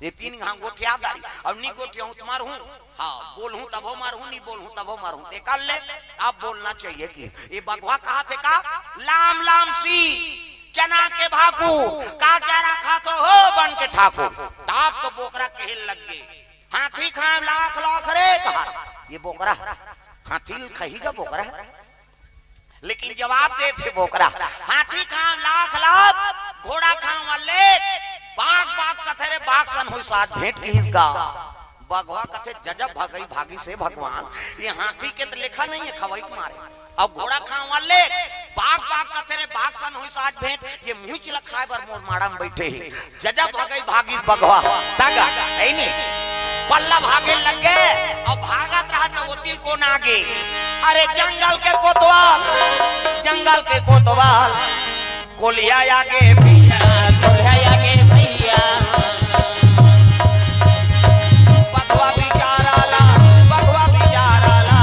ये तीन घांव गोठिया डारिस, अउ नी गोठियाहूं त मरहूं। हाँ, बोलहूं तभो मरहूं, नी बोलहूं तभो मरहूं। ते कर ले, अब बोलना चाहिए कि ये बघवा कहाथे का, "लाम लाम सिंह, चना के भाकू, का चारा खाथो हो बन के ठाकुर?" तब तो बोकरा कहे लग गे, "हाथी खांव लाख लाख रे," कहा। ये बोकरा हाथी ल खही गा बोकरा। लेकिन जवाब देथे बोकरा, "हाथी खांव लाख लाख, घोड़ा खांव अलेख, बाघ बाघ कथे रे, बाघ सन होइस आज भेंट," किहिस गा। बघवा कथे, "जजब भगई भागिस हे भगवान, ये हाथी के त लेखा नहीं हे खवई के मारे, अउ घोड़ा खांव अलेख, बाघ बाघ कथे रे, बाघ सन होइस आज भेंट, ये मुहिच ल खाय बर मोर माड़ा म बइठे हे।" जजब भगई भागिस बघवा, तगा, हइ नहीं? पल्ला भागे लग गे, अउ भागत रहा त ओती ल कोन आगे? अरे जंगल के कोतवाल, जंगल के कोतवाल, कोलिया आगे भैया, कोलिया आगे भैया। बघवा बिचारा ला, बघवा बिचारा ला,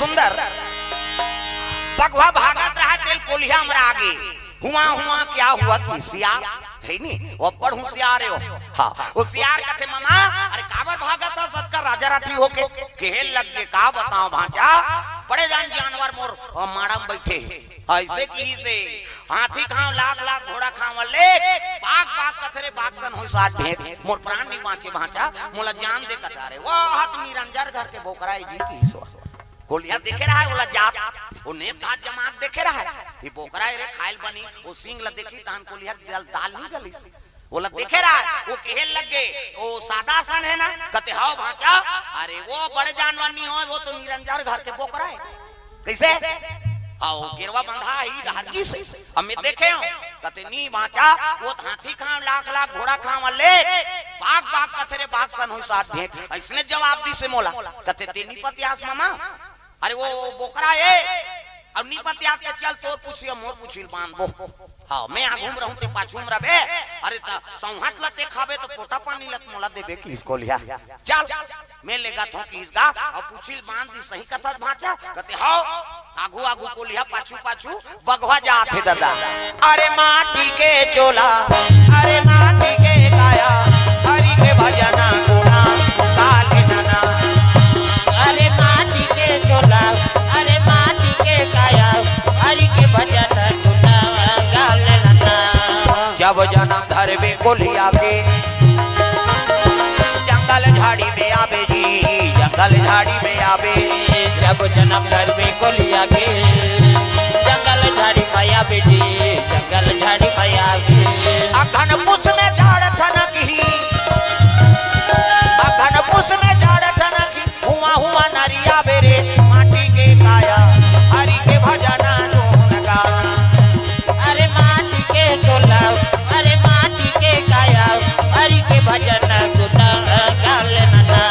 सुंदर। बघवा भागत रहा, तेल कोलिहा मरा आगे। हुआ हुआ क्या हुआ कि सियार है नी, वो बड़ होशियार है वो। हाँ, वो सियार कथे, "मामा, अरे काबर भागत ह सतका राजा राठी होके?" कहे लग गे, "का बताओ भांचा, बड़े जान जानवर मोर, अ, माड़ा में बैठे हे।" ऐसे किहिसे, "हाथी खांव लाख लाख, घोड़ा खांव ले, बाघ बाघ कथे रे, बाघ सन होइस आज भेंट, मोर प्राण नहीं बांचे भांचा, मोला जान दे कथा रे।" "वो हाथ निरंजन घर के बोकरा है जी," किहिस। कोलिहा देखे रहा है, ओला जात, वो नेत हाथ जमात देखे रहा है। ये बोकरा है रे, खाइल बनी, वो सिंग ला देखी, तहन कोलिहा दाल, दाल नहीं गलिस। ओला देखे रहा है, वो कहे लग गे, "वो सादा सन है ना?" कथे, "हव भांचा।" "अरे वो बड़े जानवर नहीं होय, वो तो निरंजन घर के बोकरा है।" "कइसे?" "हव, गेरवा बंधा है, ई डहर गिस। अब मैं देखे हंव।" कथे, "नी भांचा, वो हाथी खांव लाख लाख, घोड़ा खांव ले, बाघ बाघ कथे रे, बाघ सन होइस आज भेंट।" अइसने जवाब दिस हे मोला। कथे, "तें नी पतियास मामा?" "अरे वो बोकरा ए, अब नी पतियास त चल तोर पूछी मोर पूछी ल बांधबो। हाँ, मैं आघू म रहूं, तें पाछू म रबे। अरे त सौंहत ल तें खाबे त पोटा पानी ल त मोला देबे," किहिस कोलिहा। "चल, मैं लेगत हंव," किहिस गा, अउ पूछी ल बांध दिस। "सही कथस भांचा?" कथे, "हव।" आघू आघू कोलिहा, पाछू पाछू बघवा जात हे ददा। अरे माटी के चोला, अरे माटी के काया, हरि के भजन गुना गाले नना। अरे माटी के चोला, अरे माटी के काया, हरि के भजन गुना गाले नना। जब जनम धरबे कोलिहा के, जंगल झाड़ी में आबे जी, जंगल झाड़ी में आबे। जब जनम धरबे कोलिहा के, जंगल झाड़ी में आबे जी, जंगल झाड़ी में आबे। अगहन पुस में झाड़ ठनकही, अगहन पुस में झाड़ ठनकही, हुआ हुआ नरिया बेरे, माटी के काया, हरि के भजन गुन गाना। अरे माटी के चोला, अरे माटी के काया, हरि के भजन गुन गाले नना।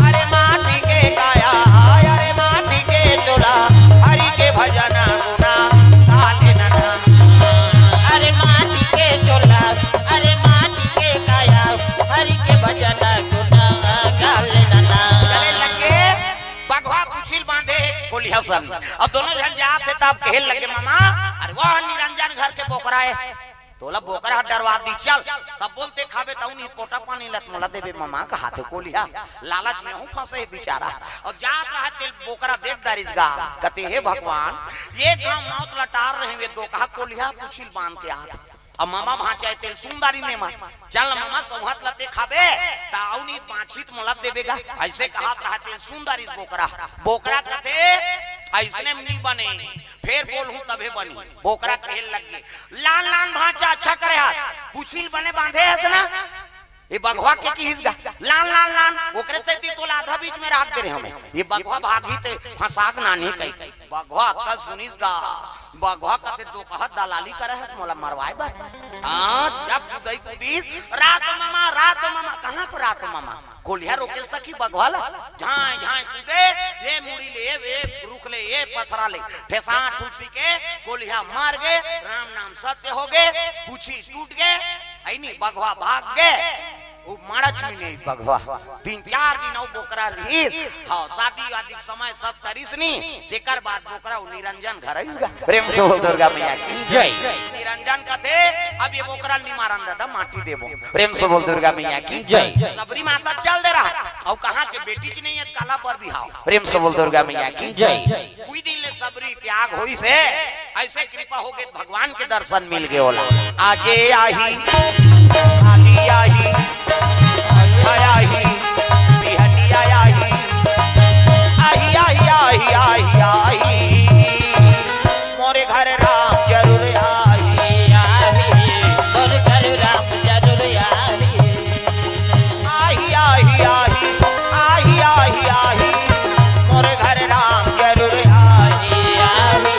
अरे माटी के काया, अरे माटी के चोला, हरि के भजन गुन गाले नना। अरे माटी के चोला, अरे माटी के काया, हरि के भजन गुन गाले नना। चले लगे, बघवा पूछी ल बांधे हे कोलिहा सन। अब दोनों झन जात हे, तब कहे लगे, "मामा, अरे वो निरंजन घर के बोकरा हे, तोला बोकरा ह डरवा दी, चल, सब बोलते खाबे तऊ नहीं, पोटा पानी ल त मोला देबे मामा," कहाथे कोलिहा। लालच में हूँ फंसे हे बेचारा। अउ जात रहा तेल बोकरा देख दारिस गा, कथे, "हे भगवान, ये गांव मौत लटार रहे, वे दो कहा कोलिहा पूछी ल बांध के आत।" अब मामा भांचा ए तेल सुंदरी में मा, "चल मामा, सौंहत ल ते खाबे, त अउ नी बांचिस त मोला देबे गा।" अइसे कहत रहा तेल सुंदरी बोकरा। बोकरा कथे, "अइसने में नी बने, फेर बोलहूं तभे बनी।" बोकरा कहे लग गे, "लान लान भांचा, अच्छा करे हाथ, पूछी ल बने बांधे हस ना?" ए बघवा के किहिस गा, "लान लान लान, ओकरे सेती तोला आधा बीच में राख दे रहे हमें, ए बघवा भागही ते फंसा के नानी कही।" बघवा अक्कल सुनिस गा, बघवा कथे, "दो कहत दलाली करे हस मोला मरवाए बर।" हाँ, जब कुदई कुदिस, "रात मामा, रात मामा।" कहाँ को रात मामा? कोलिहा रोके सकी बघवा ला? झांय झांय कुदे, ये मुड़ी ले, ये रुख ले, ये पथरा ले, ठेसा ठुसी के कोलिहा मर गे। राम नाम सत्य हो गे, पूछी टूट गे, अइनी बघवा भाग गे। वो माड़च में नहीं बघवा। तीन चार दिन अउ बोकरा रहिस। हाँ, शादी वादी के समय सब करिस नी, तेकर बाद बोकरा वो निरंजन घर आइस गा। प्रेम से बोल दुर्गा मैया की जय। निरंजन कथे, "अब ये बोकरा ल नी मारन दादा, माटी देबो।" प्रेम से बोल दुर्गा मैया की जय। सबरी माता चल दे रहा, अउ कहाँ के बेटी की नहीं है, काला बर बिहाव। प्रेम से बोल दुर्गा मैया की जय। उही दिन ले सबरी त्याग होइस हे, अइसे कृपा हो गे, भगवान के दर्शन मिल गे ओला। आजे आही, काली आही, आही, बिहनिया आही, आही, आही, आही, आही, आही। मोरे घर राम जरूर आही। आही, मोरे घर राम जरूर आही। आही, आही, आही, आही, आही, आही, मोरे घर राम जरूर आही। आही,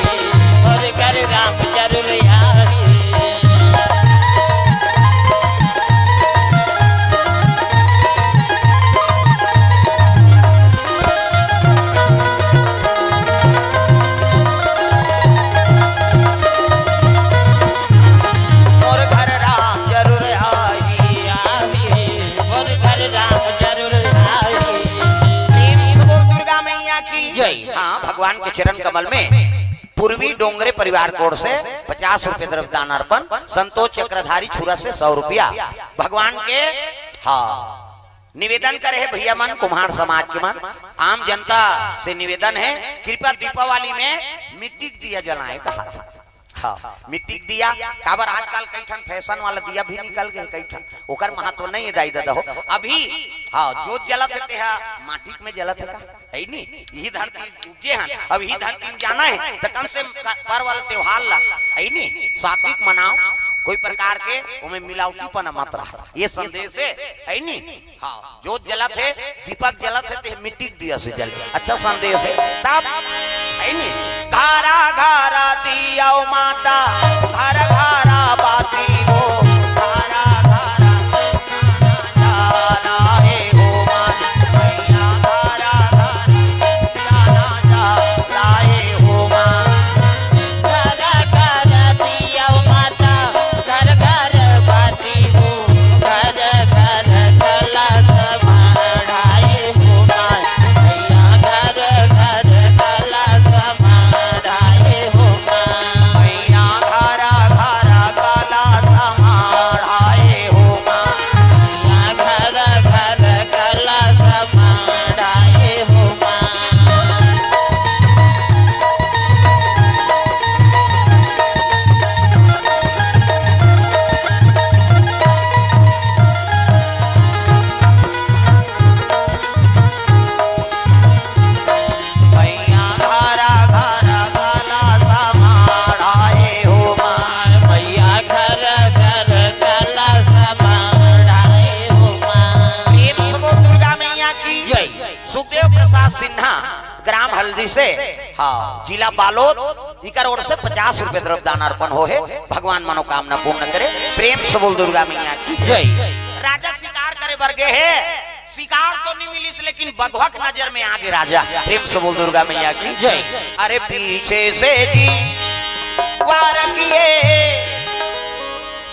मोरे घर राम जरूर आही। भगवान के चरण कमल में पूर्वी डोंगरे परिवार कोण से पचास रुपये द्रव्य दान अर्पण, संतोष चक्रधारी छुरा से सौ रुपया भगवान के। हाँ, निवेदन करे हे भैया मन, कुम्हार समाज के मन, आम जनता से निवेदन हे, कृपया दीपावली में मिट्टी के दिया जलाए कहा था। हाँ, मिट्टी के दिया, काबर आजकल कई ठन फैशन वाला दिया भी निकल गए, कई ठन, ओकर महत्व नहीं हे दाई ददा हो। अभी हाँ, जोत जलत हे तेहा माटी में जलत हे का? हे नी, इही धरती उपजे हन, अब इही धरती में जाना हे त कम से कम का-, पर्व वाला त्योहार ला, हे नी, सात्विक मनाओ, कोई प्रकार के ओमे मिलावटीपना मत रहा, ये संदेश हे, हे नी। हाँ, जोत जलत हे, दीपक जलत हे, ते मिट्टी के दिया से जले, अच्छा संदेश हे। तब हे नी, घरा घरा दिया माता, घर घरा बाती हो, घरा घरा जाना हे हो माता, मैया घरा घरा जाना जा लाए हो माँ। घर घर दिया माता, घर घर बाती हो, घर घर कलश मढ़ाए हो माँ। मैया घर घर कलश मढ़ाए हो माँ। मैया घर घर कलश मढ़ाए हो माँ। मैया घर घर कलश मढ़ाए हो माँ। मैया घरा घरा कलश मढ़ाए हो माँ। मैया घर घर कलश मढ़ाए हो माँ। प्रेम से बोल दुर्गा मैया की जय। सुखदेव प्रसाद सिन्हा, ग्राम हल्दी से, हाँ, जिला बालोद, इकर ओर से पचास रुपये द्रव्य दान अर्पण हो हे। भगवान मनोकामना पूर्ण करे। प्रेम से बोल दुर्गा मैया की जय। राजा शिकार करे बर गे हे, शिकार तो नहीं मिलिस, लेकिन बघवा के नजर में आ गे राजा। प्रेम से बोल दुर्गा मैया की जय। अरे पीछे से जी वार किए,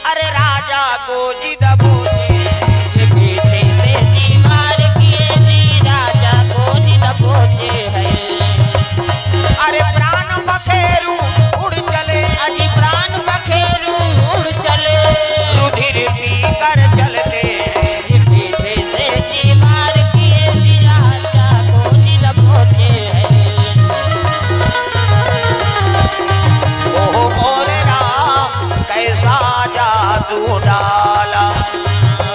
अरे राजा को जिद बोले, पीछे से जी वार किए जी, राजा को जिद बोले है। अरे प्राण पखेरु उड़ चले, अजी प्राण पखेरु उड़ चले, रुधिर पी कर चलते हैं। पीछे से जी वार किए जी, राजा को जिद बोले है। ओहो मोरे राम, कैसा जादू डाला।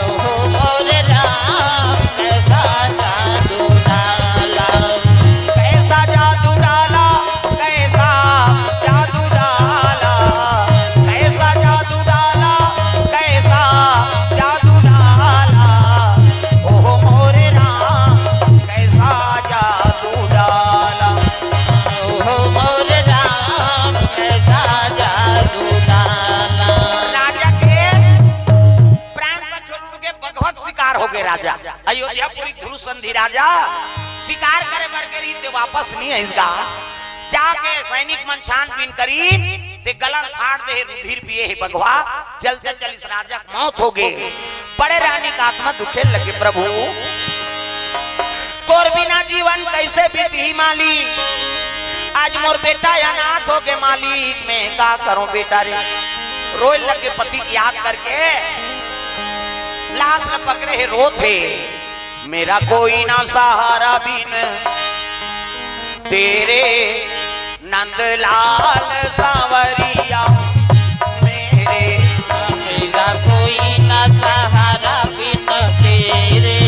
ओहो मोरे राम, कैसा जादू डाला। कैसा जादू डाला, कैसा जादू डाला, कैसा जादू डाला, कैसा जादू डाला। ओहो मोरे राम, कैसा जादू डाला। ओहो मोरे राम, कैसा जादू डाला। राजा के प्राण पखेरु उड़ गे, बघवा के शिकार हो गे राजा। अयोध्यापुरी ध्रुव संधि राजा शिकार करे बर गे रहिस ते वापस नहीं आइस गा। जाके सैनिक मन छानबीन करिन ते गला ल फाड़ दे हे, रुधिर पिए हे बघवा। जलते जलते इस राजा के मौत हो गे। बड़े रानी का आत्मा दुखे लगे, प्रभु तोर बिना जीवन कैसे बीतही मालिक, आज मोर बेटा अनाथ हो गे मालिक, मैं का करूं बेटा रे। रोए लगे पति की याद करके, लाश ल पकड़े हे, रोत हे। मेरा कोई ना सहारा बिन तेरे नंदलाल सांवरिया मेरे। मेरा कोई ना सहारा बिन तेरे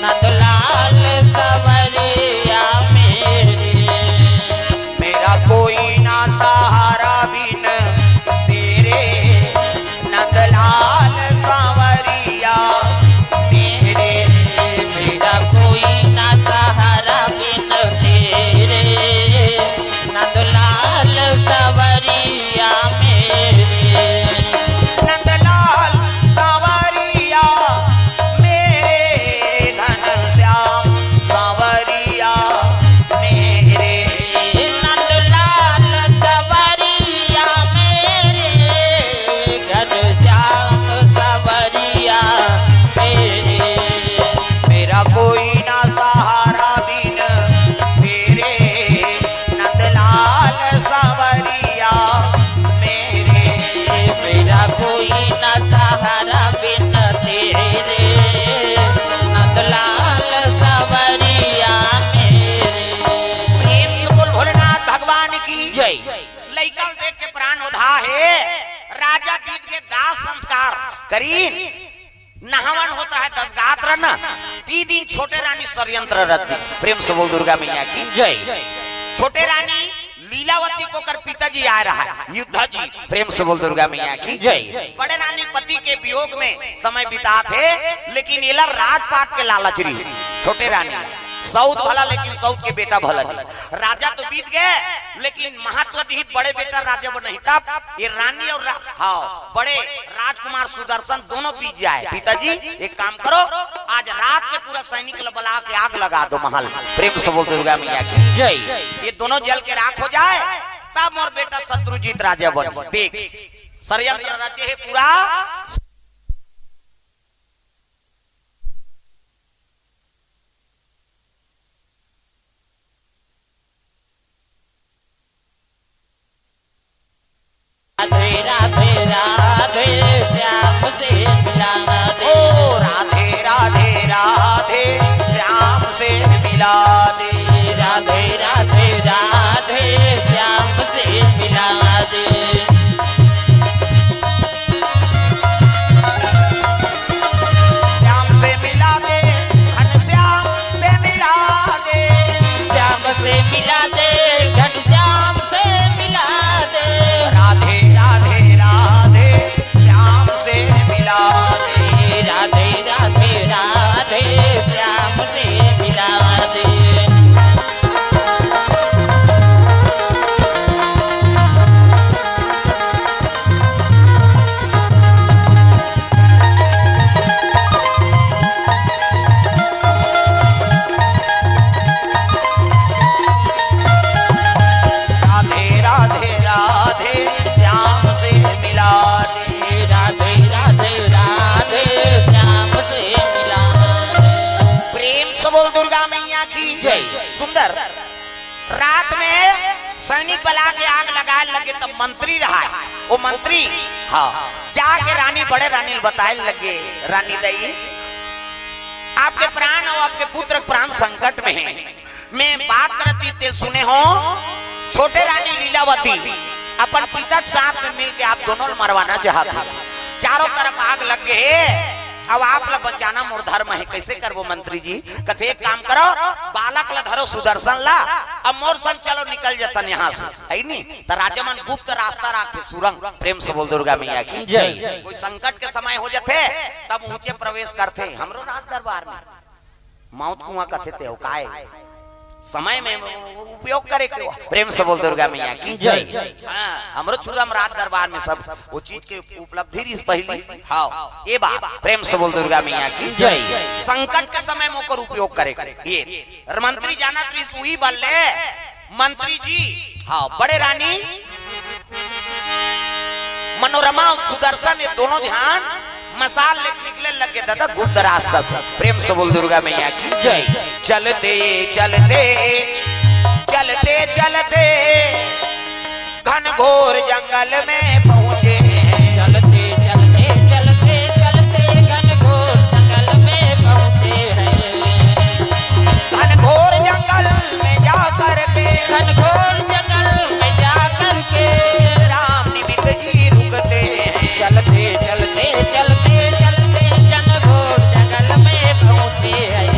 नंदलाल सांवरिया मेरे। मेरा कोई ना सहारा बिन तेरे नंदलाल सांवरिया मेरे। मेरा कोई ना सहारा बिन तेरे नंदलाल सांवरिया मेरे। नंदलाल सांवरिया करीन नहावन होत रहे, दस गात रह ना, ती दिन छोटे रानी षड्यंत्र रच दी। प्रेम से बोल दुर्गा मैया की। जय। छोटे रानी लीलावती को कर पिताजी आए रहा है, युद्ध जी। प्रेम से बोल दुर्गा मैया की। जय। बड़े रानी पति के वियोग में समय बितात हे, लेकिन एला राजपाट के लालच रही छोटे रानी। सौत भला, लेकिन सौत के बेटा भला नहीं। राजा तो बीत गए, लेकिन महत्व दिहित बड़े बेटा राजा बन नहीं। तब ये रानी और रा-, हाँ, बड़े राजकुमार सुदर्शन दोनों बीत जाए। पिताजी, एक काम करो, आज रात के पूरा सैनिक ल बला के आग लगा दो महल। प्रेम से बोल दुर्गा मैया की। जय। ये दोनों जल के राख हो जाए, तब मोर बेटा शत्रुजीत राजा बन। देख, षड्यंत्र रचे हे पूरा। राधे राधे राधे श्याम से मिला दे। ओ राधे राधे राधे श्याम से मिला दे। राधे राधे राधे श्याम से मिला दे। श्याम से मिला दे, घनश्याम से मिला दे। श्याम से मिला दे, घनश्याम से मिला दे। राधे राधे राधे श्याम से मिला दे। राधे राधे राधे श्याम से मिला दे। राधे राधे राधे श्याम से मिला दे। राधे राधे राधे श्याम से मिला दे। प्रेम से बोल दुर्गा मैया की। जय। सुंदर। रात में सैनिक बला के आग लगाए लगे, तब मंत्री रहा है, वो मंत्री, हाँ, जाके रानी, बड़े रानी ल बताए लगे, रानी दई, आपके प्राण और आपके पुत्र के प्राण संकट में है। मैं बात करती तेल सुने हो, छोटे रानी लीलावती अपन पिता के साथ में मिलके आप दोनों ल मरवाना चाहत है। चारों तरफ आग लग गए, अब आप ला बचाना मोर धर्म है, कैसे करबो मंत्री जी? कथे, एक काम करो, बालक ला धरो, सुदर्शन ला, अब मोर संग चलो, निकल जतन यहाँ से, है नी? त राजा मन गुप्त रास्ता राखथे, सुरंग। प्रेम से बोल दुर्गा मैया की। जय। कोई संकट के समय हो जथे, तब ऊंचे प्रवेश करथे। हमरो राज दरबार में मौत कुआं कथे ते हो, काय समय में उपयोग करे के हो। प्रेम से बोल दुर्गा मैया की। जय। हाँ, हमरो छुरा में राज दरबार में सब वो चीज के उपलब्धि रहिस पहली। हाँ, ए बा, प्रेम से बोल दुर्गा मैया की। जय। संकट के समय में ओकर उपयोग करे के। ये मंत्री जानत रहिस, उही बल्ले मंत्री जी, हाँ, बड़े रानी मनोरमा और सुदर्शन, ये दोनों ध्यान मसाल लेके निकले लगे दादा गुप्त रास्ता से। प्रेम से बोल दुर्गा मैया की। जय। चलते चलते, चलते चलते घनघोर जंगल में पहुंचे। चलते चलते चलते चलते घनघोर जंगल में पहुंचे हैं। घनघोर जंगल में जा करके, घनघोर जंगल में जा करके राम निमित्त जी रुकते हैं। चलते चलते चलते चलते घनघोर जंगल में पहुंचे हैं।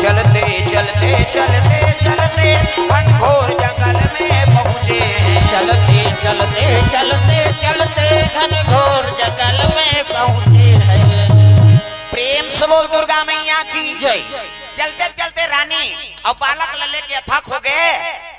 चलते चलते चलते चलते घनघोर जंगल में पहुंचे। चलते चलते चलते चलते घनघोर जंगल में पहुंचे हैं। प्रेम से बोल दुर्गा मैया की। जय। चलते चलते रानी अउ बालक ल लेके अथक हो गए,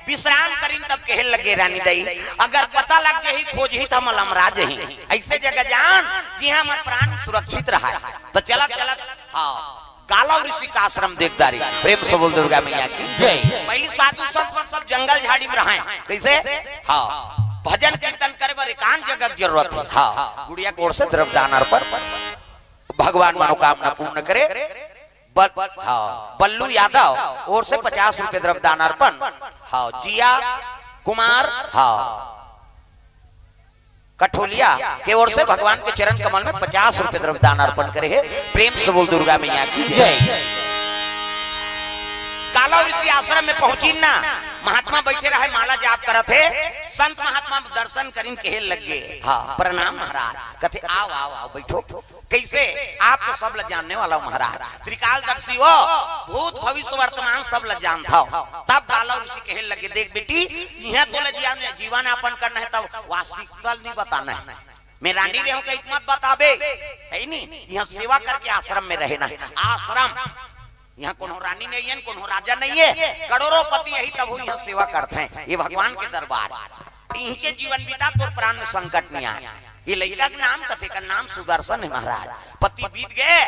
विश्राम करिन, तब कहे लगे रानी दई, अगर पता लग जाही, खोजही त हमन लमरा जाही। ऐसे जगह जान जिहां हमर प्राण सुरक्षित रहा। त चलत चलत, हाँ, गालव ऋषि का आश्रम देख डारे। प्रेम से बोल दुर्गा मैया की। जय। पहली साधु संत मन सब जंगल झाड़ी में रहे। कैसे? हाँ, भजन कीर्तन करे बर एकांत जगह के जरूरत है। हाँ, गुड़िया के ओर से द्रव्य दान अर्पण, भगवान मनोकामना पूर्ण करे। बल-, हाँ, बल्लू यादव ओर से पचास रुपए द्रव्य दान अर्पण। हाँ, जिया कुमार, हाँ, कठोलिया के ओर से भगवान के चरण कमल में पचास रुपए द्रव्य दान अर्पण करे हे। प्रेम से बोल दुर्गा मैया की जय। जय। गालव ऋषि आश्रम में पहुंचिन ना, महात्मा बैठे रहे, माला जाप करत हे। संत महात्मा दर्शन करिन, कहे लगे, हाँ, प्रणाम महाराज। कथे, "आओ, आओ, आओ, बैठो।" कइसे? आप तो सब ल जानने वाला हो महाराज, त्रिकालदर्शी हो, भूत भविष्य वर्तमान सब ल जानत हो। तब गालव ऋषि कहे लगे, "देख बेटी, इहाँ तोला जीवन, जीवन यापन करना हे, तब वास्तविकता नहीं बताना हे। मैं रानी रहे हूँ, कहीं मत बताबे, हे नी? इहाँ सेवा करके आश्रम में रहना हे।" आश्रम, इहाँ कोनो रानी नहीं हे, कोनो राजा नहीं हे, करोड़ोपति हे, तभो इहाँ सेवा करथे। ये भगवान के दरबार। इहिंचे जीवन बिता, तोर प्राण में संकट नहीं आए। ये लइका के नाम, कथे का नाम सुदर्शन हे महाराज। पति बीत गए,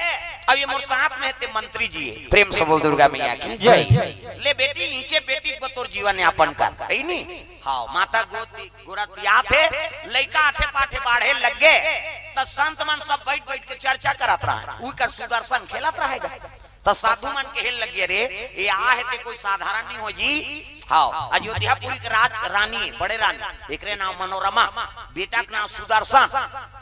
अब ये मोर साथ में हे, ते मंत्री जी हे। प्रेम से बोल दुर्गा मैया की जय। ले बेटी, इहिंचे बेटी को तोर जीवन यापन कर, हे नी? हाँ, माता गोद, गोरत पियात हे, लइका आठे पाठे बाढ़े लग गए, त संत मन सब बैठ बैठ के चर्चा करत रहे, उकर सुदर्शन खेलत रहेगा। त साधु मन कहे लगे, "अरे, ये आहे ते कोई साधारण नहीं हो जी।" हाँ, अयोध्यापुरी के राज रानी, बड़े रानी, एकरे नाम मनोरमा, बेटा के नाम सुदर्शन।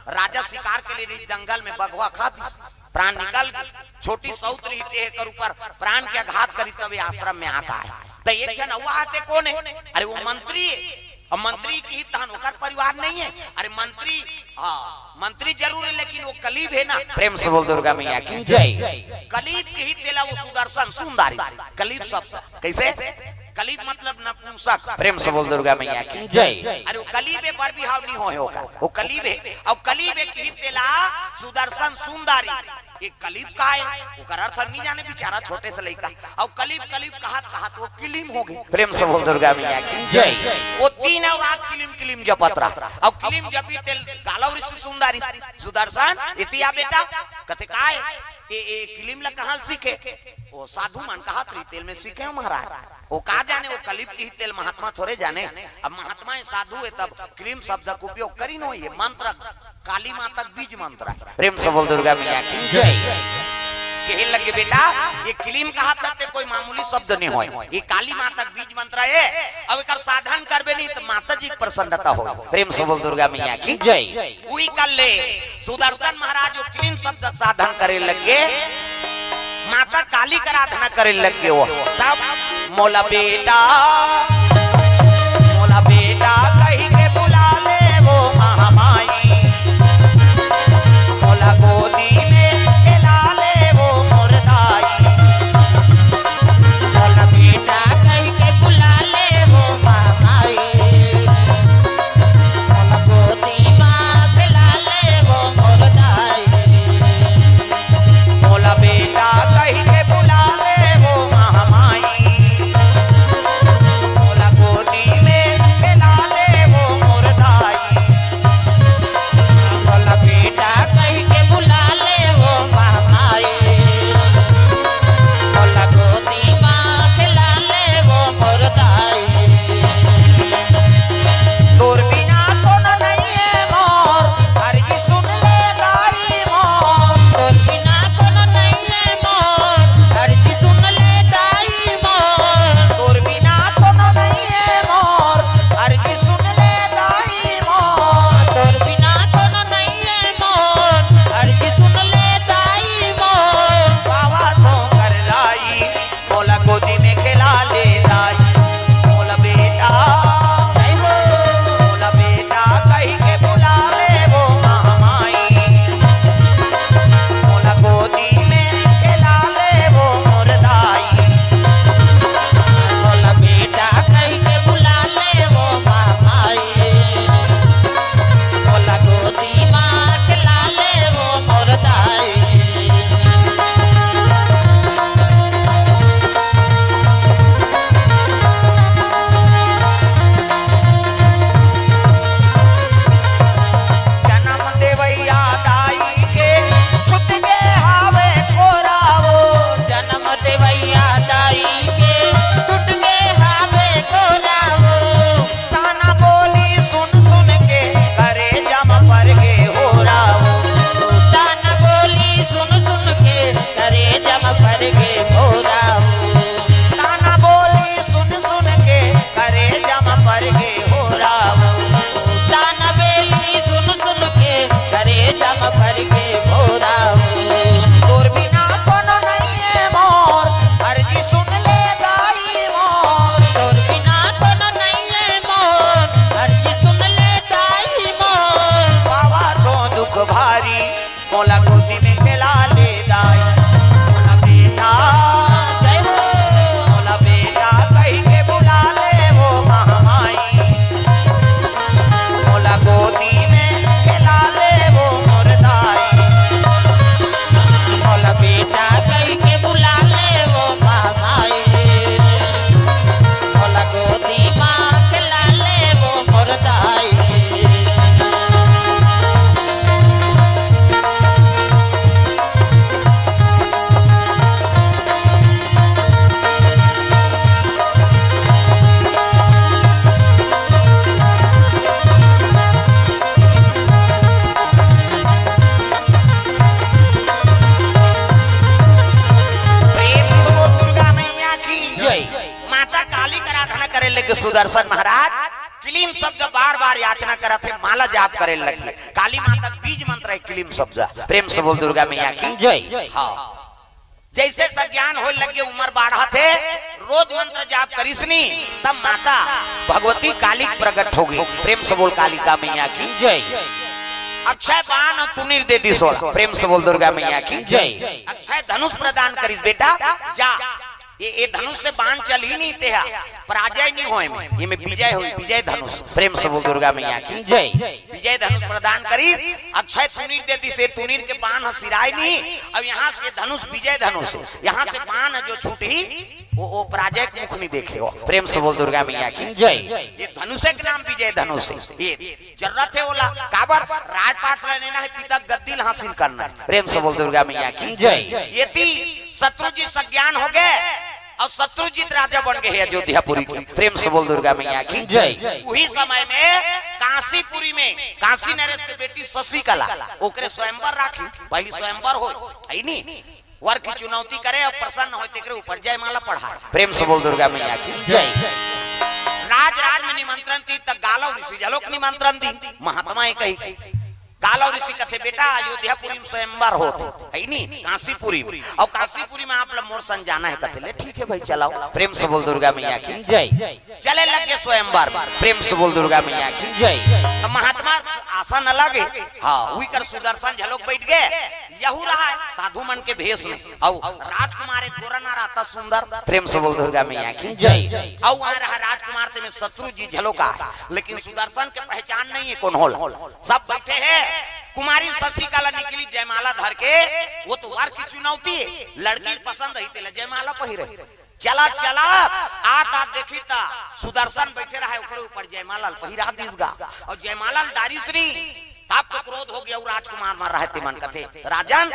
राजा शिकार के लिए रही, जंगल में बघवा खा दिस, प्राण निकल गए। छोटी सौत रही, ते एकर ऊपर प्राण के आघात करी, तब ये आश्रम में आका हे। त एक झन अउ आते, "कौन हे?" "अरे, वो मंत्री हे।" अब मंत्री किही तहन ओकर परिवार नहीं हे? अरे मंत्री, हाँ, मंत्री जरूर हे, लेकिन वो कलीब हे ना। प्रेम से बोल दुर्गा मैया की जय। कलीब किही तेला वो सुदर्शन सुंदरी, कलीब शब्द। कइसे? कलीब मतलब नपुंसक। प्रेम से बोल दुर्गा मैया की जय। अरे वो कलीब हे, बर बिहाव नहीं होय हे ओकर, वो कलीब हे। अउ कलीब हे किही तेला सुदर्शन सुंदरी। ये कलीब का हे? ओकर अर्थ नहीं जाने बेचारा, छोटे से लइका। अउ कलीब, कलीब कहत कहत वो किलीम हो गए। प्रेम से बोल दुर्गा मैया की जय। वो दिन अउ रात किलीम किलीम जपत रहा। अउ किलीम जपी तेल गालव ऋषि सुंदरी, "सुदर्शन, इति आ बेटा।" कथे, "का हे?" "ए, ए किलीम ला कहाँ सीखे?" "वो साधु मन कहत रही तेल में सीखे हो महाराज।" वो का जाने, वो कलीब किही तेल महात्मा थोरे जाने। अब महात्मा हे, साधु हे, तब किलीम शब्द का उपयोग करिन हो, ये मंत्र काली माता के बीज मंत्र हे। प्रेम से बोल दुर्गा मैया की जय। कहे लगे, "बेटा, ये किलीम कहत हे ते कोई मामूली शब्द नहीं होय, ये काली माता के बीज मंत्र हे। अब एकर साधन करबे नहीं त माता जी के प्रसन्नता होय।" प्रेम से बोल दुर्गा मैया की जय। उही कर ले सुदर्शन महाराज वो किलीम शब्द के साधन करे लगे, माता काली के आराधना करे लगे वो। तब, "मोला बेटा, मोला बेटा कहि के बुला ले वो महामाई, मोला गोदी में खेला ले वो मोर दाई।" मोला बेटा कहि के बुला ले वो महामाई, मोला गोदी में खेला ले वो मोर दाई। मोला बेटा कहि के बुला ले वो महामाई, मोला गो दम भर के भोरा हो। तोर बिना कोनो नइये मोर, अर्जी सुन ले दाई मोर। तोर बिना कोनो नइये मोर, अर्जी सुन ले दाई मोर। पावा तो दुख भारी, मोला गोदी में खेला ले दाई। मोला बेटा, जय हो। मोला बेटा कहि के बुला ले वो महामाई। मोला गोदी में खेला ले वो मोर दाई। मोला बेटा कहि के बुला ले वो महामाई। मोला गोदी मा खेला ले वो मोर दाई। प्रेम से बोल दुर्गा मैया की। जय। माता काली कर आराधना करे लगे सुदर्शन महाराज। क्लीम शब्द बार बार याचना करत हे, माला जाप करे लगे। काली माता के बीज मंत्र है क्लीम शब्द। प्रेम से बोल दुर्गा मैया की। जय। हाँ। जैसे सज्ञान होय लगे, उमर बाढ़त हे, रोज मंत्र जाप करिस नी, तब माता भगवती काली प्रकट होगे। प्रेम से बोल कालिका मैया की। जय। अक्षय बाण अउ तुनीर दे दिस ओला। प्रेम से बोल दुर्गा मैया की। जय। अक्षय धनुष प्रदान करिस, बेटा जा, ये, ये धनुष से बाण चलही नी तेहा, पराजय नी होय में, ये में विजय होय, विजय धनुष। प्रेम से बोल दुर्गा मैया की। जय। विजय धनुष प्रदान करिस, अक्षय तुनीर दे दिस, ये तुनीर के बाण ह सिराय नी। अब यहाँ से धनुष विजय धनुष हे, यहाँ से बाण जो छूटही, वो, वो पराजय के मुख नी देखे हो। प्रेम से बोल दुर्गा मैया की। जय। ये धनुष के नाम विजय धनुष हे। ये जरूरत हे ओला, काबर? राजपाट ला लेना हे, पिता गद्दी ला हासिल करना हे। प्रेम से बोल दुर्गा मैया की। जय। ये ती शत्रुजीत सज्ञान होगे अउ शत्रुजीत राजा बन गे हे अयोध्यापुरी के। प्रेम से बोल दुर्गा मैया की। जय। उही समय में काशीपुरी में काशी नरेश के बेटी शशिकला, ओकरे स्वयंवर राखी, पहली स्वयंवर होय, हे नी? वर की चुनौती करे अउ प्रसन्न होय तेकरे ऊपर जयमाला पढ़ाय। प्रेम से बोल दुर्गा मैया की। जय। राज राज में निमंत्रण दी त गालव ऋषि झलोक निमंत्रण दी। महात्मा हे कही, गालव ऋषि कथे, बेटा अयोध्यापुरी में स्वयंवर होत हे नी, काशीपुरी में, अउ काशीपुरी में आप ला मोर संग जाना हे। कथे ले ठीक हे भाई चलाओ। प्रेम से बोल दुर्गा मैया की। जय। चले लगे स्वयंवर। प्रेम से बोल दुर्गा मैया की। जय। त महात्मा आसन अलग हे, हाँ, उही कर सुदर्शन झलोक बैठ गे। यहू रहय साधु मन के भेष में, अउ राजकुमार एक गोरा नार अता सुंदर। प्रेम से बोल दुर्गा मैया की। जय। अउ वहाँ रहा राजकुमार ते में शत्रुजीत झलोक हे, लेकिन सुदर्शन के पहचान नहीं हे कोन होल। सब बैठे हे, कुमारी शशिकला निकली जयमाला धर के, वो तो वर की चुनौती हे, लड़की पसंद हे तेला जयमाला पहिरे। चलत चलत आत आत देखी त सुदर्शन बैठे रहय, ओकरे ऊपर जयमाला ल पहिरा दिस गा। अउ जयमाला ल डारिस नी, तब तो क्रोध होगे अउ राजकुमार मन रहय ते मन कथे, राजन,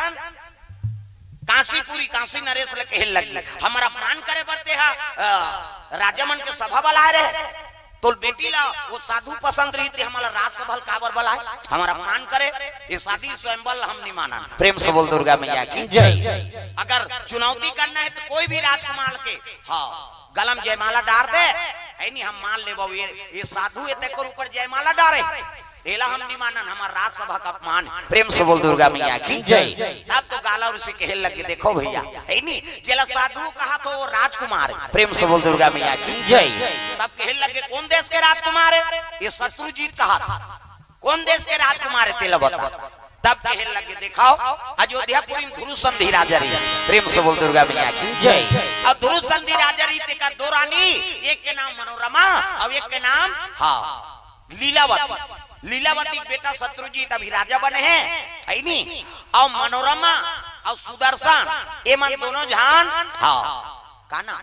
काशीपुरी काशी नरेश ल कहे लगी, हमर अपमान करे बर तेहा, अ, राजा मन के सभा बलाय रहे। तोर बेटी ला वो साधु पसंद रही ते हमला राजसभा ल काबर बलाय? हमर अपमान करे, ये शादी स्वयंवर ल हम नी मानन। प्रेम से बोल दुर्गा मैया की। जय। अगर चुनौती करना हे त कोई भी राजकुमार के, हाँ, गला म जयमाला डार दे, हे नी, हम मान लेबो, ये, ये साधु हे तेकर ऊपर जयमाला डारे, एला हम नी मानन, हमर राजसभा के अपमान हे। प्रेम से बोल दुर्गा मैया की। जय। तब तो गालव ऋषि कहे लगे, देखो भैया, हे नी, जेला साधु कहा तो वो राजकुमार हे। प्रेम से बोल दुर्गा मैया की। जय। तब कहे लगे, कोन देश के राजकुमार हे? ये शत्रुजीत कहा था। कोन देश के राजकुमार हे तेला बता। तब कहे लगे, देखाव, अयोध्यापुरी में ध्रुव संधि राजा रही। प्रेम से बोल दुर्गा मैया की। जय। अउ ध्रुव संधि राजा रही, तेकर दो रानी, एक के नाम मनोरमा अउ एक के नाम, हाँ, लीलावती। लीलावती के बेटा शत्रुजीत अभी राजा बने हे, हे नी? अउ मनोरमा अउ सुदर्शन, ये मन दोनों झन, हाँ, का नाम?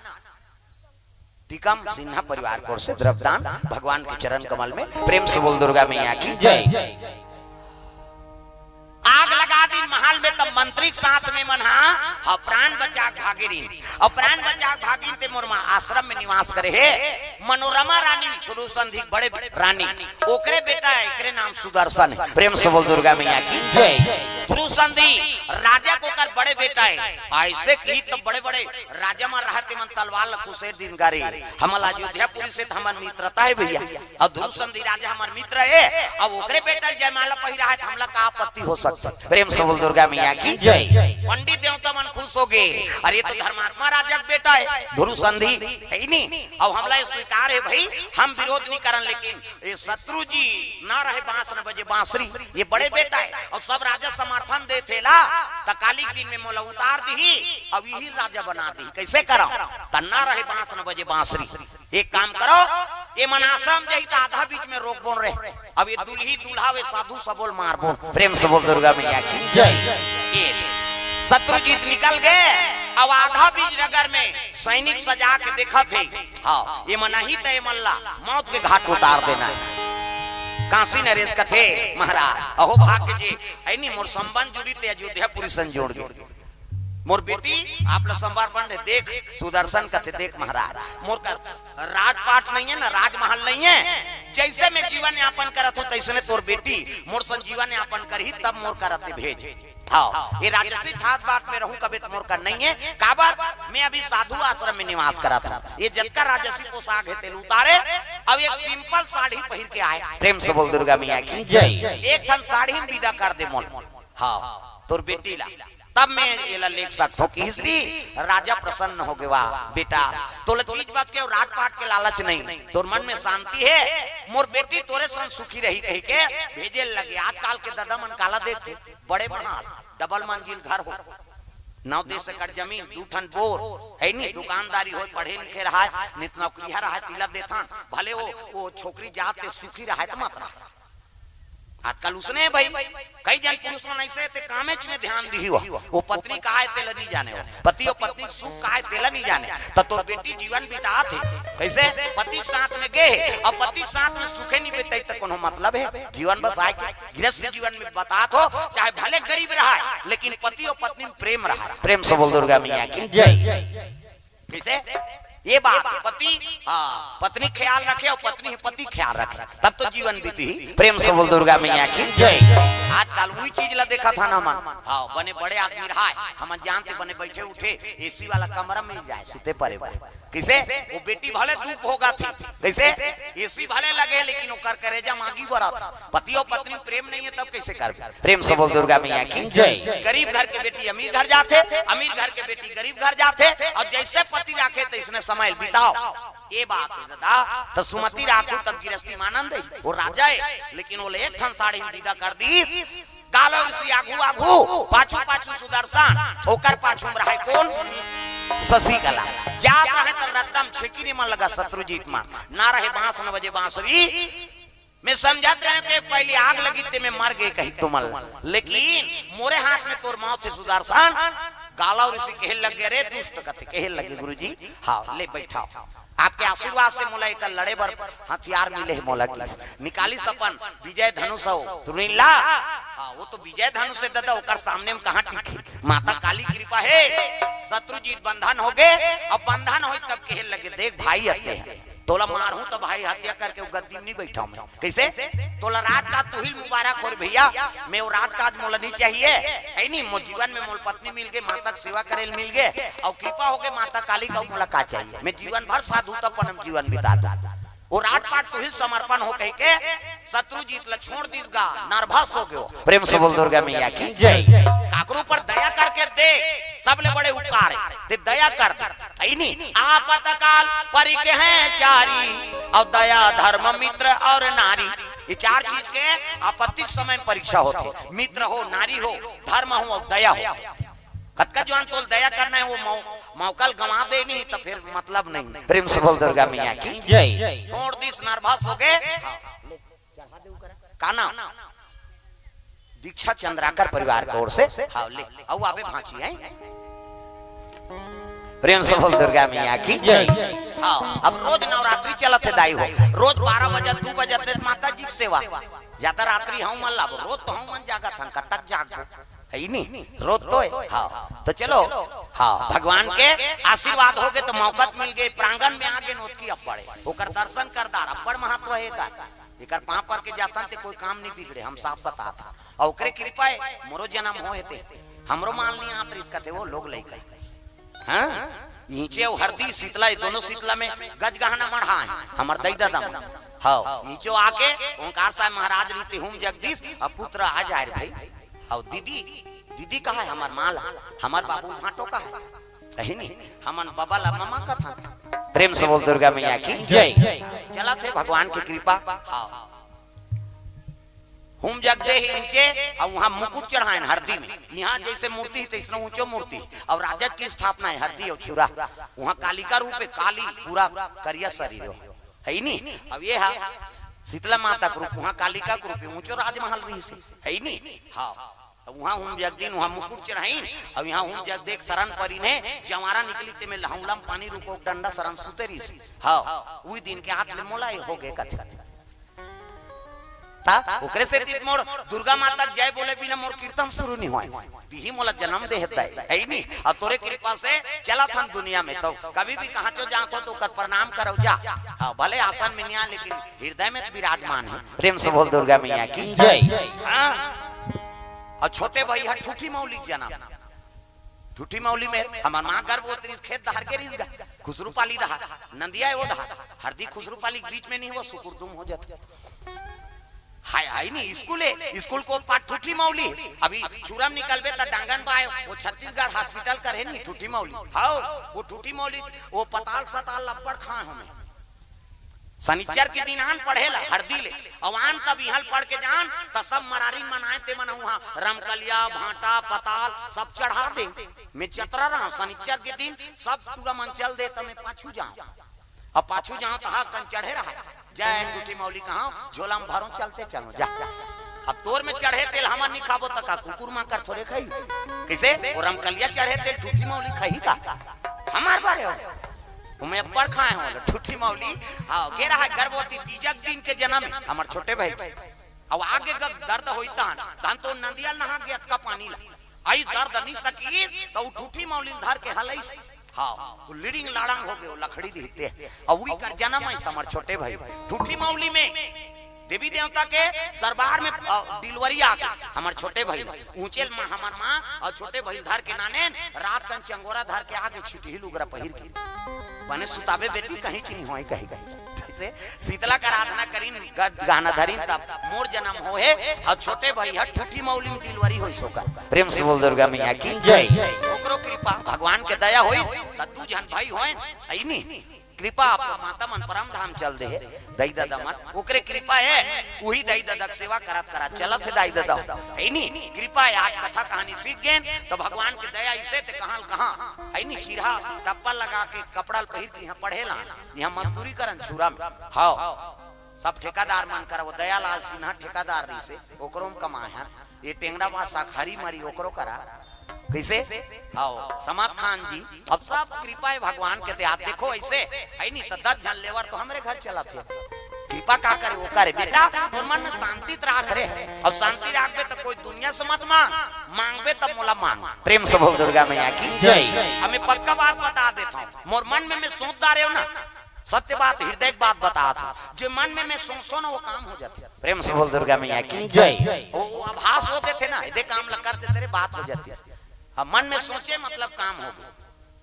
टीकम सिन्हा परिवार की ओर से द्रव्यदान भगवान के चरण कमल में। प्रेम से बोल दुर्गा मैया की। जय। आग लगा दिन महल में, तब मंत्री के साथ में मन हा, हा, प्राण बचा के भागे रिन। अउ प्राण बचा के भागिन ते मोर माँ आश्रम में निवास करे हे। मनोरमा रानी सुदर्शन थी बड़े रानी, ओकरे बेटा हे, एकरे नाम सुदर्शन हे। प्रेम से बोल दुर्गा मैया की। जय। ध्रुव संधि राजा के ओकर बड़े बेटा हे। अइसे कही त बड़े-बड़े राजा मन रहत, तेमन तलवार ल खुसेर दिन गा रे। हमन अयोध्यापुरी से त हमर मित्रता हे भइया। अउ ध्रुव संधि राजा हमर मित्र हे, अउ ओकरे बेटा ल जयमाला पहिराहे त हमला का आपत्ति हो सकथे? प्रेम से बोल दुर्गा मैया की जय। पंडित देवता मन खुश हो गे, अरे ये तो धर्मात्मा राजा के बेटा हे ध्रुव संधि, हे नी? अउ हमला ये स्वीकार हे भई, हम विरोध नइ करन, लेकिन ये शत्रु जी ना रहे बांस न बजे बांसुरी, ये बड़े बेटा हे अउ सब राजा समर्थन देथे ला, त काली के दिन में मोला उतार दिही अउ इही राजा बना दिही। कइसे करंव? त ना रहे बांस न बजे बांसुरी। एक काम करव, ये मन आश्रम जाही त आधा बीच में रोकबोन रे, अउ ये दुलही दुलहा, ये साधु सबो ल मारबोन। प्रेम से बोल दुर्गा मैया की जय। ये शत्रु जी त निकल गे, अउ आधा बीच नगर में सैनिक सजा के देखत हे। हाँ, ये मन आही त ये मन ला मौत के घाट उतार देना हे। काशी नरेश कथे, महाराज, अहो भाग्य जे, हे नी, मोर संबंध जुड़ी त अयोध्यापुरी सन जोड़ गे। मोर बेटी, आप ला समर्पण हे, देख, सुदर्शन कथे, देख महाराज, मोर कर राजपाट नइ हे ना, राजमहल नइ हे, जइसे मैं जीवन यापन करत हंव, तइसने तोर बेटी मोर सन जीवन यापन करही, तब मोर करा ते भेज। हाँ, ये राजसी ठाट बाट में रहूं कबे त मोर कर नइ हे, काबर मैं अभी साधु आश्रम में निवास करत हंव। ये जतका राजसी पोशाक हे तेला उतारे, अउ एक simple साड़ी पहिर के आए। प्रेम से बोल दुर्गा मैया की जय। एक ठन साड़ी में विदा कर दे मोला। हाँ, तोर बेटी ला, तब मैं एला लेग सकथंव। कहिस री, राजा प्रसन्न हो गे, वाह बेटा, तोला चीज बस के अउ राजपाट के लालच नइ, तोर मन में शांति हे, मोर बेटी तोरे संग सुखी रही कहिके भेजे लगे। आजकल के ददा मन काला देखथे, बड़े महल, double मंजिल घर हो, नौ दस एकड़ जमीन, दू ठन बोर, हे नी, दुकानदारी होय, पढ़े लिखे रहय, नित नौकरिया रहय, तिला देथन, भले वो, वो छोकरी जात के सुखी रहय त मत रहय। आजकल उसने हे भई, कई झन पुरुष मन अइसे हे ते कामेच में ध्यान दिही हो, वो पत्नी का हे तेला नइ जाने हो, पति अउ पत्नी के सुख का हे तेला नइ जाने। त तोर बेटी जीवन बितात हे, कइसे? पति के साथ में गे हे, अउ पति के साथ में सुखे नइ बिताही त कोनो मतलब हे? जीवन बस आय के गृहस्थ जीवन में बितात हो, चाहे भले गरीब रहय, लेकिन पति अउ पत्नी में प्रेम रहय। प्रेम से बोल दुर्गा मैया की जय। कइसे? ये बात, पति, हाँ, पत्नी ख्याल रखे अउ पत्नी ही पति ख्याल रखे, तब तो जीवन बीतही। प्रेम से बोल दुर्गा मैया की जय। आजकल वही चीज ला देखत हन हमन। हाँ, बने बड़े आदमी रहय, हमन जानते बने बइठे उठे AC वाला कमरा मिल जाय, सुते परे बर। कइसे? वो बेटी भले दुख भोगत हे, कइसे? AC भले लगे, लेकिन ओकर करेजा म आगी बरत हे। पति अउ पत्नी प्रेम नइ हे, तब कइसे करबे? प्रेम से बोल दुर्गा मैया की जय। गरीब घर के बेटी अमीर घर जाथे, अमीर घर के बेटी गरीब घर जाथे, अउ जइसे पति राखे तइसने समय बिताव। ये बात हे ददा, त सुमति राखहू तब गृहस्थी म आनंद हे। वो राजा हे, लेकिन वो एक ठन साड़ी में विदा कर दिस। गालव ऋषि आघू आघू, पाछू पाछू सुदर्शन, ओकर पाछू में रहय कोन? शशिकला। जात रहय त रद्दा म छेकिरी मन लगा शत्रुजीत मन, ना रहे बांस न बजे बांसुरी। मैं समझत रहेंव कि पहली आग लगी ते मैं मर गे कही तुमन ला, लेकिन मोरे हाथ में तोर मौत हे सुदर्शन। गालव ऋषि कहे लग गे, रे दुष्ट, कथे कहे लग गे, गुरुजी, हाँ, ले बइठाव। आपके आशीर्वाद से मोला एकर लड़े बर हथियार मिले हे मोला, कहिस। निकालिस अपन विजय धनुष अउ तुरिन ला। हाँ, वो तो विजय धनुष हे ददा, ओकर सामने में कहाँ टिकही? माता काली कृपा हे, शत्रुजीत बंधन हो गे। अब बंधन होय तब कहे लगे, देख भाई, अते हे, तोला मारहूं त भाई हत्या करके वो गद्दी में नइ बइठांव मैं। कइसे? तोला राजकाज तुहिल मुबारक हो रे भइया, मैं वो राजकाज मोला नइ चाहिए, हे नी? मोर जीवन में मोला पत्नी मिल गे, माता के सेवा करे ल मिल गे, अउ कृपा हो गे माता काली के, अउ मोला का चाहिए? मैं जीवन भर साधुतापन म जीवन बिता दूं। वो राजपाट तुहिल समर्पण हो कहिके शत्रुजीत ला छोड़ दिस गा, nervous हो गे। प्रेम से बोल दुर्गा मैया की जय। काकरो ऊपर दया करके देख, सबले बड़े उपकार हे, ते दया कर दे। हे नी? आपतकाल परिके हैं चारी, अउ दया धर्म मित्र अउ नारी। ये चार चीज के आपत्ति के समय में परीक्षा होथे। मित्र हो, नारी हो, धर्म हो अउ दया हो। कतका जुवान तोल दया करना हे, वो मौ-, मौका ल गंवा दे नहीं त फिर मतलब नहीं। प्रेम से बोल दुर्गा मैया की जय। छोड़ दिस, nervous हो गे। का नाम? दीक्षा चंद्राकर परिवार के ओर से। हाँ, ले, अउ आबे भांची हे। प्रेम से बोल दुर्गा मैया की जय। हाँ, अब रोज नवरात्रि चलत हे दाई हो, रोज बारह बजे, दू बजे ले माता जी के सेवा। जादा रात्रि हंव मन लाबो, रोज तो हंव मन जागत हन, कतक जागबो? हे नी, रोज तो हे। हाँ, त चलो, हाँ, भगवान के आशीर्वाद हो गे त मौका त मिल गे, प्रांगण में आ गे, नोतकी अब्बड़ हे, ओकर दर्शन कर डार, अब्बड़ महत्व हे एकर। एकर पांव पर के जाथन ते कोई काम नइ बिगड़े, हम साफ बतात हन। अउ ओकरे कृपा हे, मोरो जनम होय हे ते, हमरो माल नइ आत रिहिस कथे वो लोग लइका। हाँ, ईंचे अउ हरदी शीतला, ये दोनों शीतला में गज गहना मढ़ा हे, हमर दई ददा मन। हव, ईंचे आके ओंकार साहब महाराज रीते हूम जगदीश, अब पुत्र आ जाय रे भाई। अउ दीदी, दीदी कहाँ हे हमर माला, हमर बाबू भांटो कहाँ हे? कहीं नहीं, हमन बबा ला ममा कथन। प्रेम से बोल दुर्गा मैया की जय। चलत हे भगवान के कृपा। हव। हूम जग दे हे ईंचे, अउ उहाँ मुकुट चढ़ाएन हरदी में। इहाँ जइसे मूर्ति हे, तइसने ऊंचो मूर्ति। अउ राजद की स्थापना हे, हरदी अउ छुरा। उहाँ कालिका रूप हे, काली, पूरा करिया शरीर हो। हे नी? अब ये हा शीतला माता के रूप, उहाँ कालिका के रूप हे, ऊंचो राजमहल रहिस हे। हे नी? हाँ। अब उहाँ हूम जग दिन, उहाँ मुकुट चढ़ाइन, अब इहाँ हूम जग दे के शरण परिन हे, जवारा निकली ते में लहौला म पानी रुको डंडा शरण सुते रहिस। हाँ, उही दिन के आत ले मोला ये हो गे कथे। ता ओकरे सेती मोर दुर्गा माता के जय बोले बिना मोर कीर्तन शुरू नइ होय। तिही मोला जनम दे हे दाई, हे नी? अउ तोरे कृपा से चलत हन दुनिया में, तो कभी भी कहाँ चो जात हो तो ओकर प्रणाम करव जा। हाँ, भले आसन में नइ आय, लेकिन हृदय में विराजमान हे। प्रेम से बोल दुर्गा मैया की जय। हाँ। अउ छोटे भाई हे ठूठी मौली के जनम। ठूठी मौली में हमर माँ गर्भवती रहिस, खेत डहर गे रहिस गा, खुसरू पाली डहर, नंदिया हे वो डहर, हरदी खुसरू पाली के बीच में नइ हे, वो सुकुरदुम हो जाथे। हाय, हाय नी, स्कूल हे, स्कूल के ओ पार ठूठी मौली हे। अभी छुरा म निकलबे त डांगन बाय, वो छत्तीसगढ़ हॉस्पिटल कर हे नी, ठूठी मौली। हव, वो ठूठी मौली, वो पताल सताल अब्बड़ खाए हमें। शनिचर के दिन आन पढ़े ला, हरदी ले। अउ आन तब इहाँ ले पढ़ के जान, त सब मरारी मन आय ते मन उहाँ रमकलिया, भांटा, पताल, सब चढ़ा दे। मैं जतरा रहंव, शनिचर के दिन सब टूरा मन चल दे, त मैं पाछू जांव। अब पाछू जांव, त हा कन चढ़े रहा। जय ठूठी मौली कहंव, झोला म भरंव, चलते चलंव, जा। अब तोर में चढ़े तेल हमन नइ खाबो, त का कुकुर माकर थोरे खाही? कइसे? वो रमकलिया चढ़े तेल ठूठी मौली खाही का? हमार बारे हो। ओमे अब्बड़ खाए हंव, ठूठी मौली। हाँ, गे रहा गर्भवती, तीजा के दिन के जनम हे, हमर छोटे भाई। अब आगे ग-, दर्द होई तहन, तहन तो नंदिया नहा गे अतका पानी ला। अई दर्द नइ सकी, त उ ठूठी मौली ल धर के हलइस। हाँ, वो लिड़िंग लाड़ंग हो गे, वो लकड़ी रहिते। अउ उही कर जनम अइस हमर छोटे भाई। ठूठी मौली में देवी देवता के दरबार में, अ, delivery आ गे, हमर छोटे भाई ल। ऊंचे म हमर माँ अउ छोटे भाई ल धर के नानेन, रात कन चंगोरा धर के आ गे, छिटही लुगरा पहिर के। बने सुताबे बेटी, कहीं च नइ होय, कहीं, कहीं। जइसे शीतला के आराधना करिन, ग-, गाना धरिन, तब मोर जनम होहे, अउ छोटे भाई ह ठूठी मौली म delivery होइस ओकर। प्रेम से बोल दुर्गा मैया की जय। ओकरो कृपा, भगवान के दया होइस, त दू झन भाई होय, हे नी? कृपा आपको माता मन परम धाम चल दे हे, दाई ददा मन, ओकरे कृपा हे, उही दाई ददा के सेवा करत करत चलत हे दाई ददा, हे नी? कृपा हे, आज कथा कहानी सीख गेन, त भगवान के दया अइसे ते कहाँ ल कहाँ, हे नी? चिरहा टप्पा लगा के कपड़ा ल पहिर के इहाँ पढ़े ला, इहाँ मजदूरी करन छुरा में, हव, सब ठेकादार मन करा, वो दयालाल सिन्हा ठेकादार रहिसे, ओकरो म कमाए हन। ये टेंगरा बासा हरी मरी ओकरो करा। कइसे? हव, समाद खान जी, अब सब कृपा हे भगवान के दया। देखो अइसे, हे नी, त दस झन labour तो हमरे घर चलत हे। कृपा का करे, वो करे। बेटा, तोर मन में शांति त राख रे। अब शांति राखबे त कोई दुनिया से मत मांग, मांगबे त मोला मांग। प्रेम से बोल दुर्गा मैया की जय। अब मैं पक्का बात बता देथंव, मोर मन में मैं सोच डारे हंव ना, सत्य बात, हृदय के बात बतात हंव। जे मन में मैं सोचथंव ना, वो काम हो जाथे। प्रेम से बोल दुर्गा मैया की जय। वो, वो आभास हो देथे ना, एदे काम ला कर देथे रे, बात हो जाथे। अब मन में सोचे मतलब काम हो गे।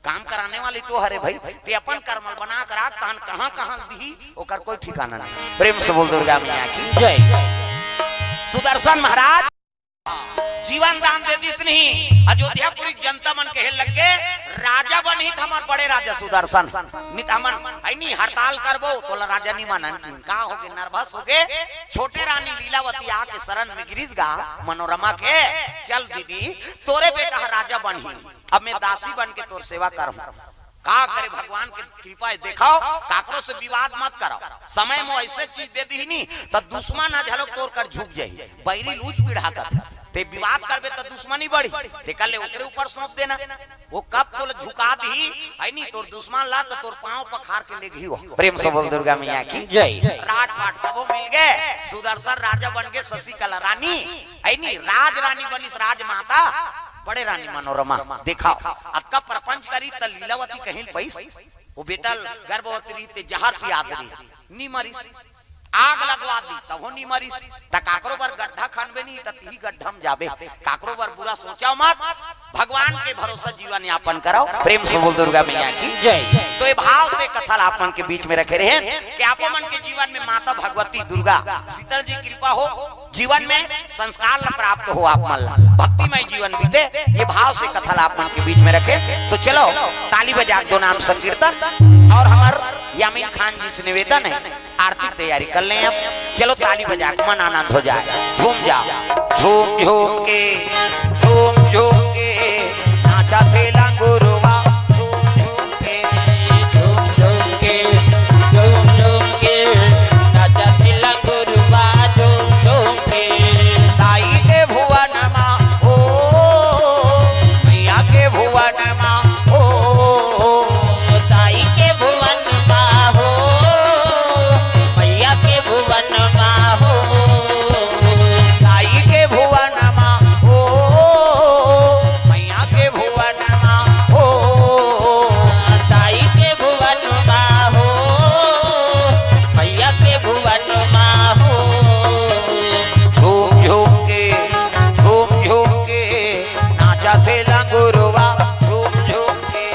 काम कराने वाली तो हरे भाई, ते अपन करम ल बना के राख, तहन कहाँ कहाँ दिही, ओकर कोई ठिकाना नहीं। प्रेम से बोल दुर्गा मैया की जय। सुदर्शन महाराज जीवन दान दे दिस नहीं, अयोध्यापुरी के जनता मन कहे लग गे, "राजा बनही त हमर बड़े राजा सुदर्शन, नइ त हमन, हे नी, हड़ताल करबो, तोला राजा नइ मानन।" का हो गे, nervous हो गे? छोटे रानी लीलावती आके शरण में गिरिस गा मनोरमा के, "चल दीदी, तोरे बेटा ह राजा बनही, अब मैं दासी बन के तोर सेवा करहूं।" का करे, भगवान के कृपा हे, देखव, काकरो से विवाद मत करव। समय म अइसे चीज दे दिही नी, त दुश्मन ह घलो तोर कर झुक जाही। बैरी लूच पीढ़ा कथे। ते विवाद करबे त दुश्मनी बढ़ी। तेकर ले ओकरे ऊपर सौंप देना। वो कब तोला झुका दिही, हे नी, तोर दुश्मन ला, त तोर पांव पखार के लेगही वो। प्रेम से बोल दुर्गा मैया की जय। राजपाट सबो मिल गे, सुदर्शन राजा बन गे, शशिकला रानी, हे नी, राज रानी बनिस राजमाता, बड़े रानी मनोरमा। देखव, अतका प्रपंच करिस त लीलावती कहीं ल पइस। वो बेटा ल गर्भवती रहिस ते जहर पियात रहिस, नइ मरिस। आग लगवा दी, तभो नी मरिस। त काकरो बर गड्ढा खनबे नी, त तिही गड्ढा म जाबे। काकरो बर बुरा सोचव मत, भगवान के भरोसा जीवन यापन करव। प्रेम से बोल दुर्गा मैया की जय। तो ये भाव से कथा ला आप मन के बीच में रखे रहे कि आप मन के जीवन में माता भगवती दुर्गा शीतल जी कृपा हो, जीवन में संस्कार ला प्राप्त हो आप मन ला, भक्तिमय जीवन बीते, ये भाव से कथा ला आप मन के बीच में रखे। तो चलो, ताली बजा के दो नाम संकीर्तन। और हमर यामीन खान जी से निवेदन है, आरती की तैयारी कर लें अब। चलो, ताली बजा के मन आनंद हो जाए, झूम जाओ। झूम झूम के, झूम झूम के नाचा थे लंगुरवा, झूम झूम के। झूम झूम के, झूम झूम के नाचा थे लंगुरवा, झूम झूम के। ताई के भुवन मा हो, मैया के भुवन मा हो, ताई के भुवन मा हो, मैया के भुवन मा हो। ताई के भुवन मा हो, मैया के भुवन मा हो। ताई के भुवन मा हो, मैया के भुवन मा हो। झूम झूम के, झूम झूम के नाचा थे लंगुरवा, झूम झूम के।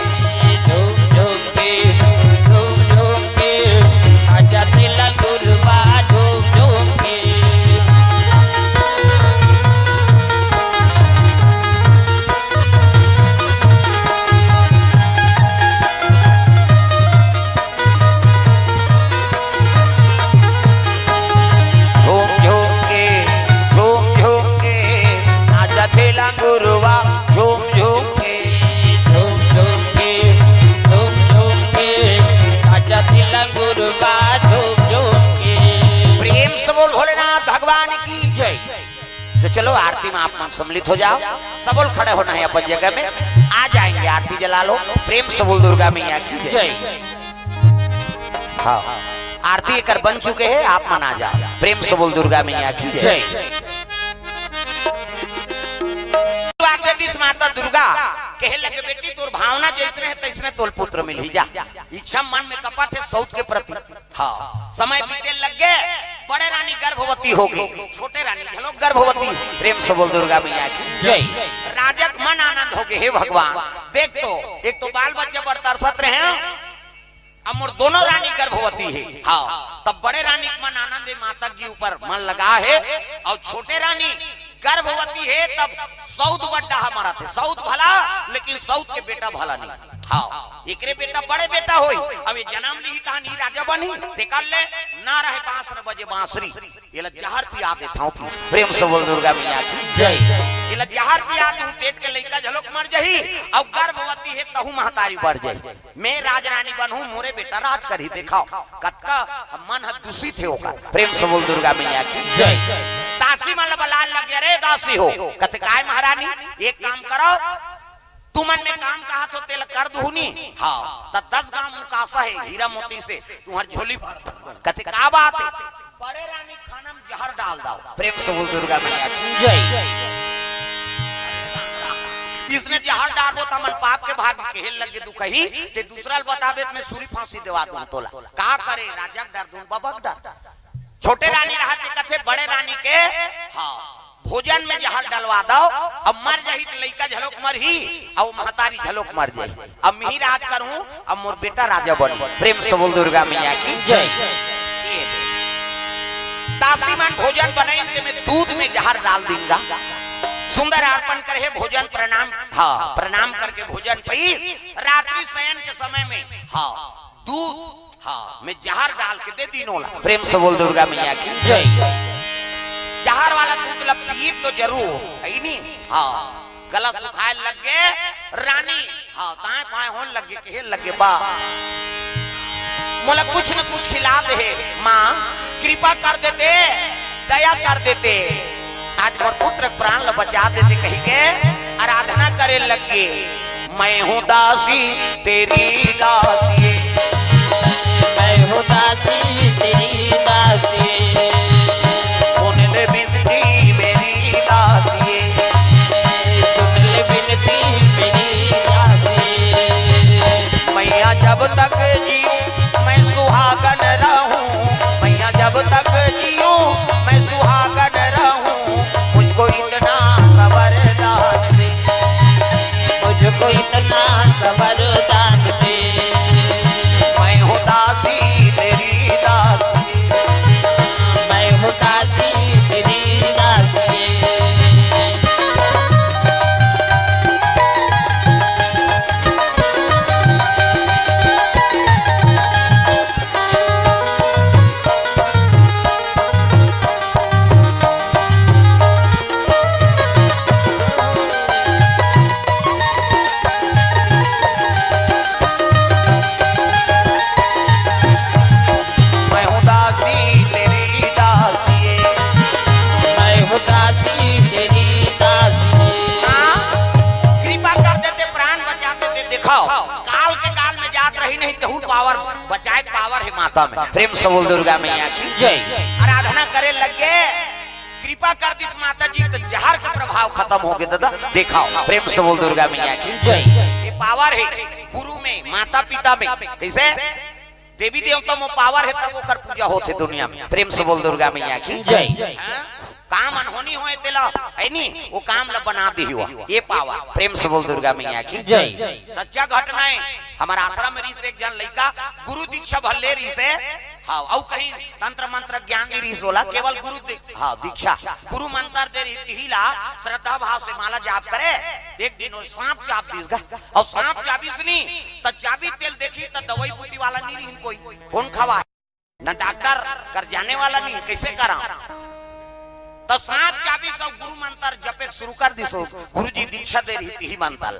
झूम झूम के, झूम झूम के नाचा थे लंगुरवा, झूम झूम के। झूम झूम के, झूम झूम के नाचा थे लंगुरवा, झूम झूम के। झूम झूम के, झूम झूम के नाचा थे लंगुरवा, झूम झूम के। प्रेम से बोल भोलेनाथ भगवान की जय। तो चलो, आरती में आप मन सम्मिलित हो जाओ। सबोल खड़े होना है अपन जगह में, आ जाएंगे, आरती जला लो। प्रेम से बोल दुर्गा मैया की जय। जय। हाँ, आरती एकर बन चुके हैं, आप मन आ जाओ। प्रेम से बोल दुर्गा मैया की जय। जय। आज्ञा दिस माता दुर्गा, कहे लगे, "बेटी, तोर भावना जैसने है, तैसने तोल पुत्र मिलही जा। इच्छा मन में कपट है सौत के प्रति।" हाँ, समय बीते लग गे, बड़े रानी गर्भवती हो गे, छोटे रानी घलो गर्भवती। प्रेम से बोल दुर्गा मैया की जय। राजा के मन आनंद हो गे, "हे भगवान, देख तो, एक तो बाल बच्चे बर तरसत रहे हैं, अब मोर दोनों रानी गर्भवती है।" हाँ, तब बड़े रानी के मन आनंद है, माता जी ऊपर मन लगा है, और छोटे रानी गर्भवती है, तब सौत बड्डा हमारा थे, सौत भला, लेकिन सौत के बेटा भला नहीं। हाँ, एकरे बेटा बड़े बेटा होई, अब ये जन्म लिही तहन ही राजा बनी, तेकर ले ना रहे बांस न बजे बांसुरी, एला जहर पिया देथव कि। प्रेम से बोल दुर्गा मैया की जय। एला जहर पिया देहूं, पेट के लइका झलोक मर जही, अउ गर्भवती है तहू महतारी बढ़ जही। मैं राजरानी बनहूं, मोरे बेटा राज करही, देखाव कतका मन ह दूषित हे ओकर। प्रेम से बोल दुर्गा मैया की जय। दासी मन ल बलाय लग गे, "अरे दासी हो।" कथे, "काय महारानी?" "एक काम करव, तुमन में काम कहत हो तेला कर दुहूं नी।" हाँ, त दस गांव मुकासा हे हीरा मोती से, तुंहर झोली भर। कथे, "का बात हे?" "बड़े रानी खाना में जहर डाल दव।" प्रेम से बोल दुर्गा मैया की जय। इसने जहर डालबो त हमन पाप के भागी, कहे लग गे दुखही, ते दूसरा ल बताबे त मैं सूली फांसी देवा दूं तोला। का करे, राजा के डर दूं, बबा के डर। छोटे रानी रहत हे कथे बड़े रानी के, हाँ, भोजन में जहर डलवा दव, अब मर जही त लइका झलोक मरही, अउ महतारी झलोक मर जही। अब मिही राज करहूं, अब मोर बेटा राजा बनही। प्रेम से बोल दुर्गा मैया की जय। दासी मन भोजन बनइन ते में दूध में जहर डाल दिन गा। सुंदर अर्पण करे हे भोजन, प्रणाम, हाँ, प्रणाम करके भोजन पई। रात्रि शयन के समय में, हाँ, दूध, हाँ, में जहर डाल के दे दिन ओला। प्रेम से बोल दुर्गा मैया की जय। जहर वाला दूध ला पीब तो जरूर, हे नी? हाँ, गला सुखाय लग गे रानी, हाँ, दाएं बाएं होन लग गे, कहे लग गे, "बा, मोला कुछ न कुछ खिला दे हे, माँ, कृपा कर देते, दया कर देते, आज मोर पुत्र के प्राण ल बचा देते," कहिके आराधना करे लग गे। "मैं हूँ दासी तेरी दासी, मैं हूँ दासी तेरी दासी, सुन ले बिनती मेरी दासी, सुन ले बिनती मेरी दासी। मैया जब तक जी मैं सुहागन रहूं, मैया जब तक तब प्रेम से बोल दुर्गा मैया की जय। आराधना करे लगे, कृपा कर दिस माता जी, तो जहर का प्रभाव खत्म हो गया दादा। देखाओ, प्रेम से बोल दुर्गा मैया की जय। ये पावर है गुरु में, माता पिता में। कैसे? देवी देवता में पावर है, तब ओकर पूजा होथे दुनिया में। प्रेम से बोल दुर्गा मैया की जय। हाँ? काम अनहोनी होए तेला, है नी, वो काम ला बना दी हुआ, ये पावर। प्रेम से बोल दुर्गा मैया की जय। सच्चा घटना है। हमारा आश्रम में रिहिस एक जन लइका, गुरु दीक्षा भले रिहिस हे। हाँ, अउ कहीं तंत्र मंत्र ज्ञान नहीं रिहिस ओला, केवल गुरु दी-, हाँ, दीक्षा, गुरु मंत्र दे रिहिस, तिही ला श्रद्धा भाव से माला जाप करे। एक दिन वो सांप चाब दिस गा, अउ सांप चाबिस नी, त चाबी तेल देखी त दवाई बूटी वाला नहीं रिहिन कोई, कौन खवा, न डॉक्टर कर जाने वाला नहीं, कैसे करा? त सांप चाबिस अउ गुरु मंत्र जपे के शुरू कर दिस। गुरु जी दीक्षा दे रिहिस तिही मंत्र।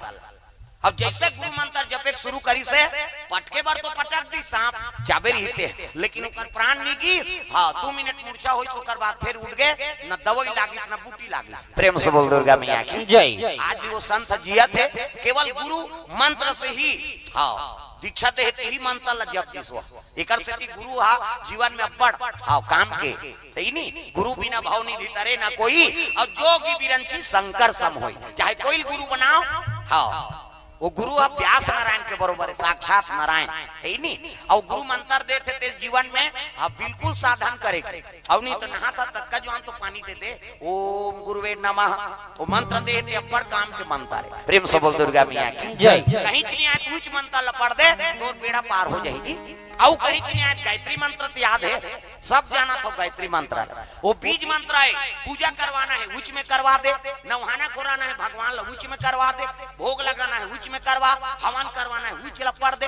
अब जैसे गुरु मंत्र जपे के शुरू करिस हे, पटके बर तो पटक दिस सांप, चाबे रिहिस हे, लेकिन ओकर प्राण नहीं गिस। हाँ, दो मिनट मूर्छा होइस, ओकर बाद फिर उठ गे, न दवाई लागिस, न बूटी लागिस। प्रेम से बोल दुर्गा मैया की जय। आज भी वो संत जियत हे, केवल गुरु मंत्र से ही। हाँ, दीक्षा दे हे, तिही मंत्र ला जप दिस वो। एकर सेती गुरु हा जीवन में अब्बड़, हाँ, काम के। तइनी, गुरु बिना भव निधि तरे न कोई, अउ जोगी बिरंची शंकर सम होई। चाहे कोई गुरु बनाओ, हाँ, वो गुरु हा व्यास नारायण के बरोबर हे, साक्षात नारायण, हे नी? अउ गुरु मंत्र देथे ते जीवन में, हाँ, बिल्कुल साधन करे। अउ नहीं तो नहाथा ततका जुआन तो पानी दे दे, ओम गुरुवे नमः, वो मंत्र दे ते अब्बड़ काम के मंत्र हे। प्रेम से बोल दुर्गा मैया की जय। कहीं चली आए, तू इच मंत्र ला पढ़ दे, तोर बेड़ा पार हो जाही जी। अउ कहीं चली आए, गायत्री मंत्र तो याद हे, सब जानत हो गायत्री मंत्र। वो बीज मंत्र हे, पूजा करवाना हे, उच में करवा दे, नवहाना खोराना हे भगवान ला, उच में करवा दे, भोग लगाना हे, उच में करवा, हवन करवाना हे, उच ला पढ़ दे।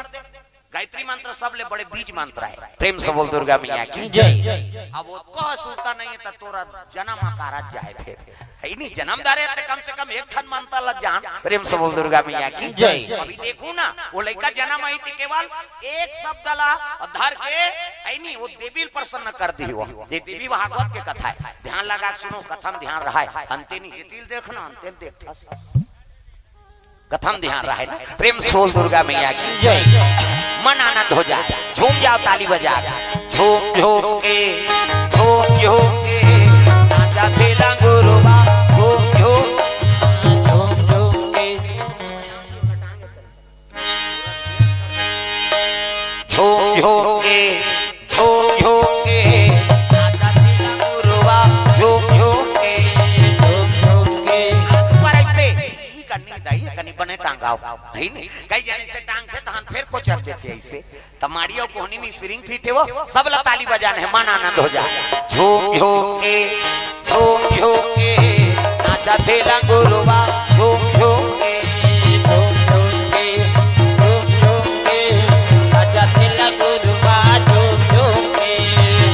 गायत्री मंत्र सबले बड़े बीज मंत्र हे। प्रेम से बोल दुर्गा मैया की जय। अब वो कह सुनता नहीं हे, त तोरा जन्म अकारत जाए फिर। हे नी, जन्म धरे हे त कम से कम एक ठन मंत्र ला जान। प्रेम से बोल दुर्गा मैया की जय। अभी देखो ना, वो लइका जन्म आही त केवल एक शब्द ला धर के, हे नी, वो देवी ल प्रसन्न कर दिही वो। ये देवी भागवत के कथा हे, ध्यान लगा के सुनो, कथा म ध्यान रहे। अंते नहीं, ये तिल देखना, अंते ल देखथस। कथा म ध्यान रहे ना। प्रेम से बोल दुर्गा मैया की जय। मन आनंद हो जाए, झूम जाओ ताली बजा के। झूम झूम के, झूम झूम के, नाचा थेला गुरुवा, झूम झूम, झूम झूम के। झूम झूम के, झूम झूम के, नाचा थेला गुरुवा, झूम झूम के, झूम झूम के। ऊपर ऐसे, ई कन्नी दाई, कन्नी बने टांगाओ, हे नी? कई जने से टांगथे, तहन फेर कोचर देथे ऐसे। त माड़ी अउ कोहनी में spring fit हे वो, सब ला ताली बजाना हे, मन आनंद हो जाए। झूम झूम के, झूम झूम के, नाचा थेला गुरुवा, झूम झूम के, झूम झूम के, झूम झूम के, नाचा थेला गुरुवा, झूम झूम के।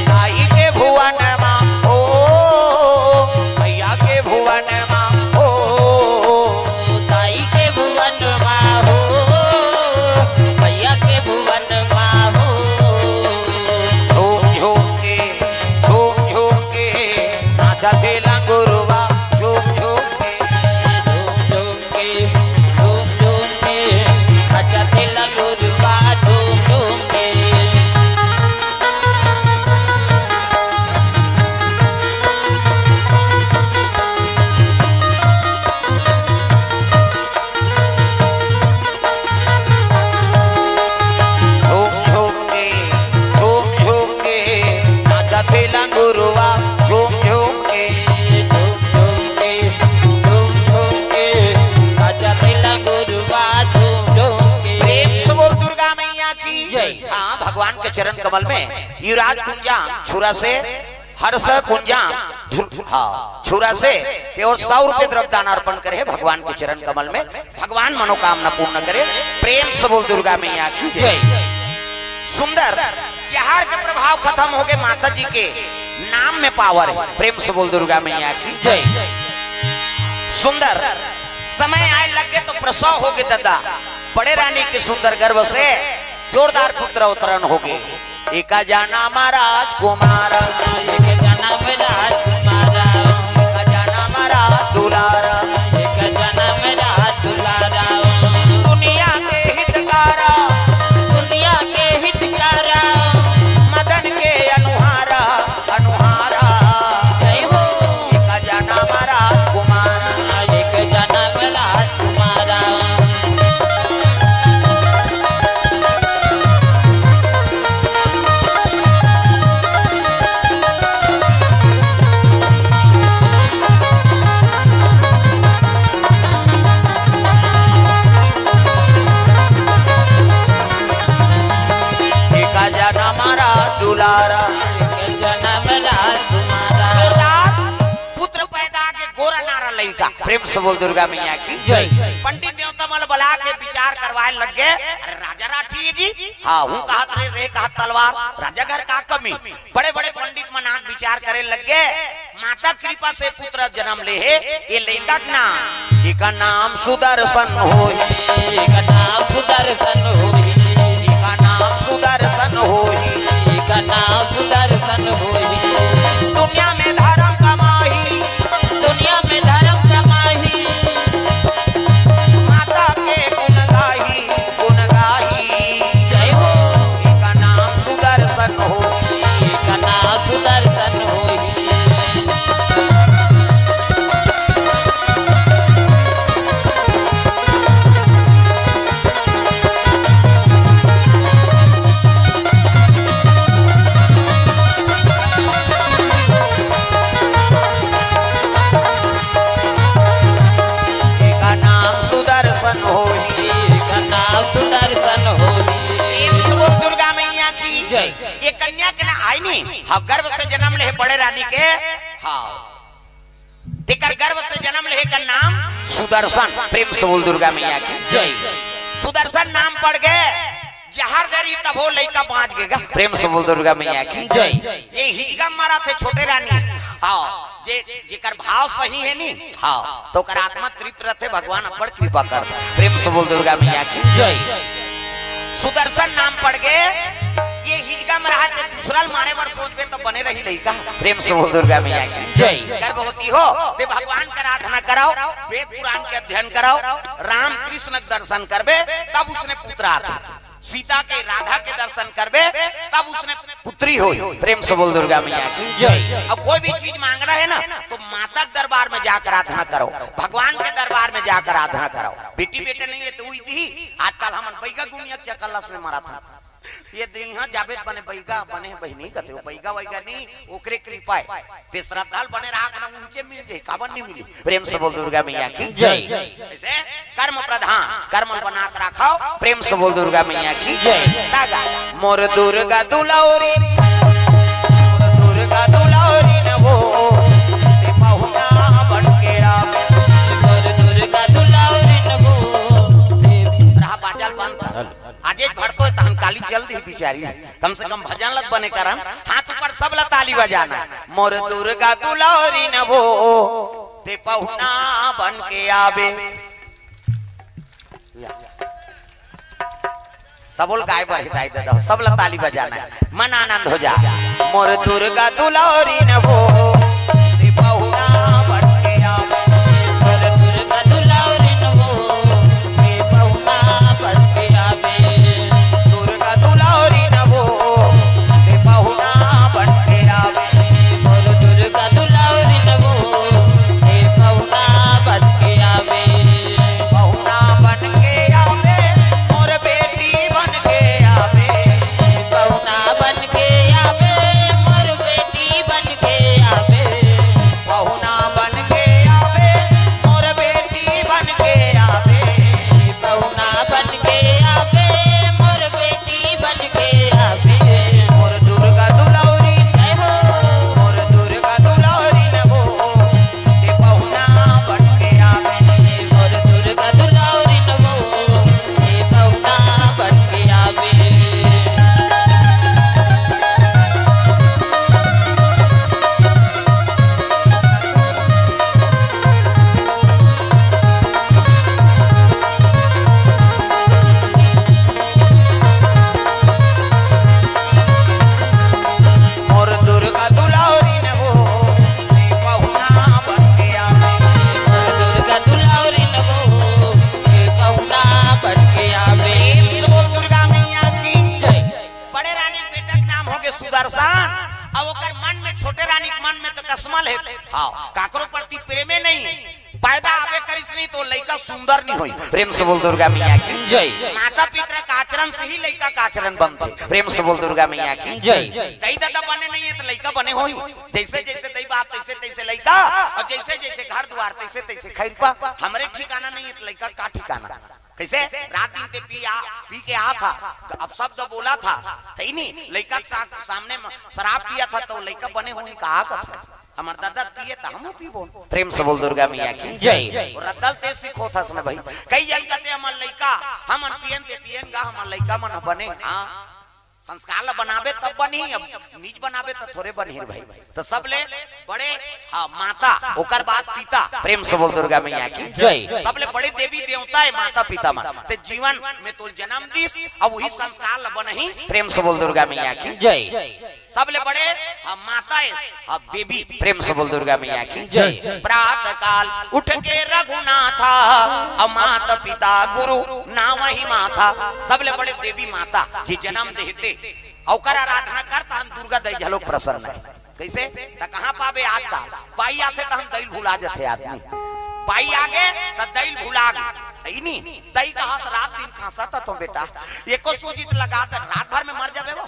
दाई के भुवन मा हो, मैया के भुवन मा हो, दाई के भुवन मा हो, मैया के भुवन मा हो। झूम झूम के, झूम झूम के, नाचा थेला गुरुवा, झूम झूम के, झूम झूम के, झूम झूम के, नाचा थेला गुरुवा, झूम झूम के। झूम झूम के, झूम झूम के, नाचा थेला गुरुवा, झूम झूम के, झूम झूम के, झूम झूम के, नाचा थेला गुरुवा, झूम झूम के। प्रेम से बोल दुर्गा मैया की जय। हाँ, भगवान के चरण कमल में युवराज कुंजा छुरा से हर्ष कुंजा, धुर-, हाँ, छुरा से के ओर सौ रुपये द्रव्य दान अर्पण करे हे भगवान के चरण कमल में, भगवान मनोकामना पूर्ण करे। प्रेम से बोल दुर्गा मैया की जय। जय। सुंदर जहर के प्रभाव खत्म हो गए, माता जी के नाम में power हे। प्रेम से बोल दुर्गा मैया की जय। सुंदर समय आए लगे तो प्रसव हो गए दादा, बड़े रानी के सुंदर गर्भ से जोरदार पुत्र अवतरण हो गए। एक जनम राजकुमार, एक जनम राजकुमार, एक जनम राज दुलार, एक जनम राज दुलार। दुनिया के हितकारा, दुनिया के हितकारा, लइका। प्रेम से बोल दुर्गा मैया की जय। पंडित देवता मन बला के विचार करवाए लग गे। अरे राजा राठी जी, हाँ, हूँ कहत रे, रे कहत तलवार, राजा घर का कमी? बड़े-बड़े पंडित मन आके विचार करे लग गे, माता कृपा से पुत्र जन्म ले हे, ये लइका के नाम, एकर नाम सुदर्शन होही। एकर नाम सुदर्शन होही। एकर नाम सुदर्शन होही। एकर नाम सुदर्शन होही। दुनिया में धर्म कमाही। दुनिया में धर्म कमाही। माता के गुण गाही। गुण गाही। जय हो। एकर नाम सुदर्शन होही। एकर नाम सुदर्शन होही। एकर नाम सुदर्शन होही। एकर नाम सुदर्शन होही। प्रेम से बोल दुर्गा मैया की जय। ये कन्या के ना आई नी, हाँ, गर्भ से जन्म ले बड़े रानी के, हाँ, तेकर गर्भ से जन्म ले का नाम सुदर्शन। प्रेम से बोल दुर्गा मैया की जय। सुदर्शन नाम पड़ गे, जहर दे रही तभो लइका बाँच गेगा। प्रेम से बोल दुर्गा मैया की जय। ये हिजगा मरा थे छोटे रानी, हाँ, जे, जेकर भाव सही हे नी, हाँ, तो ओकर आत्मा तृप्त रथे, भगवान अब्बड़ कृपा करथे। प्रेम से बोल दुर्गा मैया की जय। सुदर्शन नाम पड़ गे, ये हिजगा मरा थे, दूसरा ल मारे बर सोचबे तो बने रही लइका। प्रेम से बोल दुर्गा मैया की जय। गर्भवती हो, ते भगवान के आराधना कराओ, वेद पुराण के अध्ययन कराओ, राम कृष्ण के दर्शन करबे, तब उसने पुत्र आता। सीता के, राधा के दर्शन करबे, तब उसने पुत्री होई। प्रेम से बोल दुर्गा मैया की जय। अब कोई भी चीज मांगना है ना, तो माता के दरबार में जाकर आराधना करो, भगवान के दरबार में जाकर आराधना करो। बेटी बेटे नहीं है तो वही दी। आजकल हमन बैगा गुनिया चकल्लस में मरत हन। ये दे इहाँ जाबे त बने बैगा, बने बहिनी कथे, बैगा वैगा नहीं, ओकरे कृपा है। ते श्रद्धा ल बने राख ना, ऊंचे मिल जाए, काबर नहीं मिली। प्रेम से बोल दुर्गा मैया की जय। ऐसे कर्म प्रधान, कर्म बना के रखो। प्रेम से बोल दुर्गा मैया की जय। तागा। मोर दुर्गा दुलौरी, मोर दुर्गा दुलौरी न वो, ते पहुना बन के आ। मोर दुर्गा दुलौरी न वो, ते रहा बाजल बंद कर। आज एक भर तो तहन काली चल दी बिचारी। कम से कम भजन लग बने करन, हाथ ऊपर सब ला ताली बजाना। मोर दुर्गा दुलौरी न वो, ते पहुना बन के आबे। या। सबोल गाय बर हिताई दे दो, सब ला ताली बजाना है, मन आनंद हो जा। मोर दुर्गा दुलौरी न वो, ते पहुना बन के आबे। मोर दुर्गा दुलौरी न वो, ते पहुना बन के आबे। दुर्गा दुलौरी न वो, ते पहुना बन के आबे। मोर दुर्गा दुलौरी न वो, ते पहुना बन के आबे। पहुना बन के आबे, मोर बेटी बन के आबे। पहुना बन के आबे, मोर बेटी बन के आबे। पहुना बन के आबे, मोर बेटी बन के आबे। पहुना बन के आबे, मोर बेटी बन के आबे। मोर दुर्गा दुलौरी, जय हो। मोर दुर्गा दुलौरी न वो, ते पहुना बन के आबे। मोर दुर्गा दुलौरी न वो, ते पहुना बन के आबे। मोर दुर्गा दुलौरी न वो, ते पहुना बन के आबे। मोर दुर्गा दुलौरी न वो, ते पहुना बन के आबे। प्रेम से बोल दुर्गा मैया की जय। बड़े रानी के बेटा के नाम होगे सुदर्शन, अउ ओकर मन में, छोटे रानी के मन में तो कसमल है, हाँ, काकरो प्रति प्रेमे नहीं। पैदा आबे करिस नहीं तो लइका सुंदर नहीं होई। प्रेम से बोल दुर्गा मैया की जय। माता पिता का आचरण से ही लइका का आचरण बनथे। प्रेम से बोल दुर्गा मैया की जय। दई ददा बने नहीं है तो लइका बने होई। जैसे जैसे दई बाप तैसे तैसे लइका, अउ जैसे जैसे घर दुआर तैसे तैसे खैरपा। हमरे ठिकाना नहीं है तो लइका का ठिकाना? कैसे? रात दिन ते पी आ, पी के आ था, अब शब्द बोला था, तई नहीं, लइका के साथ सामने में शराब पिया था तो लइका बने होई कहा कथे। हमर ददा पिए त हमू पीबो। प्रेम से बोल दुर्गा मैया की जय। अउ रद्दा ल ते सिखोथस न भाई। कई झन कथे हमर लइका, हमन पियन ते पियन गा, हमर लइका मन बने। हाँ, संस्कार ल बनाबे तब बनही, अब निज बनाबे त थोरे बनही रे भाई। त सबले बड़े, हाँ, माता, ओकर बाद पिता। प्रेम से बोल दुर्गा मैया की जय। सबले बड़े देवी देवता हे माता पिता मन। ते जीवन में तोल जन्म दिस, अब उही संस्कार ल बनही। प्रेम से बोल दुर्गा मैया की जय। सबले बड़े, हाँ, माता हे, हाँ, देवी। प्रेम से बोल दुर्गा मैया की जय। प्रातः काल उठ के रघुनाथा, अब माता पिता गुरु नावहि माथा। सबले बड़े देवी माता जी जन्म देहथे, अउ ओकर आराधना कर, तहन दुर्गा दई घलोक प्रसन्न हे। कइसे? त कहाँ पाबे आजकल? बाई आथे तहन दई ल भुला जथे आदमी। बाई आगे त दई ल भुला गे। सही नी? दई कहा त रात दिन खांसत हथों बेटा। एको सूजी त लगा दे, रात भर में मर जाबे वो।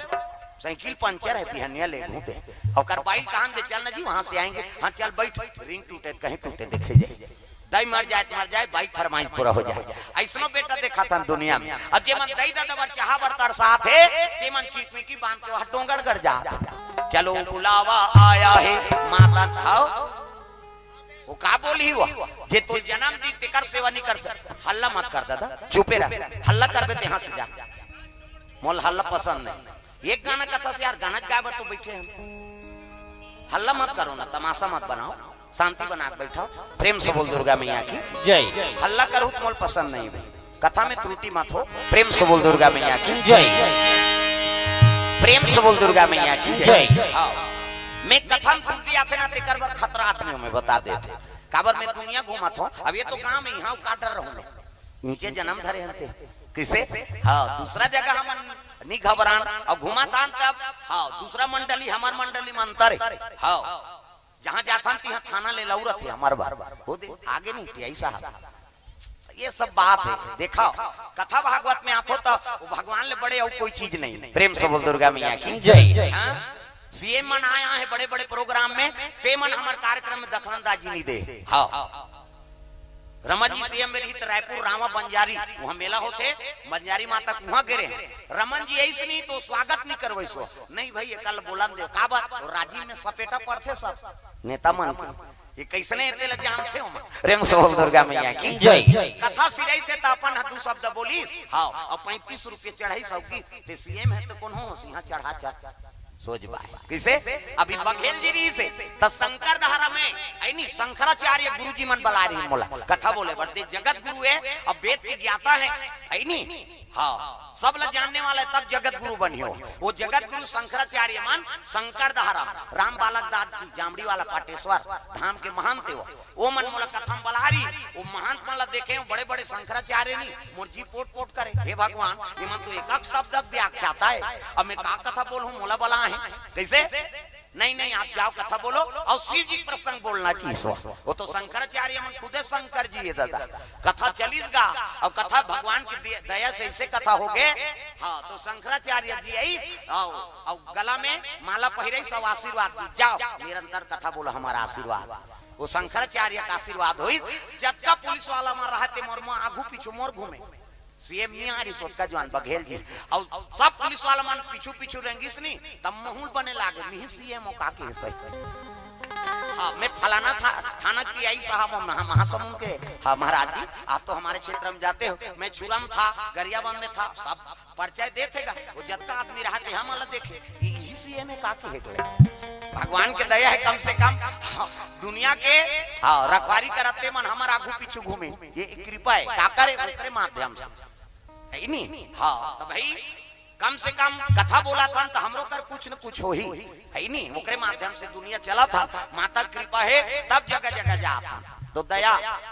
साइकिल पंचर हे, बिहनिया लेगहूं ते। ओकर बाई ल कहन दे, "चल न जी, वहां से आएंगे।" "हाँ, चल बइठ।" रिंग टूटे त कहीं टूटे, देखे जाए। दई मर जाए त मर जाए, बाई के फरमाइश पूरा हो जाए। अइसनो बेटा देखाथन दुनिया में। अब जेमन दई ददा बर चाहा बर तरसात हे, तेमन चिकमिकी बांध के वहां डोंगरगढ़ जात हे। "चलो बुलावा आया है माता।" हव? वो का बोलही वो? जे तोल जन्म दिस तेकर सेवा नी कर सक। हल्ला मत कर ददा, चुपे रह। हल्ला करबे ते हांस जा। मोला हल्ला पसंद नहीं। एक गाना कथा से यार, गाना गाए बर तो बइठे हन। हल्ला मत करो ना, तमाशा मत बनाओ, शांति बना के बइठव। प्रेम से बोल दुर्गा मैया की जय। हल्ला करहू त मोला पसंद नहीं भाई, कथा में त्रुटि मत हो। प्रेम से बोल दुर्गा मैया की जय। प्रेम से बोल दुर्गा मैया की जय। जय। हाँ, मैं कथा में त्रुटि आथे ना, तेकर बर खतरा आदमी हूं, मैं बता देत हूं। काबर मैं दुनिया घूमत हूं, अब ये तो गांव में, इहां का डर रहूं लोग। नीचे जन्म धरे हन ते। कइसे? हाँ, दूसरा जगह हमन नी घबरान, अउ घूमत हन तब, हाँ, दूसरा मंडली, हमर मंडली में अंतर हे। हाँ, जहां जाथन तिहां थाना ले लउरत हे हमर बर। हो दे, आगे नहीं टियाई साहब। ये सब बात हे। देखव, कथा भागवत में आथो त वो भगवान ले बड़े अउ कोई चीज नहीं। प्रेम से बोल दुर्गा मैया की जय। हाँ? सीएम मन आए हे बड़े-बड़े प्रोग्राम में, ते मन हमर कार्यक्रम में दखलंदाजी नहीं दे। हाँ। रमन जी सीएम में रही त रायपुर रामा बंजारी, उहां मेला होथे, बंजारी माता के उहां गे रहेन। रमन जी अइस नहीं तो स्वागत नहीं करवइस हो। नहीं भाई, एकर ल बोलन दे। काबर? वो राजिम में सपेटा पड़थे सब। नेता मन के। ये कइसने हे तेला जानथे ओमन। प्रेम से बोल दुर्गा मैया की जय। कथा सिरइस हे त अपन ह दू शब्द बोलिस, हाँ, अउ पैंतीस रुपये चढ़ाइस, अउ कि ते सीएम हे त कोनो हो, सिंहा चढ़ा चढ़। सोच बाय। कइसे? अभी बघेल जी रहिस हे, त शंकर धारा में, अइ नहीं, शंकराचार्य गुरु जी मन बलाय रहिन मोला। कथा बोले बर ते जगत गुरु हे, अब वेद के ज्ञाता हे, अइ नहीं? हाँ, सब ला जानने वाला हे, तब जगत गुरु बनिहो। वो जगत गुरु शंकराचार्य मन, शंकर धारा, राम बालक दास जी, जामड़ी वाला पाटेश्वर धाम के महंत हे वो। वो मन मोला कथा में बलाय रहिन, वो महंत मन ला देखे, वो बड़े-बड़े शंकराचार्य नहीं, मोर जी पोट-पोट करे, "हे भगवान, ये मन तो एक-एक शब्द के व्याख्याता हे, अब मैं का कथा बोलहूं, मोला बलाय हे।" कइसे? "नहीं, नहीं, आप जाओ, कथा बोलो, अउ शिव जी के प्रसंग बोलना कि ईश्वर।" वो तो शंकराचार्य मन खुदे शंकर जी हे ददा। कथा चलिस गा, अउ कथा भगवान की दे-, दया से अइसे कथा हो गे। हाँ, तो शंकराचार्य जी अइस, अउ, अउ गला में माला पहिरइस, अउ आशीर्वाद दी, "जाओ, निरंतर कथा बोलो, हमारा आशीर्वाद।" वो शंकराचार्य का आशीर्वाद होइस, जतका पुलिस वाला मन रहे ते मोर, मोर आगू पीछू मोर घूमे। सीएम नहीं आय रहिस ओतका जुवार बघेल जी। अउ सब पुलिस वाला मन पीछू पीछू रेंगिस नहीं, तब माहौल बने लागे, "मिही सीएम हो का के सही।" हाँ, मैं फलाना था, थाना के आईएएस साहब, हम महा-, महासमुंद के, हाँ, महाराज जी, आप तो हमारे क्षेत्र में जाते हो, मैं छुरा में था, गरियाबंद में था, सब परिचय देथे गा, वो जतका आदमी रहिथे, हमन ला देखे, "ये, इही सीएम हे का के हे?" भगवान के दया हे, कम से कम, हाँ, दुनिया के, हाँ, रखवारी करत ते मन हमर आगू पीछू घूमे, ये एक कृपा हे, काकर हे? ओकरे माध्यम से, हे नहीं? हाँ, त भाई, कम से कम कथा बोलत हन त हमरो कर कुछ न कुछ होही, हे नहीं? ओकरे माध्यम से दुनिया चलत हे, माता कृपा हे, तब जगह जगह जात हन। तो दया,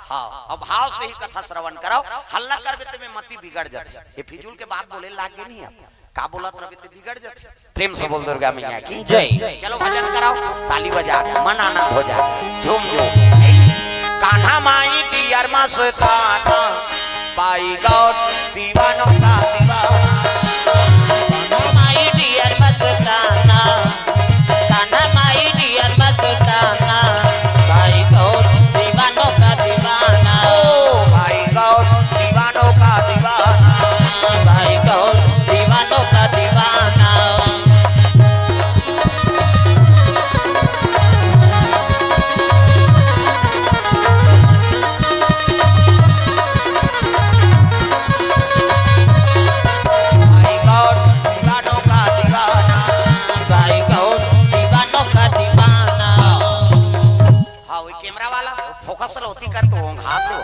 हाँ, अउ भाव से ही कथा श्रवण करव। हल्ला करबे ते में मति बिगड़ जाथे। ये फिजूल के बात बोले लागे नहीं अब। का बोलत रहिबे ते बिगड़ जाथे। प्रेम से बोल दुर्गा मैया की जय। चलो भजन कराओ, ताली बजा के मन आनंद हो जाए, झूम झूम। कान्हा माई डियर मस्ताना, बाई गौर दीवानों का दीवाना। कान्हा माई डियर मस्ताना, कान्हा माई डियर मस्ताना, बाई गौर दीवानों का दीवाना। ओ भाई गौर दीवानों का दीवाना। भाई गौर दीवानों का दीवाना। आप लोग,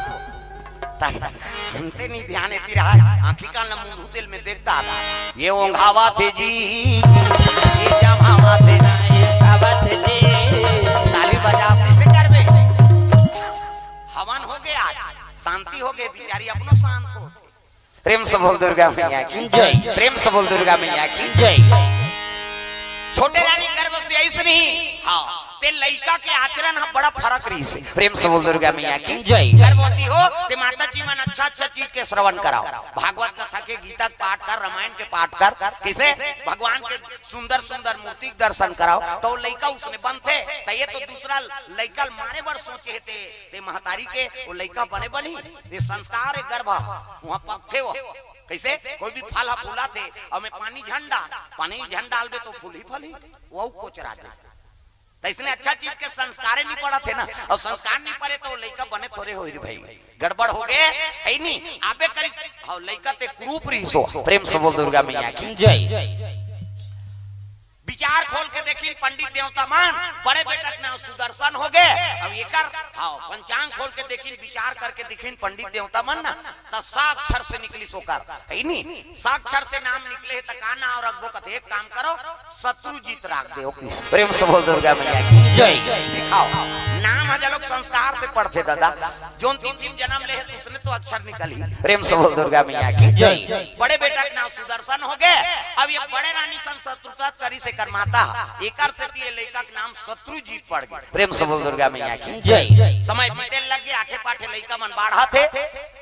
ता-, हमते नहीं ध्यान एती रहा, आँखी कान ला मुंधू तेल में देखता था। ये ओंघावा थे जी, ये जमावा थे ना, ये गावा थे जी। ताली बजाओ, कैसे करबे? हवन हो गया, शांति हो गई, बिचारी अपनो शांत हो। प्रेम से बोल दुर्गा मैया की जय। प्रेम से बोल दुर्गा मैया की जय। छोटे रानी गर्भ से ऐसे नहीं, हाँ, ते लइका के आचरण ह बड़ा फरक रहिस हे। प्रेम से बोल दुर्गा मैया की जय। गर्भवती हो ते माता जी मन अच्छा अच्छा चीज के श्रवण कराओ, भागवत कथा के, गीता के पाठ कर, रामायण के पाठ कर, किसे भगवान के सुंदर सुंदर मूर्ति के दर्शन कराओ, तो लइका उसने बनथे। त ये तो दूसरा लइका ल मारे बर सोचे हे ते, ते महतारी के वो लइका बने बनही। ये संस्कार हे गर्भ, वहाँ पकथे वो। कैसे? कोई भी फल ह फूला थे, और मैं पानी झन डाल, पानी झन डालबे तो फूल ही फल ही, वो कोचरा दे। तो इसने अच्छा चीज के संस्कारे नहीं पड़ा थे ना, और संस्कार नहीं पड़े तो लइका बने थोड़े हो रे भाई, गड़बड़ हो गए, है नहीं? आबे करी, हाँ, लइका ते कुरूप रहिस हो। प्रेम से बोल दुर्गा मैया की जय। विचार खोल के देखिन पंडित देवता मन, बड़े बेटा के नाम सुदर्शन हो गए। अब एकर, हाँ, पंचांग खोल के देखिन, विचार करके देखिन पंडित देवता मन ना, त सा अक्षर से निकलिस ओकर, है नी? सा अक्षर से नाम निकले हे त का नाम रखबो? कथे एक काम करो, शत्रुजीत राख दे। प्रेम से बोल दुर्गा मैया की जय। दिखाओ, नाम ह जलोक संस्कार से पड़थे दादा। जोन तिथि में जन्म ले हे, उसने तो अक्षर निकलही। प्रेम से बोल दुर्गा मैया की जय। बड़े बेटा के नाम सुदर्शन हो गए। अब ये बड़े रानी संग शत्रुता करिस एकर माता, एकर सेती ये लइका के नाम शत्रुजीत पड़ गए। प्रेम से बोल दुर्गा मैया की जय। समय बीते लग गए, आठे पाठे लइका मन बाढ़ा थे।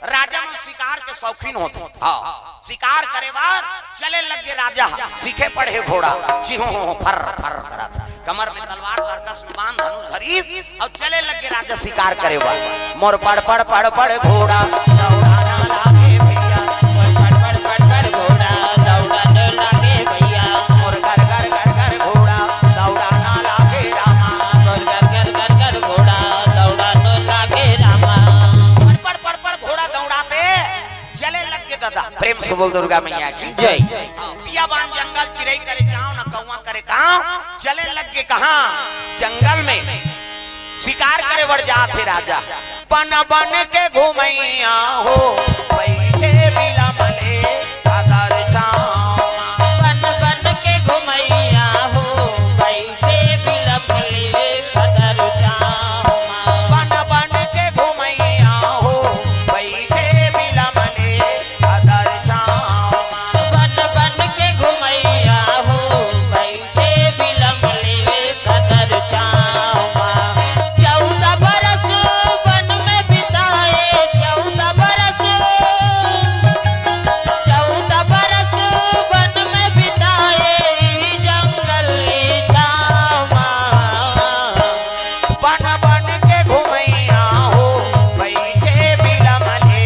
राजा मन शिकार के शौकीन होथे। हाँ, शिकार करे बर चले लग गए राजा, सीखे पड़े घोड़ा, चिहो फर फर करत। कमर में तलवार, करकस में बाण, धनुष धरिस, अउ चले लग गए राजा शिकार करे बर। मोर पड़ पड़ पड़ पड़ घोड़ा दौड़ाना लागे भैया, मोर पड़ पड़ पड़ पड़ घोड़ा दौड़ाना लागे भैया, मोर गर गर गर गर घोड़ा दौड़ाना लागे रामा, मोर गर गर गर गर घोड़ा दौड़ाना लागे रामा। पड़ पड़ पड़ पड़ घोड़ा दौड़ाते चले लग के दादा। प्रेम से बोल दुर्गा मैया की जय। हाँ, पिया बान जंगल चिरई करे चाव न कौवा करे काव, चले लग के कहाँ जंगल में शिकार करे बर जात हे राजा। बन बन के घुमैया हो, बैठे बिलमले अदर छाँव। बन बन के घुमैया हो, बैठे बिलमले अदर छाँव। बन बन के घुमैया हो, बैठे बिलमले अदर छाँव। बन बन के घुमैया हो, बैठे बिलमले अदर छाँव। चौदह बरस वन में बिताए, चौदह बरस, चौदह बरस वन में बिताए, ई जंगल ई छाँव। बन बन के घुमैया हो, बैठे बिलमले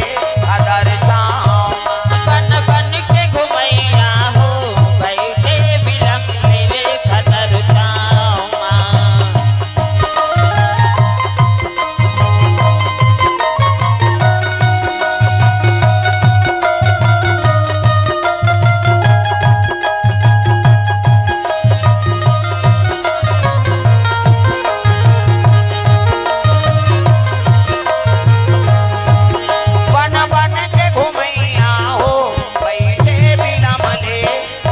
अदर छाँव। बन बन के घुमैया हो, बैठे बिलमले अदर छाँव। बन बन के घुमैया हो, बैठे बिलमले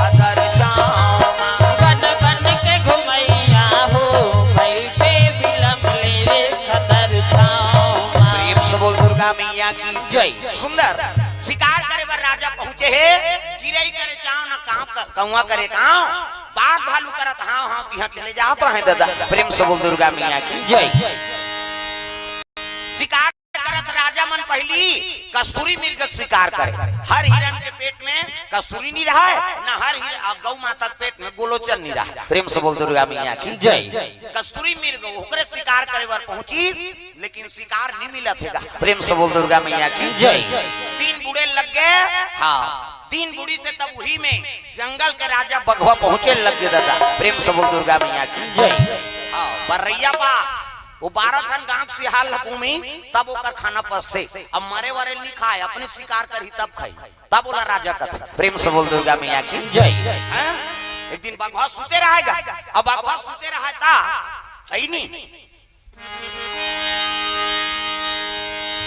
अदर छाँव। बन बन के घुमैया हो, बैठे बिलमले अदर छाँव। प्रेम से बोल दुर्गा मैया की जय। सुंदर शिकार करे बर राजा पहुँचे हे, चिरई करे चाव न काव, कौवा करे काव, बाघ भालू करत हाव हाव तिहाँ चले जात रहे दादा। प्रेम से बोल दुर्गा मैया की जय। शिकार करत राजा मन पहिली कस्तूरी मृग के शिकार करे। हर हिरन के पेट में कस्तूरी नहीं रहा है, न हर हिर-, आ, गौ माता के पेट में गोलोचन नहीं रहा है। प्रेम से बोल दुर्गा मैया की जय। कस्तूरी मृग ओकरे शिकार करे बर पहुंची, लेकिन शिकार नहीं मिलत हे गा। प्रेम से बोल दुर्गा मैया की जय। तीन बूढ़े लग गए, हाँ, तीन बूढ़ी से तब वही में जंगल के राजा बघवा पहुंचे लग गए दादा। प्रेम से बोल दुर्गा मैया की जय। हाँ, बरैया बा, वो बारह ठन गांव सियार ल घूमी, तब ओकर खाना पसथे। अब मरे वरे नहीं खाए, अपने शिकार करही तब खाई, तब ओला राजा कथे। प्रेम से बोल दुर्गा मैया की जय। हैं? एक दिन बघवा सुते रहेगा, अब बघवा सुते रहे ता, सही नहीं?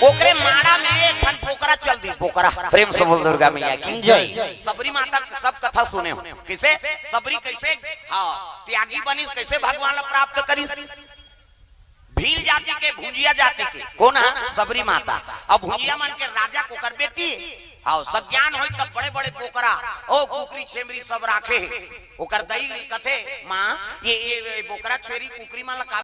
ओकरे माड़ा में एक ठन बोकरा चल दी, बोकरा। प्रेम से बोल दुर्गा मैया की जय। सबरी माता के सब कथा सुने हो, कैसे सबरी कैसे, हाँ, त्यागी बनिस, कैसे भगवान ला प्राप्त करिस। भील जाति के, भुंजिया जाति के, कोन ह? सबरी माता। अब भुंजिया मन के राजा के ओकर बेटी, हाँ, सज्ञान होई तब बड़े बड़े बोकरा, ओ कुकरी छेमरी सब राखे हे। ओकर दई कथे, माँ, ये, ये, ये बोकरा छेरी कुकरी मन ला का